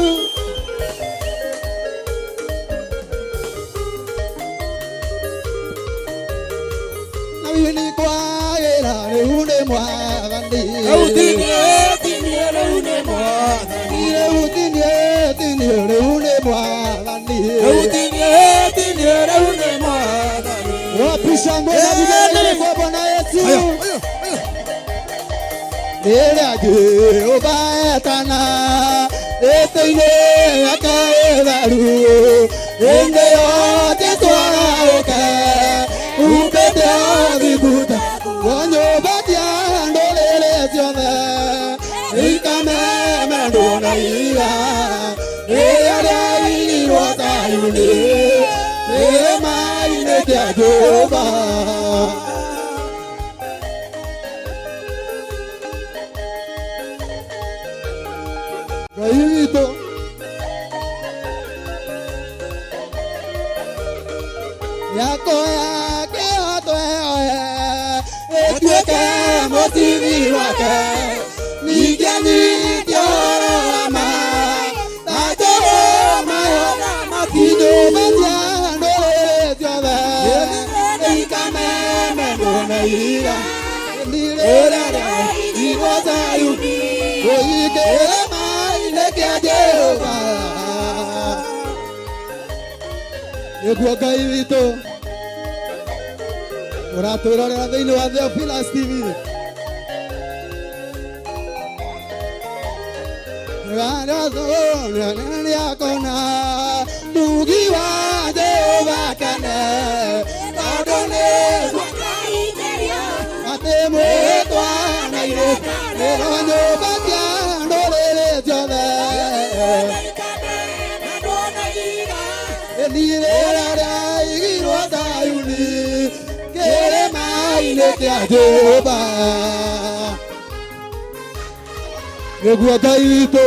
Na wini kwagĩra rĩu nĩ Mwathani. Rĩu tinie tinie rĩu Wapi shangwe na vigelegele kwa Bwana Yesu? Rĩrĩa Jehova etana ĩtĩ-inĩ yake ĩtheru, hĩndĩ ĩyo Jesũ arahũke umbĩte thiguta o nyũmba cia ndũrĩrĩ ciothe ikamemendwo na ihiga rĩrĩa rĩaigirwo Zayuni kĩrĩma-inĩ kĩa Jehova. Ngai witũ yakoya kĩhotwe ĩtuĩke mũcibi wake ningĩ anyite ũhoro wa ma ta njũrũma nyũmba cia ndũrĩrĩ ciothe ikamemendwo na ihiga rĩrĩa rĩaigirwo Zayuni kĩrĩma-inĩ kĩa Jehova. Nĩguo Ngai witũ ũratwĩrorera thĩinĩ wa Theophilus TV. Nĩakona mugi wa Jehova kene tondũ nĩguo atĩ mwĩtwa na irĩkanĩro nyũmba cia ndũrĩrĩ ciothe rĩrĩa rĩaigirwo Zayuni kĩrĩma-inĩ kĩa Jehova. Nĩguo Ngai witũ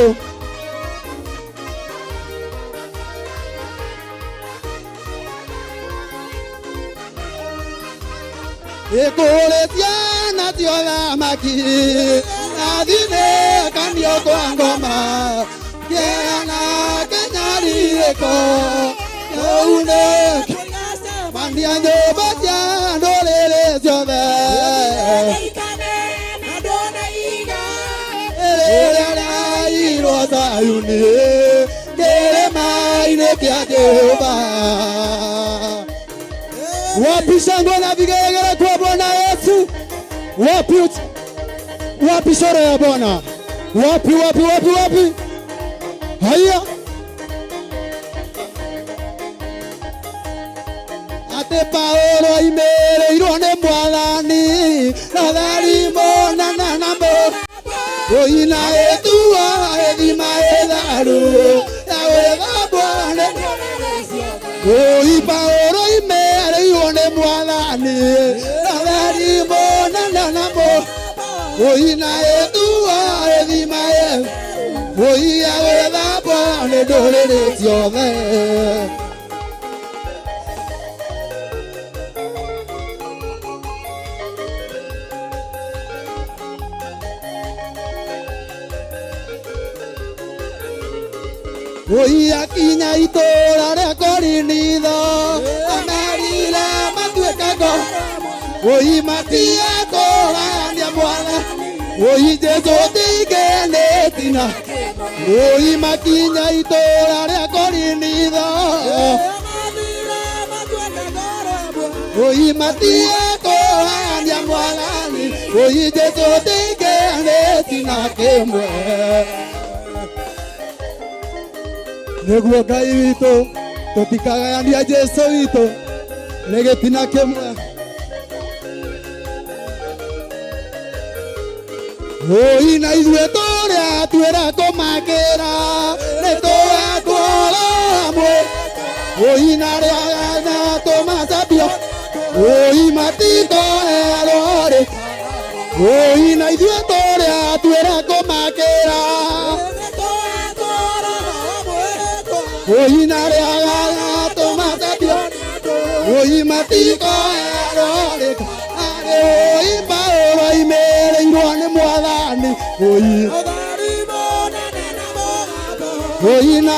ikũrĩ ciana cia thamaki na thinĩkanio kwa ngoma kĩana kĩnyarirĩko kĩu nĩ mania nyũmba cia ndũrĩrĩ ciothe rĩrĩa rĩaigirwo Zayuni kĩrĩma-inĩ kĩa Jehova. Wapi shangwe na vigelegele kwa Bwana Yesu? Wapi wapi shore ya Bwana? Wapi wapi wapi wapi? Haya. Ate Paulo aimereirwo nĩ Mwathani na tharimo na na na mbo oina etua ethima etharu ya gwĩthambwo nĩ Oi Paulo aimereirwo nĩ Mwathani na tharimo na na na mbo oina etua ethima oi ya gwĩthambwo nĩ ndũrĩrĩ ciothe. Oi akinya itũũra rĩa Korinitho amerire matuĩke ngo oi matiekũgayania mwana oi Jesũ tingĩnĩtina oi makinya itũũra rĩa Korinitho oi matiekũgayania mwathani oi Jesũ tingĩnĩtina kĩmwe. Nĩguo Ngai witũ tũtikagayania Jesũ witũ nĩ gĩtina kĩmwe. Oi na ithuĩ tũrĩa twĩra kũmakĩra nĩ tũgatwara hamwe oi na arĩa na tũmacambio oi matikoherwo rĩ oi na ithuĩ tũrĩa twĩra kũmakĩra oi na arĩa tũmacambio oi matikoherwo rĩ oi Paulo aimereirwo nĩ Mwathani oi oi na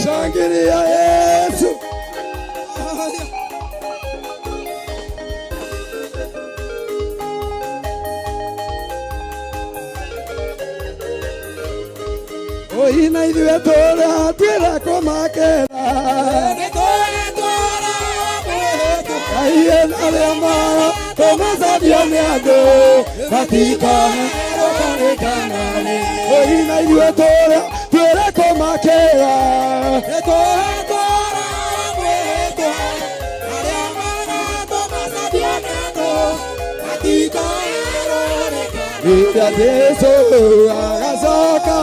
Shangilia Yesu. Oina ithuĩ tũrĩa twĩra kũmakĩra Ngai arĩa mara kũmacario nĩ andũ matikoherwo karĩkanarĩ. Oina ithuĩ tũrĩa twĩra kũmakĩra Rĩrĩa Jesũ agacoka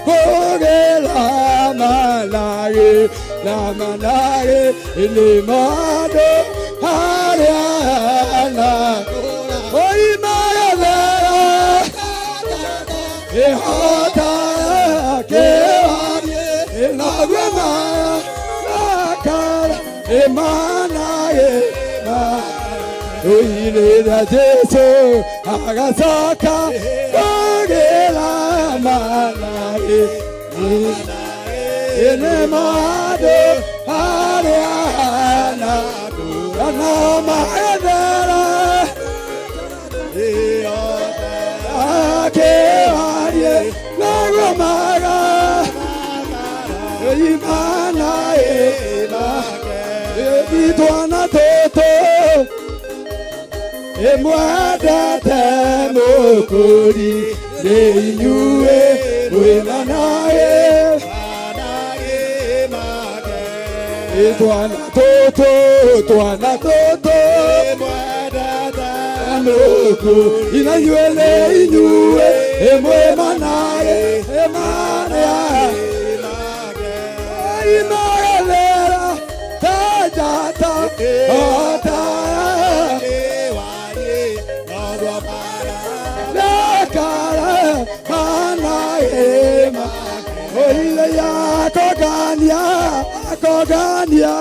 kũgĩra managĩ na managĩ nĩ mandũ harĩa na oimagathera ĩhota kĩwarie ĩnaguo marakara ĩmanagĩ ma Oirĩra Jesũ agacoka kũgĩra managĩ nĩ mandũ harĩa na na maethera akĩwarie naguo maga imana ĩma twana tũtũ ĩmwendete mũkũri nĩ inyuĩ mwĩnanaĩ twana tũtũ twana tũtũ mũkũri na inyuĩ nĩ inyuĩ ĩmwĩmanaĩ ĩmanĩa imagelera ta njata ota Nakara manaema oile yakogania akogania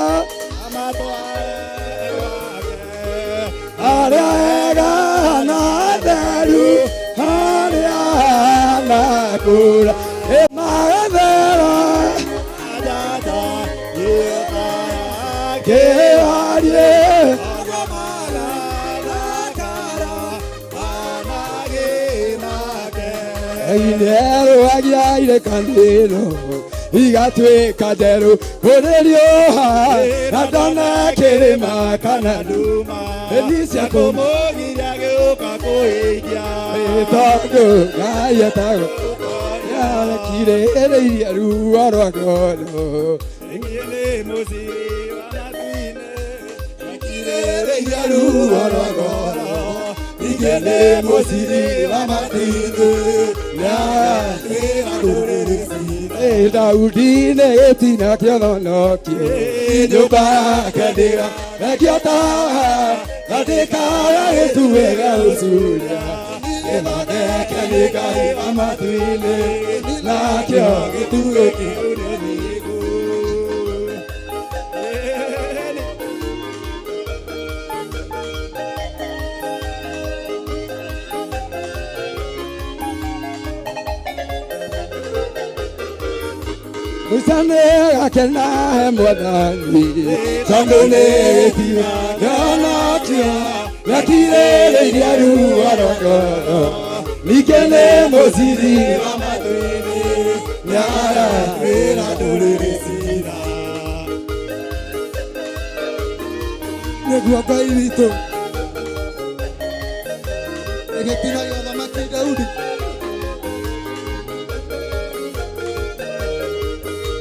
aria ega na theru aria nakura emaethera kewarie Inerũagia irekanĩro igatuĩka njerũ kũrĩ riũa na ndona kĩrĩma kana nduma ĩni cia kũmũgiria gĩũka kũhingia tondũ Ngai etagwo nĩarekirĩrĩirie ruo rwa ngoro Rekirĩrĩirie ruo rwa ngoro ningĩ nĩ mũciri wa matu-inĩ Daudi nĩ gĩtina kĩononokie nyũmba yake ndĩra rekio tawa na ndĩkaya gĩtuĩre ũcuria gĩthondeke nĩ Ngai wa matu-inĩ nakĩo gĩtugĩ kĩu nĩ thingu. Musa nĩ agakena he mwathani tondũ nĩ gĩtina kĩonokio gĩakirĩrĩirie ruo rwa ngoro ningĩ nĩ mũciri wa matu-inĩ nĩaratuĩra ndũrĩrĩ ciira. Nĩguo Ngai witũ gĩtina gĩa ũthamaki Daudi.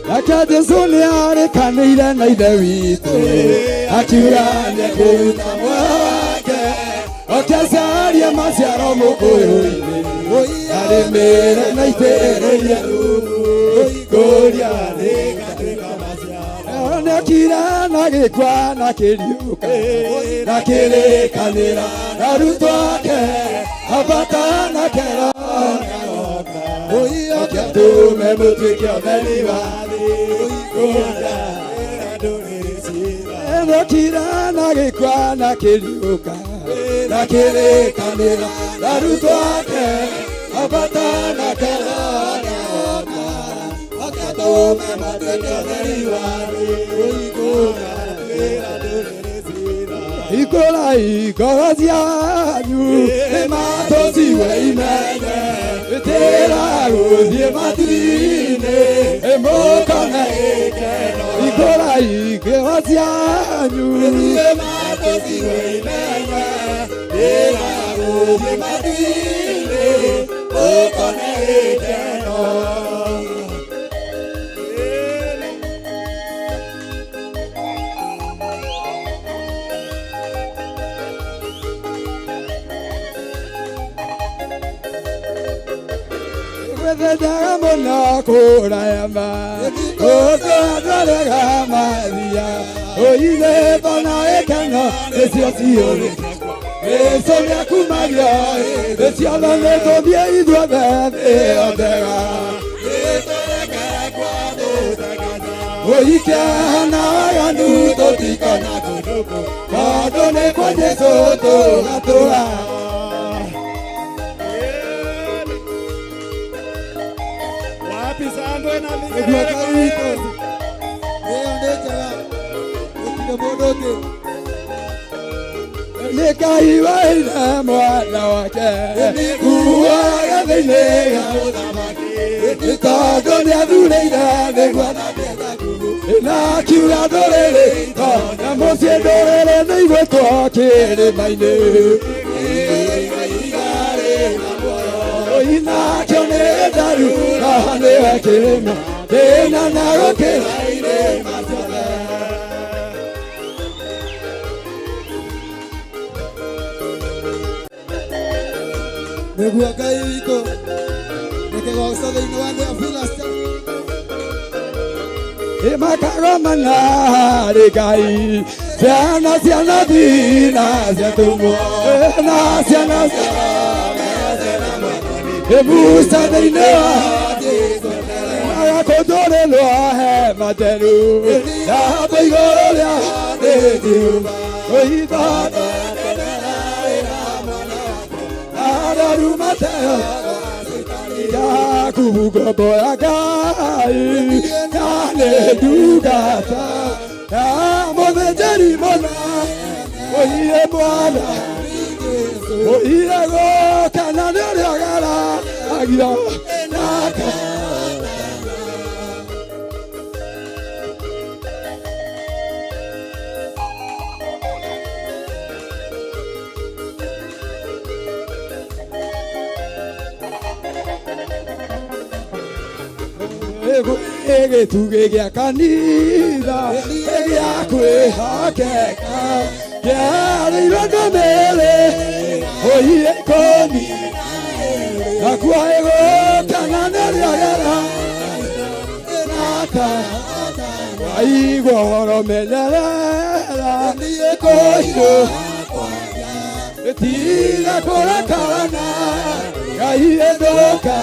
Nake Jesũ nĩarĩkanĩire na ithe witũ akiuga nĩekũruta muoyo wake oke acarie maciaro mũkũyũ-inĩ arĩmĩre na itĩrĩrie kũria rĩgatuĩka maciaro. Nĩokire na gĩkua na kĩriũka na kĩrĩkanĩra na arutwo ake ambata na kero oke atũme mũtuĩke ũtheri wa thĩ Nĩokire na gĩkua na kĩriũka na kĩrĩkanĩra na arutwo ake ambata na kero oke atũme mũtuĩke ũtheri wa thĩ Ikũrai ngoro cianyu nĩmatũciwe imenye Ĩtĩra gũthiĩ matu-inĩ ĩmũkone gĩkeno ikũra ikĩro cianyu ithiĩ matũciũimenye ĩra gũthiĩ matu-inĩ mũkone gĩkeno. Gwethendaga mũno kũraya ma kũndũ andũ arega mathia ũithĩtwo na gĩkeno nĩcio ciũrĩte Jesũ nĩakumagio hĩndĩ ciothe nĩtũthiĩ ithuothe thĩ yothe ũike na waganu tũtikona kũndũ tondũ nĩ kwa Jesũ tũgatũra. Wapi sangwe na Nĩguo vigelegele kwa Ngai witũ. Yesu? Ĩyo nĩ njega gũtirĩ mũndũ ũngĩ. Nĩ Ngai waheire mwana wake kuaga thĩinĩ ga ũthamaki nĩ tondũ nĩathurĩire nĩguo na akiuga ndũrĩrĩ na mũciĩ ndũrĩrĩ nĩ igwĩtwo kĩrĩma-inĩ oinakĩo nĩ tharu na nĩwe kĩrĩma kĩna na gũkĩra irĩma ciothe. Nĩguo Ngai witũ nĩ kĩgoco thĩinĩ wa Theophilus. Makagomana harĩ Ngai ciana cia nabii na cia atũmwo na ciana cia Musa thĩinĩ wa agakũndũrĩrwo hema theru yambo igũrũ rĩa nĩndiuma ũithondo araru mateo Yakubu ngombo ya Ngai na nĩ ndungata ya mũthĩnjĩri mũna ũiye mwana ũiye gũkena nĩ ũrĩa ũgeragio nake. Gĩtugĩ gĩa kanitha gĩa kwĩhokeka kĩarĩirwo ndũmĩrĩ ũiye ikũmi nakuo ĩgũkena nĩrĩogera naka waigua ũhoro menyerera kũirũ tiga kũrakarana Ngai ĩthũka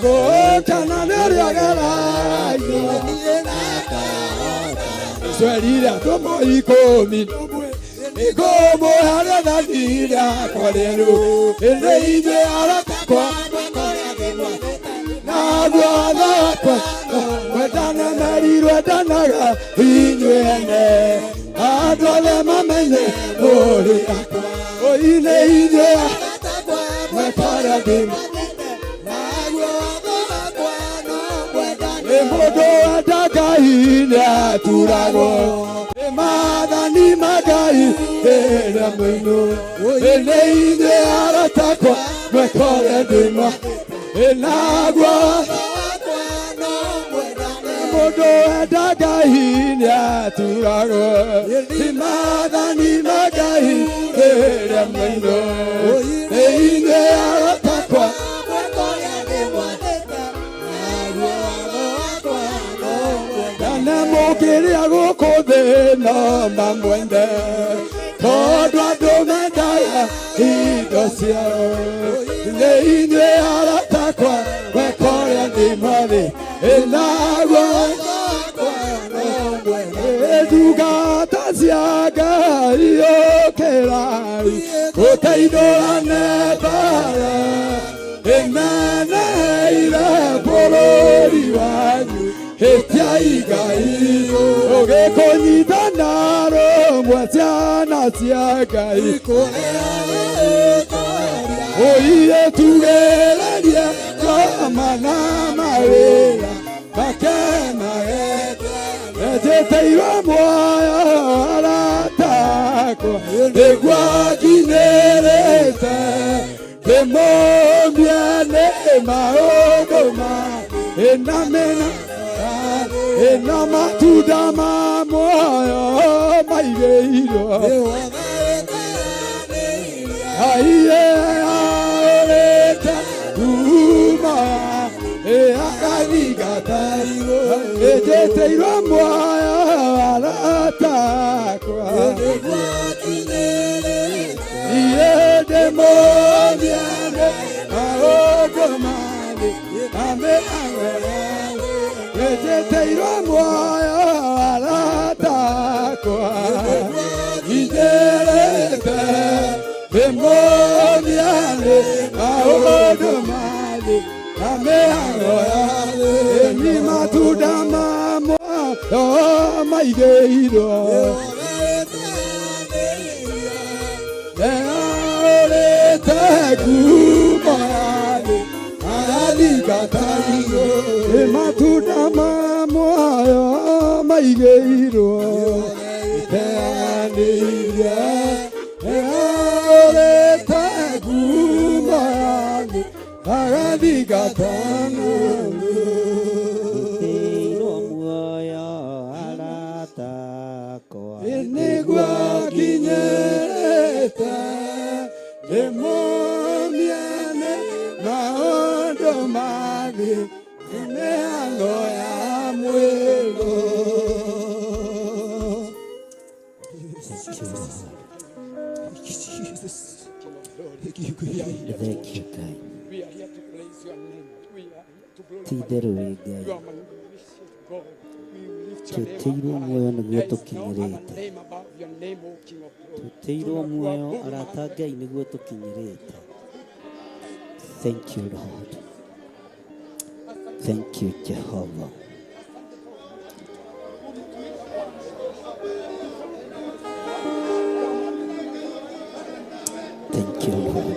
gũkena nĩrĩogeraio Cwerire atũmwo ikũmi na ũmwe nĩngũmũhe rĩathani rĩakwa rĩerũ ĩndĩ inyuĩ arata akwa naguo watho wakwa mwendane merirwo endanaga inyuĩ ene andũ othe mamenye mũrĩ akwa ũinĩ inyuĩ mwekore ndĩmwe nĩ mũndũ wenda Ngai nĩaturagwo nĩ maathani ma Ngai rĩrĩa mũinũ ĩnĩ inyuĩ arata akwa mwekore ndĩmwa ĩnaguo mũndũ wenda Ngai nĩaturagwo nĩ maathani ma Ngai rĩrĩa mũinũ nĩ inyuĩ arata akwa na mũkĩrĩa gũkũ thĩ no mamwende tondũ andũ mendaga indo ciao nĩ inyuĩ arata akwa mwekore ndĩ mwathĩ ĩnaguo ndungata cia Ngai ũkĩrai gũteithũrane mbara ĩmeneire bũrũri wanyu hĩtiai Ngai ũgĩkũnyitana rũmwe ciana cia Ngai Oiye tugererie ngoma na mawĩra make magete Njĩtĩirwo muoyo arata akwa nĩguo nginyĩrĩte ndĩmũmie nĩ maũndũ ma ĩna mĩna ĩna matunda ma muoyo maigĩirwo aiye aũrĩte kuma ĩagathingata ĩnjĩtĩirwo muoyo arata akwa iye ndĩmũmie nĩ maũndũ mathĩ na mĩhango ĩnjĩtĩirwo muoyo arata akwa injĩrĩte ndĩmũmie nĩ maũndũ mathĩ na mĩhango ĩni matunda ma muoyo maigĩirwo Eaũrĩte kuma thĩ arathingata nĩ matunda ma muoyo maigĩirwo iteanĩirie eaũrĩte kuma thĩ arathingata Njĩtĩirwo muoyo arata akwa nĩguo nginyĩrĩte ndĩmũmie nĩ maũndũ mathĩ mĩhango ya mwĩrĩ. Thank you Ngai. We are here to praise your name. We are here to glorify Ti itherũ wĩ Ngai. You are magnificent God. We lift your name Twĩtĩirwo up high. muoyo nĩguo There is no other tũkinyĩrĩte. name above your name, O King of glory. Twĩtĩirwo muoyo arata Ngai nĩguo tũkinyĩrĩte. Thank you Lord. Thank you Jehovah. Thank you Lord.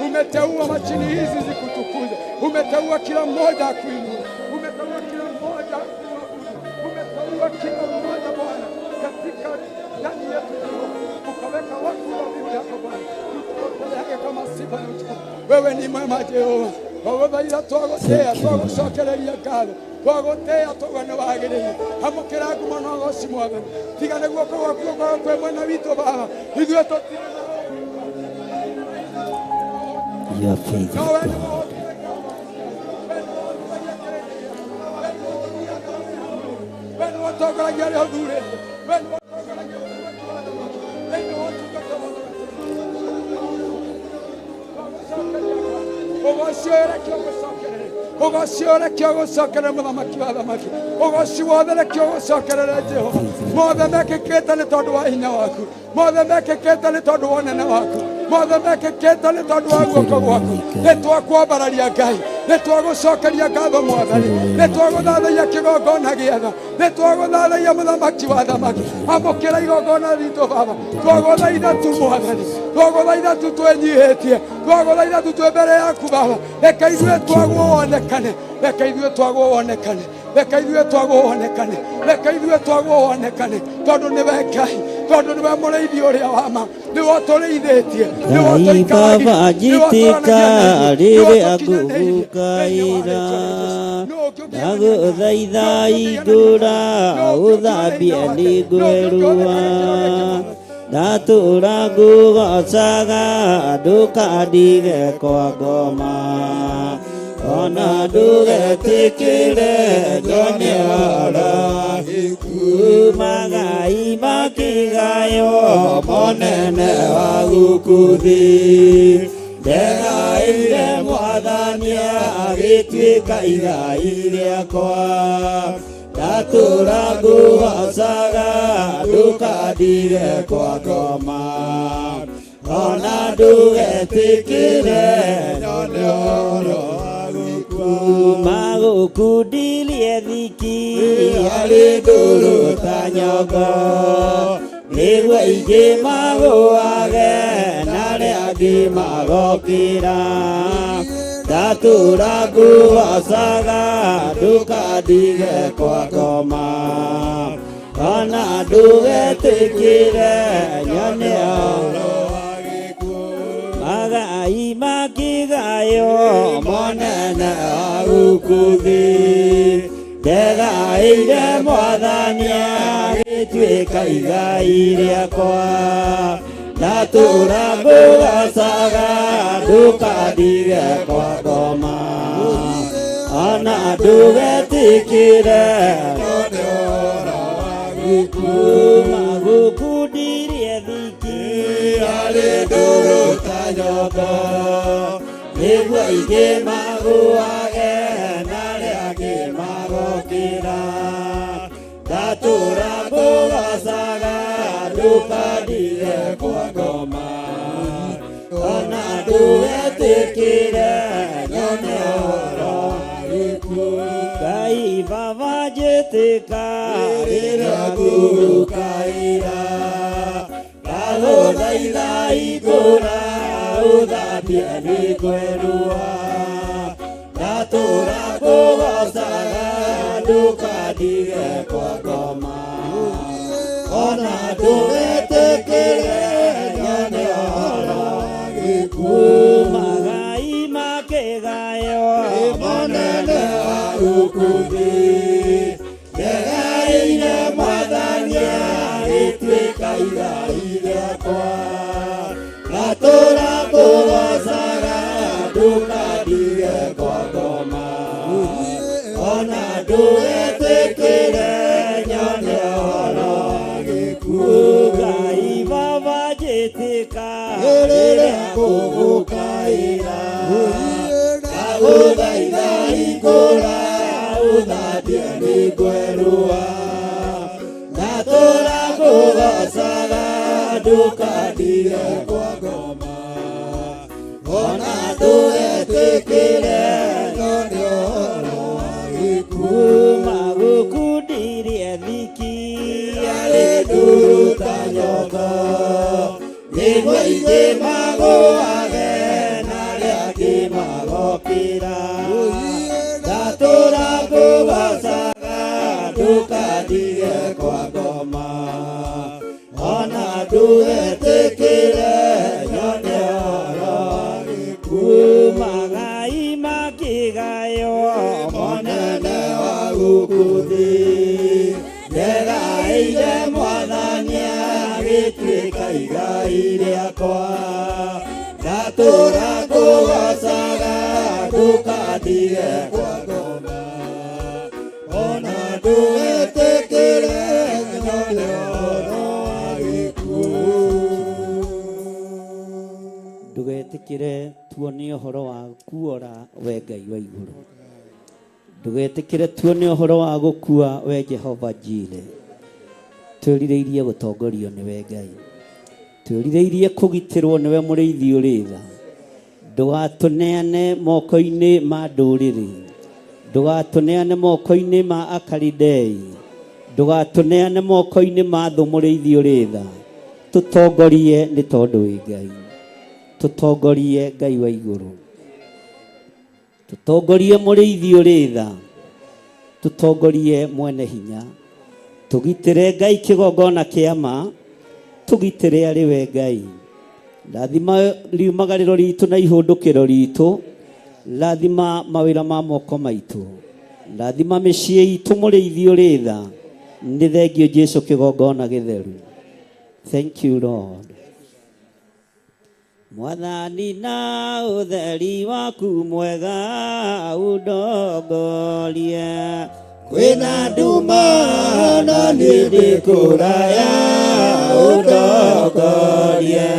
Umeteua machini hizi zikutukuze, umeteua kila mmoja akuinue, umeteua kila mmoja akuabudu, umeteua kila mmoja Bwana katika ndani yetu Jehova, ukaweka watu wa mbingu yako Bwana, tukutoleage kama sifa na utukufu. Wewe ni mwema Jehova, wagũthaitha twagũtĩĩa twagũcokereria ngatho twagũtĩĩa twauga nĩ wagĩrĩire amũkĩra ngumo na ũgoci Mwathani tiga nĩ guoko gwaku gũkorwo kwĩ mwena witũ Baba ithuĩ tũtirĩ na You are faithful God. We nĩwe ũtongoragia ũrĩa ũthurĩte, we nĩwe ũtongoragia ũthamaki wa athamaki, thĩinĩ wa ũtungata wothe ũgoci ũyũ reke ũgũcokerere ũgoci ũyũ reke ũgũcokerere mũthamaki wa athamaki ũgoci wothe reke ũgũcokerere Jehova mothe mekĩkĩte nĩ tondũ wa hinya waku mothe mekĩkĩte nĩ tondũ wa ũnene waku mothe mekĩkĩte nĩ tondũ wa guoko gwaku nĩ twakwambararia Ngai nĩ twagũcokeria ngatho Mwathani nĩ twagũthathaia kĩgongona gĩetha nĩ twagũthathaia mũthamaki wa athamaki amũkĩra igongona ritũ Baba twagũthaitha tu Mwathani twagũthaitha tu twĩnyihĩtie twagũthaitha tu twĩ mbere yaku Baba reke ithuĩ twagwo wonekane reke ithuĩ twagwo wonekane reke ithuĩ twagwo wonekane reke ithuĩ twagwo wonekane tondũ nĩwe Ngai tondũ nĩwe mũrĩithi ũrĩa wa ma nĩwe ũtũrĩithĩtie nĩwe Ngai ũtũikaragia Baba nĩwe njĩtĩka ũtũranagia na ithuĩ nĩwe rĩrĩa ũtũkinyanĩirie ngũgũkaĩra ndagũthaitha hingũra ũthambie nĩngwerũa ndatũra ngũgocaga ndũkandige kwa ngoma ona ndũgetĩkĩre nyone oro magai makĩgayo monene wa gũkũ thĩ ndegaĩire Mwathani agĩtuĩka igai rĩakwa ndatũra ngũgocaga ndũkandige kwa ngoma ona ndũgetĩkĩre nyone oro wa gũkũ Magũkundirie thiki harĩ ndũrũ ta nyongo nĩguo aingĩ magũage na arĩa angĩ magokĩra ndatũra ngũgocaga ndũkandige kwa ngoma ona ndũgetĩkĩre nyone ũhoro magai makĩgayo monene agũkũthĩ ndegaĩire mwathani agĩtuĩka igai rĩakwa ndatũra ngũgocaga ndũkandige kwa ngoma ona ndũgetĩkĩre magũkundirie thiki harĩ ndũrũ ta nyongo nĩguo aingĩ magũage na arĩa angĩ magokĩra ndatũra ngũgocaga ndũkandige kwa ngoma ona ndũgetĩkĩre nyone ũhoro Ngai baba njĩtĩka rĩrĩa ngũgũkaĩra ndagũthaitha hingũra ũthambie nĩ ngwerua ndatũra ngũgocaga ndũkandige kwa ngoma ona ndũgetĩkĩre nyone ũhoro magai makĩgayo monene agũkũthĩ ndegaĩire mwathani agĩtuĩka igai rĩakwa ngatũra ngũgocaga ndũkandige kwa ngoma ona ndũgetĩkĩre nyone ũhoro Ngai baba njĩtĩka rĩrĩa ngũgũkaĩra ndagũthaitha hingũra ũthambie nĩ ngwerũa ndatũra ngũgocaga ndũkandige kwa ngoma ona ndũgetĩkĩre nyone ũhoro magũkundirie thiki arĩ ndũrũ ta nyongo nĩguo aingĩ magũage na arĩa angĩ magokĩra ndatũra ngũgocaga ndũkandige kwa ngoma ona ndũgetĩkĩre nyone ũhoro magai makĩgayo monene wa gũkũ thĩ ndegaĩire mwathani agĩtuĩka igai rĩakwa ndatũra ngũgocaga ndũkandige kwa ngoma ona ndũgetĩkĩre nyone ũhoro wa gĩkuũ ndũgetĩkĩre tuone ũhoro wa kuora we Ngai wa igũrũ ndũgetĩkĩre tuone ũhoro wa gũkua we Jehova Jire twĩrirĩirie gũtongorio nĩwe Ngai twĩrirĩirie kũgitĩrwo nĩwe mũrĩithi ũrĩ tha ndũgatũneane moko-inĩ ma ndũrĩrĩ ndũgatũneane moko-inĩ ma akaridei ndũgatũneane moko-inĩ ma thũ mũrĩithi ũrĩ tha tũtongorie nĩ tondũ wĩ Ngai tũtongorie Ngai wa igũrũ tũtongorie mũrĩithi ũrĩ tha tũtongorie mwene hinya tũgitĩre Ngai kĩgongona kĩa ma tũgitĩre arĩ we Ngai rathima riumagarĩro ritũ na ihũndũkĩro ritũ rathima mawĩra ma moko maitũ rathima mĩciĩ itũ mũrĩithi ũrĩ tha nĩ thengio Jesu kĩgongona gĩtheru. Thank you Lord. Mwathani na ũtheri waku mwega ũndongorie kwĩna nduma na niĩ ndĩ kũraya ũndongorie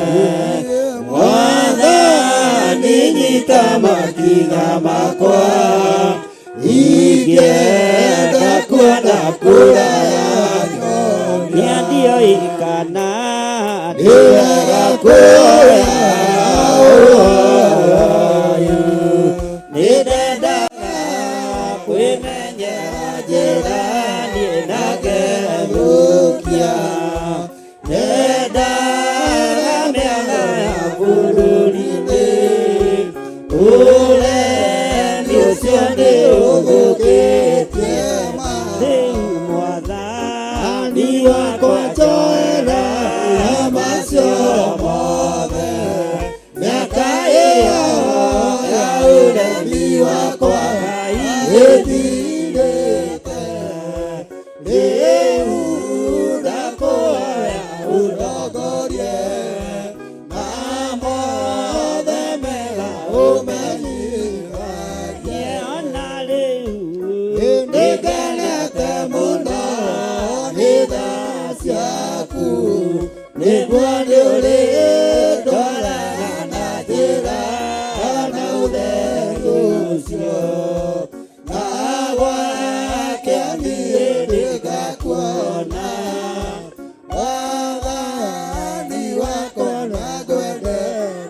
Mwathani nyita makinya makwa ingĩenda kuona kũraya nyonia ndiũĩ kana nĩ wega kũrĩa ũhoro ũyũ nĩ ndendaga Kwĩmenyera njĩra niĩ na ngethũkia nyendaga mĩago ya bũrũri-inĩ ũremi ũcio nĩ ũthũkĩtie rĩu mwathani wakwa njoera macio mothe mĩaka ĩyo ya ũremi wakwa ĩthirĩte rĩu ndakũhoya ũndongorie na mothe mega ũmenyithagie ona rĩu nĩngenete mũno nĩ tha ciaku nĩguo nĩũrĩndwaraga na njĩra na ũtheru ũcio na gwake niĩ nĩngakuona mwathani wakwa na ngwende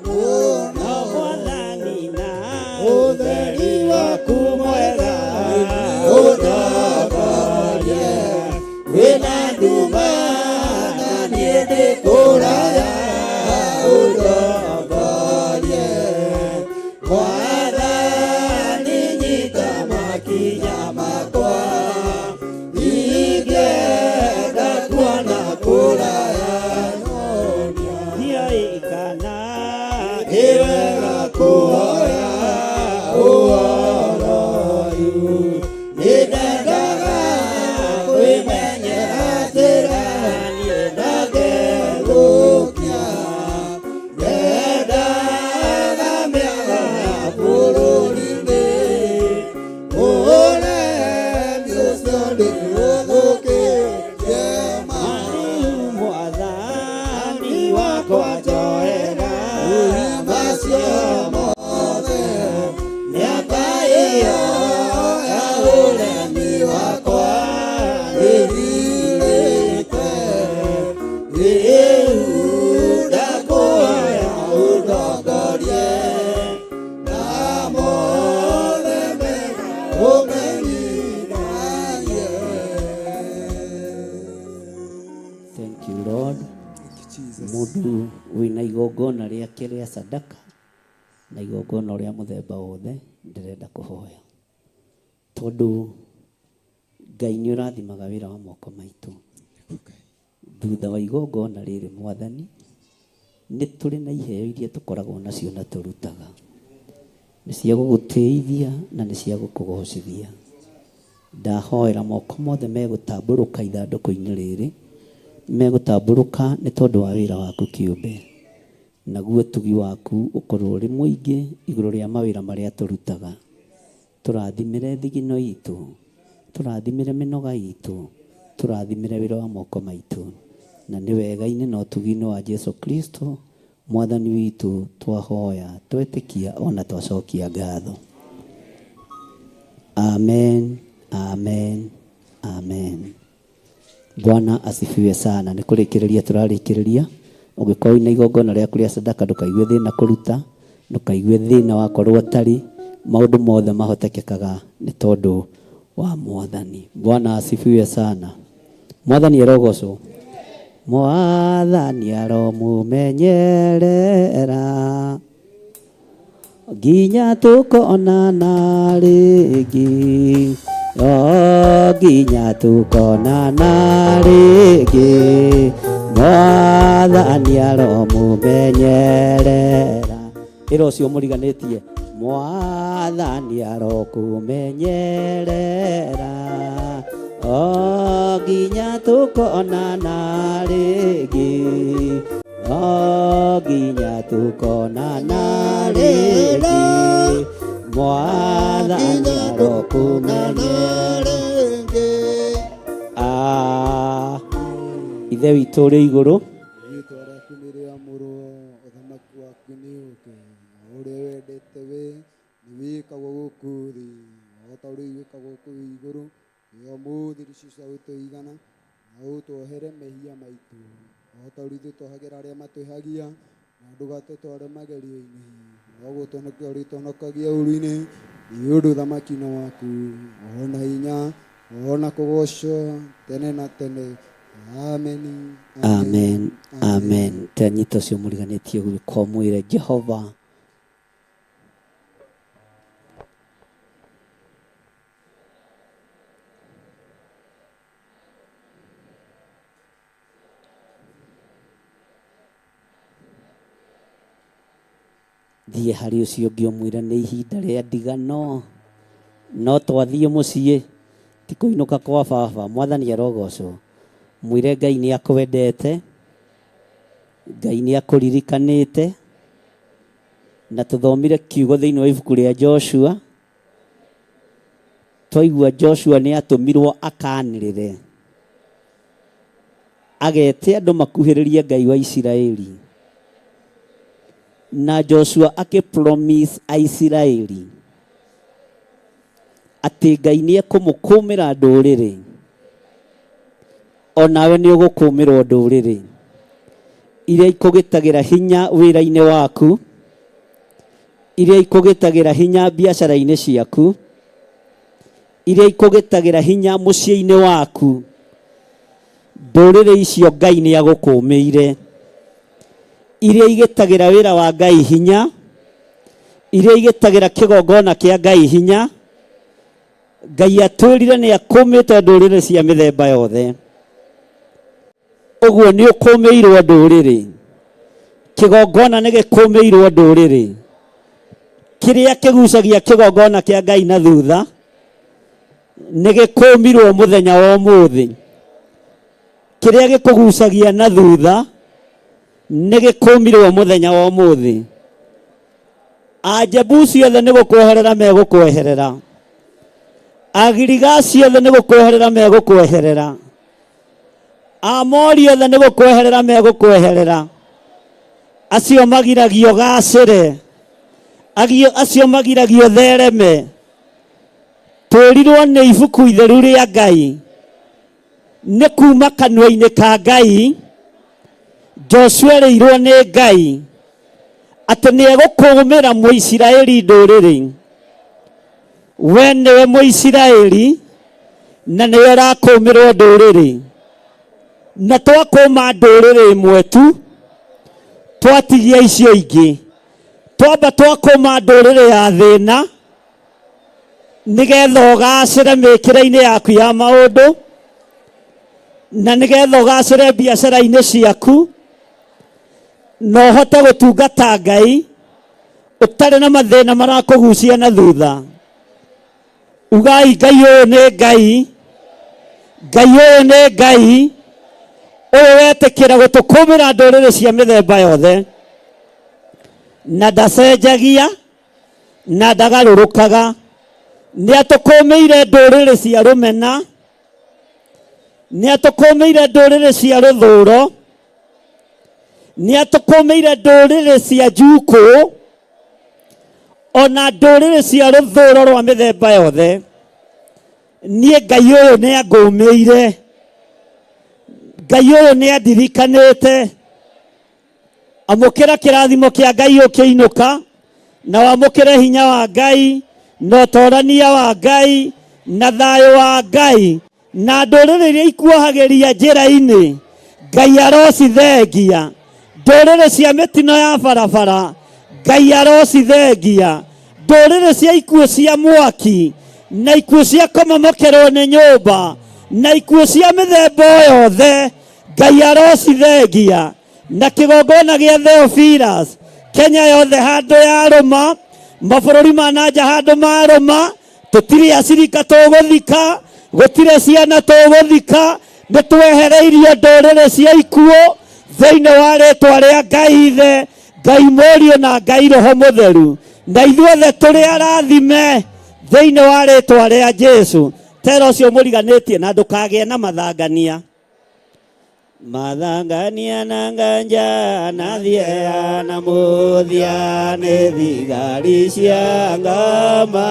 mũno mwathani na ũtheri waku mwega ũndongorie wĩna nduma na niĩ ndĩ kũraya ũndongorie mwathani nyita makinya makwa ingĩenda kuona kũraya ndiũĩ kana nĩ wega kũhoya ũhoro ũyũ nĩndendaga kwĩmenyera njĩra niĩ na ngethũkia nyendaga mĩago ya bũrũri-inĩ ũremi ũcio nĩ ũthũkĩtie rĩu mwathani wakwa njoera macio mothe mĩaka ĩyo ya ũremi wakwa ĩthirĩte rĩu ndakũhoya ũndongorie na mothe mega ũmenyithagie. Thank you, Lord. Mũndũ wĩna igongona rĩake rĩa sadaka na igongona rĩa mũthemba wothe ndĩrenda kũhoya tondũ Ngai nĩ ũrathimaga wĩra wa moko maitũ. Thutha wa igongona rĩrĩ mwathani nĩ tũrĩ na iheo iria tũkoragwo nacio na tũrutaga nĩ cia gũgũtĩithia na nĩ cia gũkũgocithia. Ndahoera moko mothe megũtambũrũka ithandũkũ-inĩ rĩrĩ megũtambũrũka nĩ tondũ wa wĩra waku kĩũmbe naguo ũtugi waku ũkorwo ũrĩ mũingĩ igũrũ rĩa mawĩra marĩa tũrutaga. Tũrathimĩre thigino itũ, tũrathimĩre mĩnoga itũ, tũrathimĩre wĩra wa moko maitũ, na nĩ wega-inĩ na ũtugi-inĩ wa Jesu Kristo mwathani witũ twahoya twetĩkia ona twacokia ngatho. Amen, amen, amen. Bwana asifiwe sana. Nĩ kũrĩkĩrĩria tũrarĩkĩrĩria. Ũngĩkorwo wĩna igongona rĩaku rĩa sadaka ndũkaigue thĩna kũruta, ndũkaigue thĩna wakorwo ũtarĩ. Maũndũ mothe mahotekekaga nĩ tondũ wa mwathani. Bwana asifiwe sana. Mwathani arogocwo. Mwathani aromumenyerera nginya tukonana rĩngĩ o nginya tukonana rĩngĩ mwathani aromumenyerera ĩra ũcio mũriganĩtie mwathani arokumenyerera o nginya tukonana rĩngĩ o nginya tukonana rĩngĩ mwathani arokumenyerera. Ah, ithe witũ ũrĩ igũrũ Rĩĩtwa rĩaku nĩ rĩamũrwo, ũthamaki waku nĩ ũũke, ũrĩa wendete we nĩ wĩkagwo gũkũ thĩ o ta ũrĩa wĩkagwo kũu igũrũ. Tũhe ũmũthĩ irio cia gũtũigana, na ũtuohere mehia maitũ o ta ũrĩa ithuĩ tuohagĩra arĩa matwĩhagia, na Na ndũgatũtware magerio-inĩ, no gũtũhonokia ũrĩtũhonokagia ũũru-inĩ, nĩ ũndũ ũthamaki nĩ waku, o na hinya, o na kũgoocwo tene na tene. Ameni. Amen, amen. Tanyita ũcio mũriganĩtie gwĩka ũmwĩre Jehova Thiĩ harĩ ũcio ũngĩ ũmwĩre nĩ ihinda rĩa ndigano, no twathiĩ mũciĩ ti kũinũka kwa baba. Mwathani arogocwo. Mwĩre Ngai nĩ akwendete, Ngai nĩ akũririkanĩte, na tũthomire kiugo thĩinĩ wa ibuku rĩa Joshua. Twaigua Joshua nĩ atũmirwo akanĩrĩre, agete andũ makuhĩrĩrie Ngai wa Isiraeli. Na Joshua akĩ promise Aisiraeli atĩ Ngai nĩ ekũmũkũmĩra ndũrĩrĩ, o nawe nĩ ũgũkũmĩrwo ndũrĩrĩ iria ikũgĩtagĩra hinya wĩra-inĩ waku, iria ikũgĩtagĩra hinya biacara-inĩ ciaku, iria ikũgĩtagĩra hinya mũciĩ-inĩ waku. Ndũrĩrĩ icio Ngai nĩ agũkũmĩire. Iria igĩtagĩra wĩra wa Ngai hinya, iria igĩtagĩra kĩgongona kĩa Ngai hinya, Ngai atwĩrire nĩ akũmĩte ndũrĩrĩ cia mĩthemba yothe. Ũguo nĩ ũkũmĩirwo ndũrĩrĩ. Kĩgongona nĩ gĩkũmĩirwo ndũrĩrĩ. Kĩrĩa kĩgucagia kĩgongona kĩa Ngai na thutha nĩ gĩkũmirwo mũthenya wa ũmũthĩ. Kĩrĩa gĩkũgucagia na thutha nĩ gĩkũmirwo mũthenya wa ũmũthĩ. Ajebusi othe nĩ gũkweherera megũkweherera. Agirigasi othe nĩ gũkweherera megũkweherera. Aamori othe nĩ gũkweherera megũkweherera. Acio magiragio gacĩre, acio magiragio thereme. Twĩrirwo nĩ ibuku itheru rĩa Ngai, nĩ kuma kanua-inĩ ka Ngai, Joshua erĩirwo nĩ Ngai atĩ nĩ egũkũmĩra Mũisiraeli ndũrĩrĩ. We nĩwe Mũisiraeli na nĩwe ũrakũmĩrwo ndũrĩrĩ. Na twakũma ndũrĩrĩ ĩmwe tu, twatigia icio ingĩ. Twamba twakũma ndũrĩrĩ ya thĩna, nĩgetha ũgacĩre mĩkĩre-inĩ yaku ya maũndũ, na nĩgetha ũgacĩre biacara-inĩ ciaku, na ũhote gũtungata Ngai ũtarĩ na mathĩna marakũgucia na thutha. Ugai Ngai ũyũ nĩ Ngai, Ngai ũyũ nĩ Ngai, ũyũ wetĩkĩra gũtũkũmĩra ndũrĩrĩ cia mĩthemba yothe, na ndacenjagia na ndagarũrũkaga. Nĩ atũkũmĩire ndũrĩrĩ cia rũmena, nĩ atũkũmĩire ndũrĩrĩ cia rũthũro, nĩ atũkũmĩire ndũrĩrĩ cia njukũ, ona ndũrĩrĩ cia rũthũro rwa mĩthemba yothe. Niĩ Ngai ũyũ nĩ angũmĩire, Ngai ũyũ nĩ andirikanĩte. Amũkĩra kĩrathimo kĩa Ngai ũkĩinũka, na wamũkĩre hinya wa Ngai, na ũtorania wa Ngai, na thayũ wa Ngai, na ndũrĩrĩ iria ikuohagĩria njĩra-inĩ, Ngai arocithengia. Ndũrĩrĩ cia mĩtino ya barabara, Ngai arocithengia. Ndũrĩrĩ cia ikuũ cia mwaki, na ikuũ cia kũmomokerwo nĩ nyũmba, na ikuũ cia mĩthemba o yothe, Ngai arocithengia. Na kĩgongona gĩa Theophilus, Kenya yothe handũ yarũma, mabũrũri ma na nja handũ marũma, tũtirĩ acirika tũgũthika, gũtirĩ ciana tũgũthika, nĩ twehereirio ndũrĩrĩ cia ikuũ thĩinĩ wa rĩtwa rĩa Ngai Ithe, Ngai Mũriũ na Ngai Roho Mũtheru, na ithuothe tũrĩ arathime thĩinĩ wa rĩtwa rĩa Jesu. Tera ũcio mũriganĩtie na ndũkagĩe na mathangania. Mathangania na nganja na thieya na mũthia nĩ thigari cia ngoma.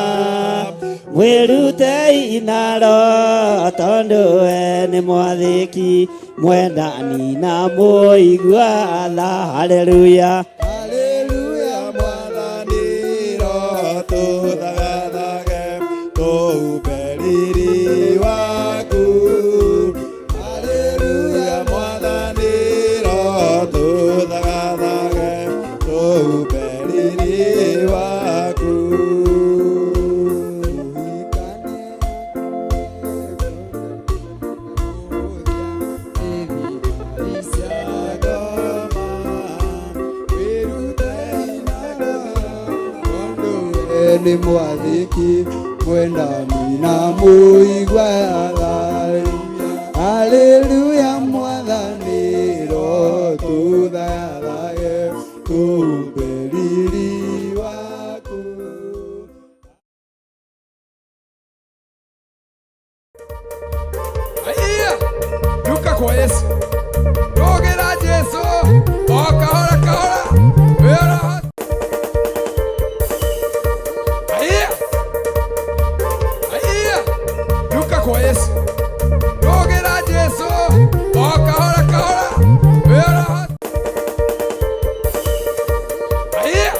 Mwĩrutei naro tondũ we nĩ mwathĩki, mwendani na mũigua tha. Haleluya. Tũumbe riri waku. Haleluya Mwathani rotũthagathage tũumbe riri waku. Nĩ mwathĩki mwendani na mũigua tha. Haleluya Mwathani rotũthathage tũumbe riri waku. Aiya, duka kwa Yesu. Rogera Jesu, o kahora kahora. Wera. Aiya. Aiya, duka kwa Yesu. Rogera Jesu, o kahora kahora. Wera. Aiya.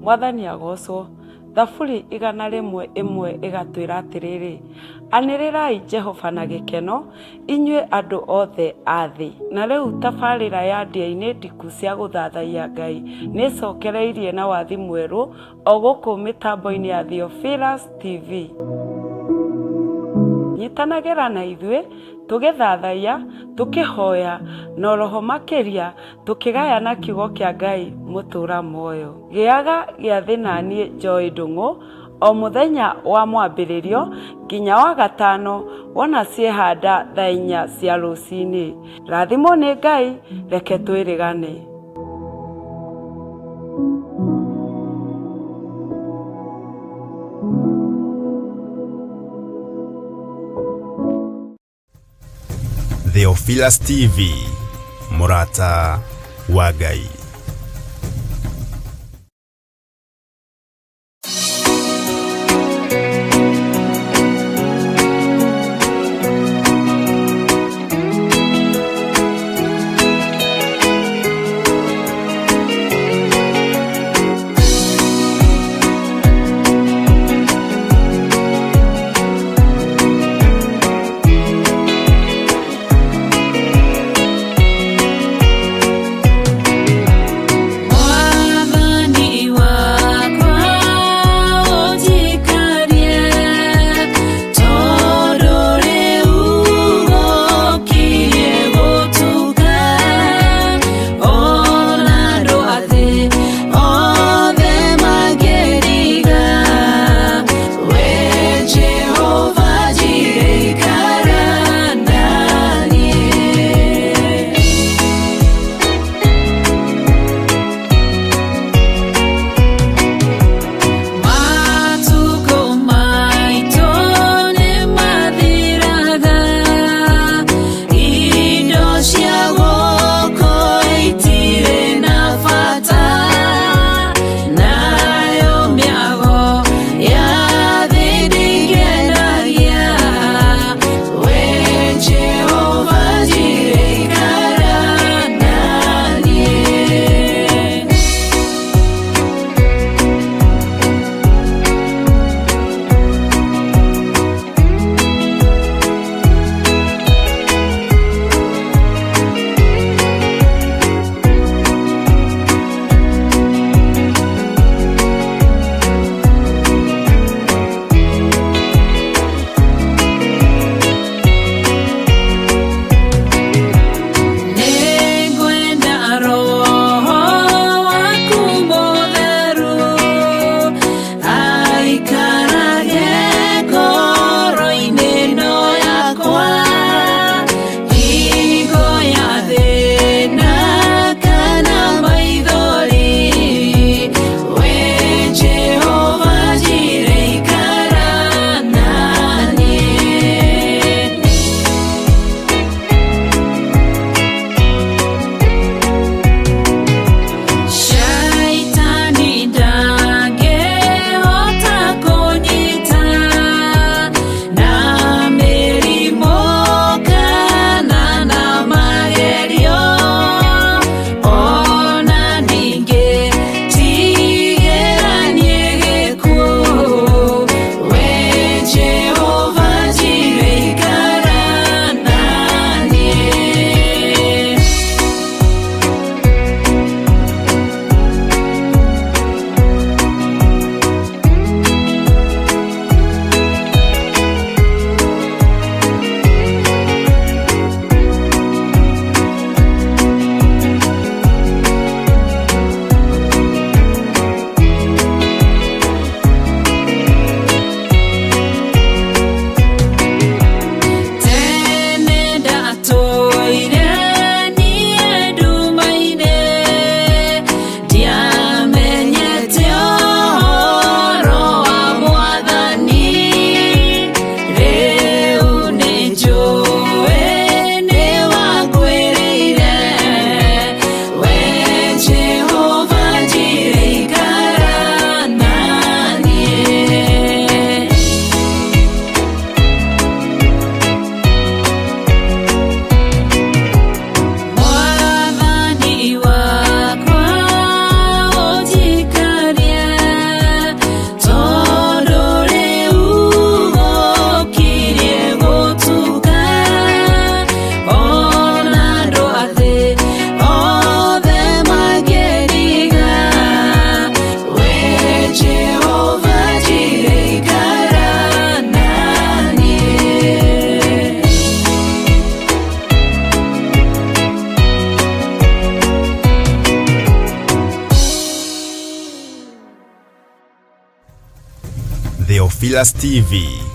Mwathani agocwo. Thaburi 101 ĩgatwĩra atĩrĩrĩ, anĩrĩrai Jehova na gĩkeno, inyuĩ andũ othe a thĩ. Na rĩu tabarĩra ya ndĩa-inĩ ndiku cia gũthathaiya Ngai nĩ ĩcokereirie na wathi mwerũ o gũkũ mĩtambo-inĩ ya Theophilus TV. Nyitanagĩra na ithuĩ tũgĩthathaiya, tũkĩhoya, na oroho makĩria tũkĩgayana kiugo kĩa Ngai mũtũra muoyo. Gĩaga gĩathĩ naniĩ Joy Ndung'u o mũthenya wa mwambĩrĩrio nginya wa gatano wona ciehanda thaa 4 cia rũcinĩ. Rathimwo nĩ Ngai, reke twĩrĩgane. Theophilus TV, Murata wa Ngai. Theophilus TV.